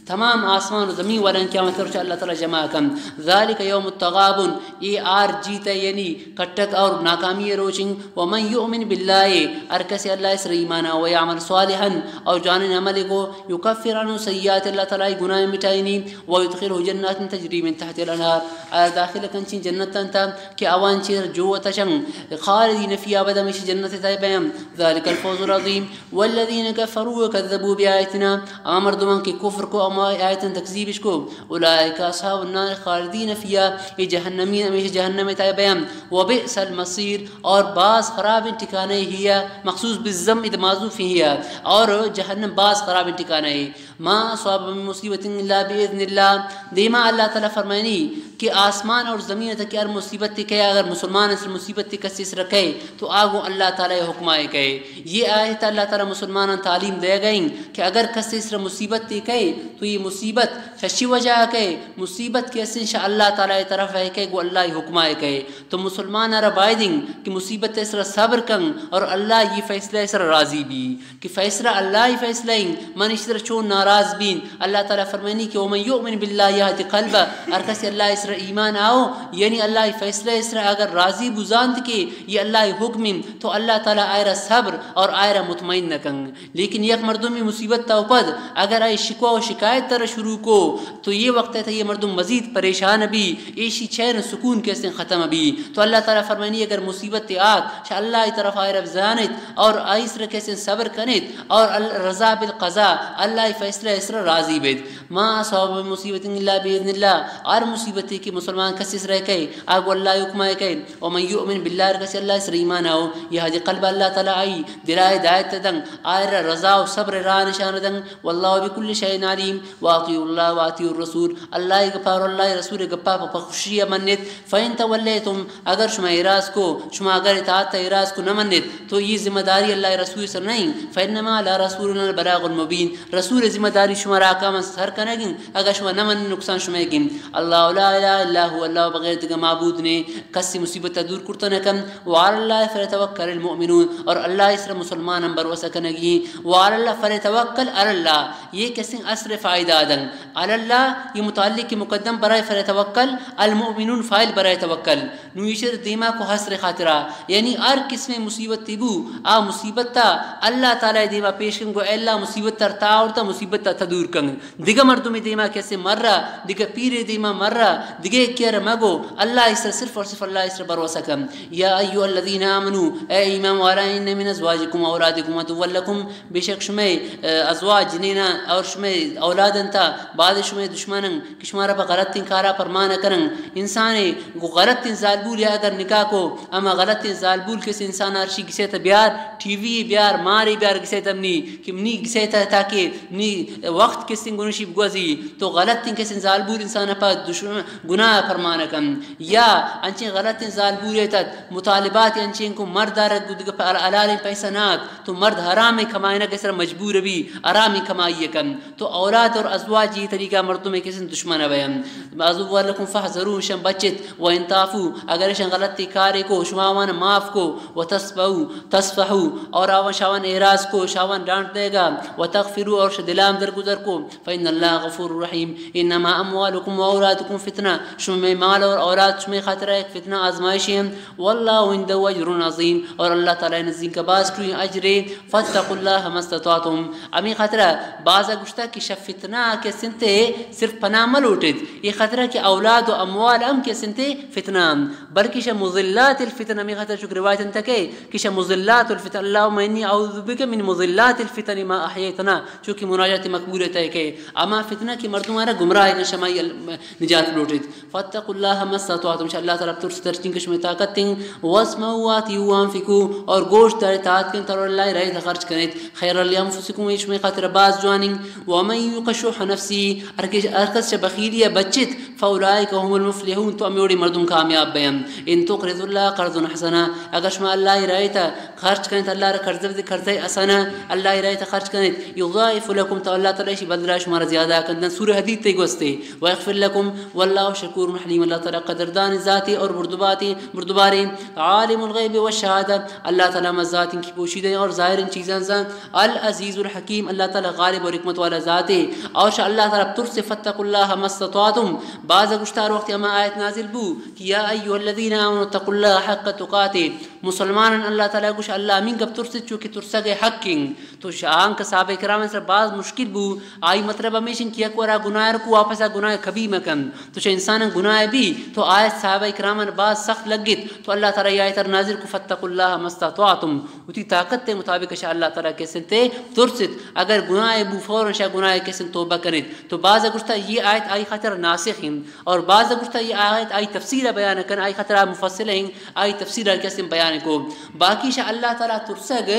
تمام آسمان و زمین والان قیامت ءِ روچا اللہ تعالیٰ جمع کن۔ ذلك يوم التغابن، اے آر جیت ءِ یعنی کٹک اور ناکامی ءِ روچیں۔ ومن يؤمن بالله، ہر کسے اللہ ءِ سرا ایمان آ، ويعمل صالحا، اور جوانیں عملے کو، يكفر عنه سيئاته، اللہ تعالیٰ ءِ گناہ مٹائینی، ويدخله جنات تجري من تحتها الأنهار، آ داخل کنچیں جنتاں تا کہ آوان چیر جو وتا چن، خالدين فيها، ابدا ہمیش جنت ءِ تہا بیاں۔ ذلك الفوز العظيم۔ والذين كفروا وكذبوا بآياتنا، آ مردمان کہ کفر کو، ہما آیتاں تکذیب اش کو، أولئك أصحاب النار خالدين فيها، یہ جہنمی ہمیش جہنم ءِ تہا بیاں۔ وبئس المصير، اور باز خرابیں ٹھکانہ ہی ہے، مخصوص بالضم ادا معذوف ہی ہے، اور جہنم باز خرابیں ٹھکانہ ہے۔ ما أصاب من مصيبة إلا بإذن الله، دیما اللہ تعالیٰ فرمائنی کہ آسمان اور زمین تک ہر مصیبت تے کئے، اگر مسلمان ءِ سرا مصیبت تے کسے ءِ سرا کئے تو آ گوں اللہ تعالیٰ ءِ حکم ءَ کئے۔ یہ آیت اللہ تعالیٰ مسلماناں تعلیم دئیگ ءَ انت کہ اگر کسے ءِ سرا مصیبت تے کئے تو یہ مصیبت چشی وجہ ءَ کئے، مصیبت کہ استیں شہ اللہ تعالیٰ ءِ طرف ءَ کئے، گوں اللہ ءِ حکم ءَ کئے۔ تو مسلمان ءَ را باید انت کہ مصیبت ءِ سرا صبر کن اور اللہ ءِ فیصلہ ءِ سرا راضی بی۔ کہ فیصلہ اللہ ءِ فیصلہ انت، من اشی سرا چون ناراض بین؟ اللہ تعالیٰ فرمائنی کہ ومن يؤمن بالله يهد قلبه، ہر کسے اللہ ءِ سرا ایمان آؤ، یعنی اللہ ءِ فیصلہ ءِ سرا اگر راضی بزانت کہ یہ اللہ ءِ حکم انت، تو اللہ تعالیٰ آئرا صبر اور آئرا مطمئن نہ کن۔ لیکن یک مردمی مصیبت تا پد اگر آئی شکوہ و شکایت ترا شروع کو، تو یہ وقت ءِ تہا یہ مردم مزید پریشان بی، ایشی چین و سکون کہ استیں ختم بی۔ تو اللہ تعالیٰ فرمائنی اگر مصیبت تے آت، شہ اللہ ءِ طرف آئرا بزانت اور آئی سرا کہ استیں صبر کنت اور ال-، رضا بالقضاء، اللہ ءِ فیصلہ ءِ سرا راضی بیت۔ ما أصاب من مصيبة إلا بإذن الله، ہر مصیبتے کہ مسلمان کسے ءِ سرا کئے، آ گوں اللہ ءِ حکم ءَ کئے۔ ومن يؤمن بالله، ہر کسے اللہ ءِ سرا ایمان آؤ، يهد قلبه، اللہ تعالیٰ آئی دل ءَ ہدایت دن، آئرا رضا و صبر ءِ راہ نشان دن۔ والله بكل شيء عليم، وأطيعوا الله وأطيعوا الرسول، اللہ ءِ گپا اور اللہ ءِ رسول ءِ گپا پہ، پہ خوشی ءَ منت۔ فإن توليتم، اگر شما اعراض کو، شما اگر اطاعت ءَ اعراض کو نہ منت، تو یہ ذمہ داری اللہ ءِ رسول ءِ سرا نہیں۔ فإنما على رسولنا البلاغ المبين، رسول ءِ ذمہ ذمہ داری شمارا احکام سر کنگیں، اگر شما نہ منی نقصان شمئیگیں۔ اللہ لا الہ الا هو، اللہ بغیر دگہ معبود نے، کسی مصیبت دور کرتا نہ کن۔ وعلی اللہ فلیتوکل المؤمنون، اور اللہ سر مسلمان ہم بھروسہ کنگی۔ وعلی اللہ فلیتوکل علی اللہ، یہ کسیں اصل فائدہ دن۔ علی اللہ یہ متعلق مقدم برائے فلیتوکل، المؤمنون فاعل برائے توکل۔ نو ایشر دیما کو حصر خاطرہ، یعنی ہر قسم مصیبت تی بو، آ مصیبت تا اللہ تعالی دیما پیش کن، گو اے اللہ مصیبت تر تا آورتا، مصیبت تا تدور کن۔ دگہ مردم دیما کسے مرہ، دگہ پیر دیما مرہ، دگہ کیر مگو، اللہ ایسر صرف اور صرف اللہ ایسر بھروسہ کن۔ یا ایھا الذین آمنوا، اے ایمان والا، ان من ازواجکم و اولادکم عدوا لکم، بے شک شمئے، اے، ازواج جنینا اور شمئے اولادن تا بعض شمئے دشمنن کہ شمارا پہ غلطیں کارا پرمان کنن۔ انسانے گو غلطیں زالبول یا اگر نکاح کو، اما غلطیں زالبول کس انسان ارشی گسے تا بیار، ٹی وی بیار، مارے بیار گسے تا منی، کہ منی گسے تا تاکہ منی وقت کسیں گنشی بگوزی۔ تو غلطیں کسیں زالبول انسان پہ دشمن گناہ پرمان کن۔ یا انچیں غلطیں زالبول تت مطالبات انچیں کو مرد دارگ دگہ پہ حلالیں پیسہ نات، تو مرد حرامیں کمائنگ سر مجبور بی، حرامیں کمائی کن۔ تو اولاد اور ازواج یہ طریقہ مردم کسن دشمن بیان۔ عدوا لکم فاحذروهم، شن بچت، و ان تعفوا، اگر شن غلطی کارے کو، شما وان معاف کو، و تصفحوا، تصفحوا، اور آوان شاوان اعراض کو، شاوان ڈانٹ دے گا، و تغفروا، اور ش دلام درگزر کو، فإن اللہ غفور رحیم، انما اموالکم و اولادکم فتنہ، شمئے مال اور اولاد شمئے خاطر ایک فتنہ آزمائشی ہیں، واللہ عندہ اجر عظیم، اور اللہ تعالی نزدیک باز ٹوئی اجرے۔ فاتقوا اللہ ما استطعتم۔ ہمیں خاطرہ بعضا گوشتا کہ شہ فتنہ کہ سنتے صرف پناہ مہ لوٹت۔ یہ خاطرہ کہ اولاد و اموال ہم کہ سنتے فتنہ ہم۔ بلکہ شہ مضلات الفتن، ہمیں خاطرہ چک روایت انت کہ، کہ شہ مضلات الفتن، اللہم انی اعوذ بک من مضلات الفتن ما احییتنا، چونکہ مناجات مقبول ہے کہ اما فتنہ کہ مردمانا گمراہ کن، شمائی ال-، نجات لوٹت۔ فاتقوا اللہ ما استطعتم، شہ اللہ تعالی ترس ترچین کہ شمئے طاقت تیں۔ واسمعوا واطیعوا وانفقوا، اور گوش دارے، طاعت کن، اور اللہ رائے خرچ کنیت۔ خیرا لانفسکم، یہ شمئے خاطر باز جوانیں۔ ومن یوق شح نفسہ، ہر کس، ہر کس چہ بخیلی بچت، فاولئک هم المفلحون، تو ہمے وڑیں مردم کامیاب بیان۔ ان تقرضوا اللہ قرضا حسنا، اگر شما اللہ رائے خرچ کنیت، اللہ را قرض بدے، قرض حسنا، اللہ رائے خرچ کنیت، یضاعف لکم، تو اللہ تعالی شی بدلہ شمارا زیادہ کن دن۔ سورہ حدید تے گوستے، ویغفر لکم، واللہ شکور حلیم، اللہ تعالی قدردان ذاتے اور بردباتے، بردبارے۔ عالم الغیب والشہادہ، اللہ تعالی ہما ذات ہیں کہ پوشیدہ ہیں اور ظاہر ان چیزاں زان۔ العزیز الحکیم، اللہ تعالی غالب اور حکمت والا ذاتے۔ اور شہ اللہ تعالی ترس، فاتقوا اللہ ما استطعتم۔ بعضا گوشتا ہر وقت ہما آیت نازل بو کہ یا ایھا الذین آمنوا اتقوا اللہ حق تقاته، مسلمانان اللہ تعالی گوش، اللہ ہمیں گپ ترست چونکہ ترسگ حق ہیں۔ تو شہ آنکہ صحابہ کرام سر باز مشکل بو، آئی مطلب ہمیش انت کہ یک وارا گناہ کو واپس آ گناہ کبھی مکن۔ تو شہ انسان گناہ بی، تو آیت صحابہ کرام باز سخت لگت، تو اللہ تعالی آیت نازل کو، فاتقوا اللہ ما استطعتم۔ وتی طاقت تے مطابق شہ اللہ تعالی کسن تے ترست۔ اگر گناہ بو، فوراً شہ گناہ کسن توبہ کنیت۔ تو بعضا گوشتا یہ آیت آئی خاطر ناسخ ہیں، اور بعضا گوشتا یہ آیت آئی تفسیر بیان کن، آئی خاطر مفصل ہیں، آئی تفسیر کسن بیان کو۔ باقی شہ اللہ تعالی ترسگ،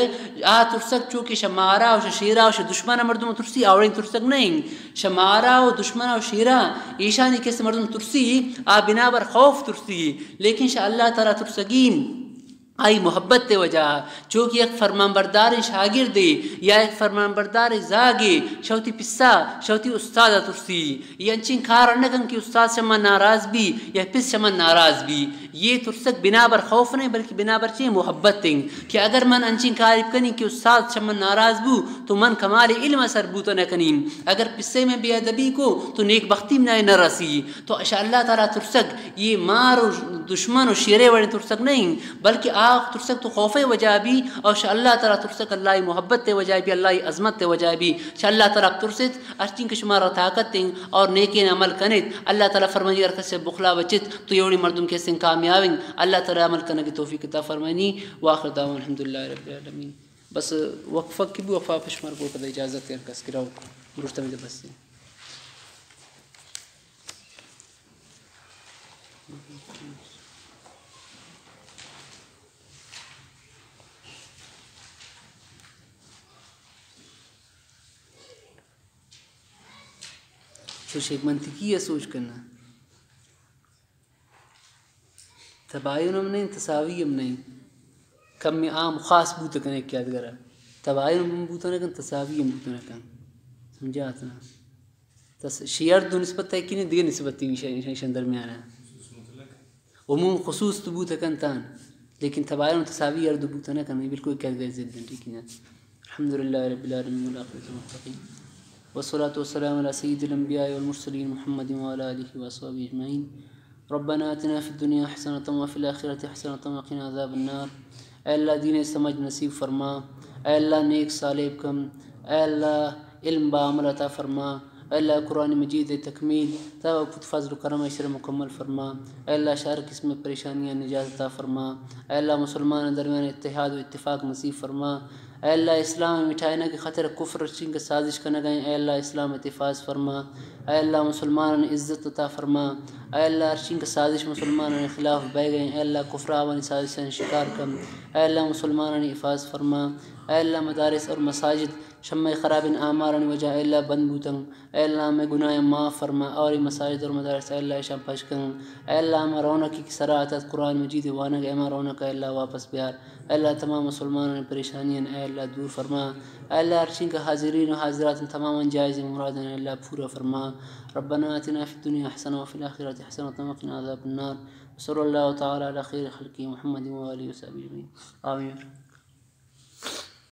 آ ترسگ چونکہ شہ مارا و شہ شیرا و شہ دشمن مردم ترسی، آوڑیں ترسگ نہیں۔ شہ مارا و دشمن و شیرا ایشانی کس مردم ترسی، آ بنابر خوف ترسی، لیکن شہ اللہ تعالی ترسگی آئی محبت تے وجہ، چونکہ یک فرمانبرداریں شاگردے یا یک فرمانبرداریں زاگے شہ وتی پسا، شہ وتی استادا ترسی۔ یہ انچیں کار نہ کن کہ استاد شہ من ناراض بی یا پس شہ من ناراض بی۔ یہ ترسگ بنابر خوف نہیں، بلکہ بنابر چی محبت ہیں کہ اگر من انچیں کاری بکنی کہ استاد شہ من ناراض بو تو من کمال علم سر بوت نہ کنی، اگر پسے میں بے ادبی کو تو نیک بختی میں نہ رسی۔ تو شہ اللہ تعالی ترسگ یہ مار و دشمن و شیرے وڑیں ترسگ نہیں، بلکہ آ ترسگ تو خوفے وجہ بی، اور شہ اللہ تعالی ترسگ اللہ محبت تے وجہ بی، اللہ عظمت تے وجہ بی۔ شہ اللہ تعالی ترست، ہرچین کہ شمارا طاقت ہیں اور نیکیں عمل کنیت۔ اللہ تعالی فرمانی ہر کس بخلا بچت تو یہ وڑیں مردم کسن کامیاب ہیں۔ اللہ تعالی عمل کنگی توفیق عطا فرمانی۔ وآخر دعوانا الحمدللہ رب العالمین۔ بس وقفہ کی بو، وقفہ پشمار کو کدے اجازت ہے، ہر کس گراؤ گروشتا میں بس۔ تو شیخ منطقی ہے سوچ کرنا۔ تباین ہم نہیں، تساوی ہم نہیں۔ کم عام خاص بوت کن ایک یادگار۔ تباین ہم بوت نہ کن، تساوی ہم بوت نہ کن۔ سمجھات نا؟ تس شی ہر دو نسبت تئی کینے، دیگہ نسبت تئی ایشان، ایشان درمیان ہے۔ عموم خصوص تو بوت کنتان، لیکن تباین و تساوی ہر دو بوت نہ کن، بالکل ایک دوئے ضد ہیں، ٹھیک ہے۔ الحمدللہ رب العالمین والعاقبۃ للمتقین والصلاۃ والسلام علی سید الانبیاء والمرسلین محمد وعلی آلہ وصحبہ اجمعین۔ ربنا آتنا فی الدنیا حسنۃ وفی الآخرۃ حسنۃ وقنا عذاب النار۔ اے اللہ، دین سمجھ نصیب فرما۔ اے اللہ، نیک صالح کم۔ اے اللہ، علم با عمل عطا فرما۔ اے اللہ، قرآن مجید تکمیل تا پت فضل و کرم سر مکمل فرما۔ اے اللہ، شر قسم پریشانیاں نجات عطا فرما۔ اے اللہ، مسلمان درمیان اتحاد و اتفاق نصیب فرما۔ اے اللہ، اسلام مٹھائینہ کی خاطر کفر چنگ سازش کنگائیں، اے اللہ، اسلام حفاظ فرما۔ اے اللہ، مسلمانانی عزت عطا فرما۔ اے اللہ، ہر چنگ سازش مسلمانانی خلاف بئیگائیں، اے اللہ، کفر آوانی سازشانی شکار کم۔ اے اللہ، مسلمانانی حفاظ فرما۔ اے اللہ، مدارس اور مساجد شمع خرابیں اعمالانی وجہ اے اللہ بند بوتن۔ اے اللہ، ہمے گناہ معاف فرما، اور مساجد اور مدارس اے اللہ اشان پش کن۔ اے اللہ، ہما رونقی کہ سرا اتت قرآن مجید وانگ، ہما رونق اے اللہ واپس بیار۔ اے اللہ، تمام مسلمانانی پریشانیاں اے اللہ دور فرما۔ اے اللہ، ہر چنگ حاضرین و حاضرات تمام جائز مراداں اے اللہ پورا فرما۔ ربنا آتنا فی الدنیا حسنۃ وفی الآخرۃ حسنۃ وقنا عذاب النار۔ وصلی اللہ تعالی علی خیر خلقہ محمد و آلہ وصحبہ اجمعین۔ آمین۔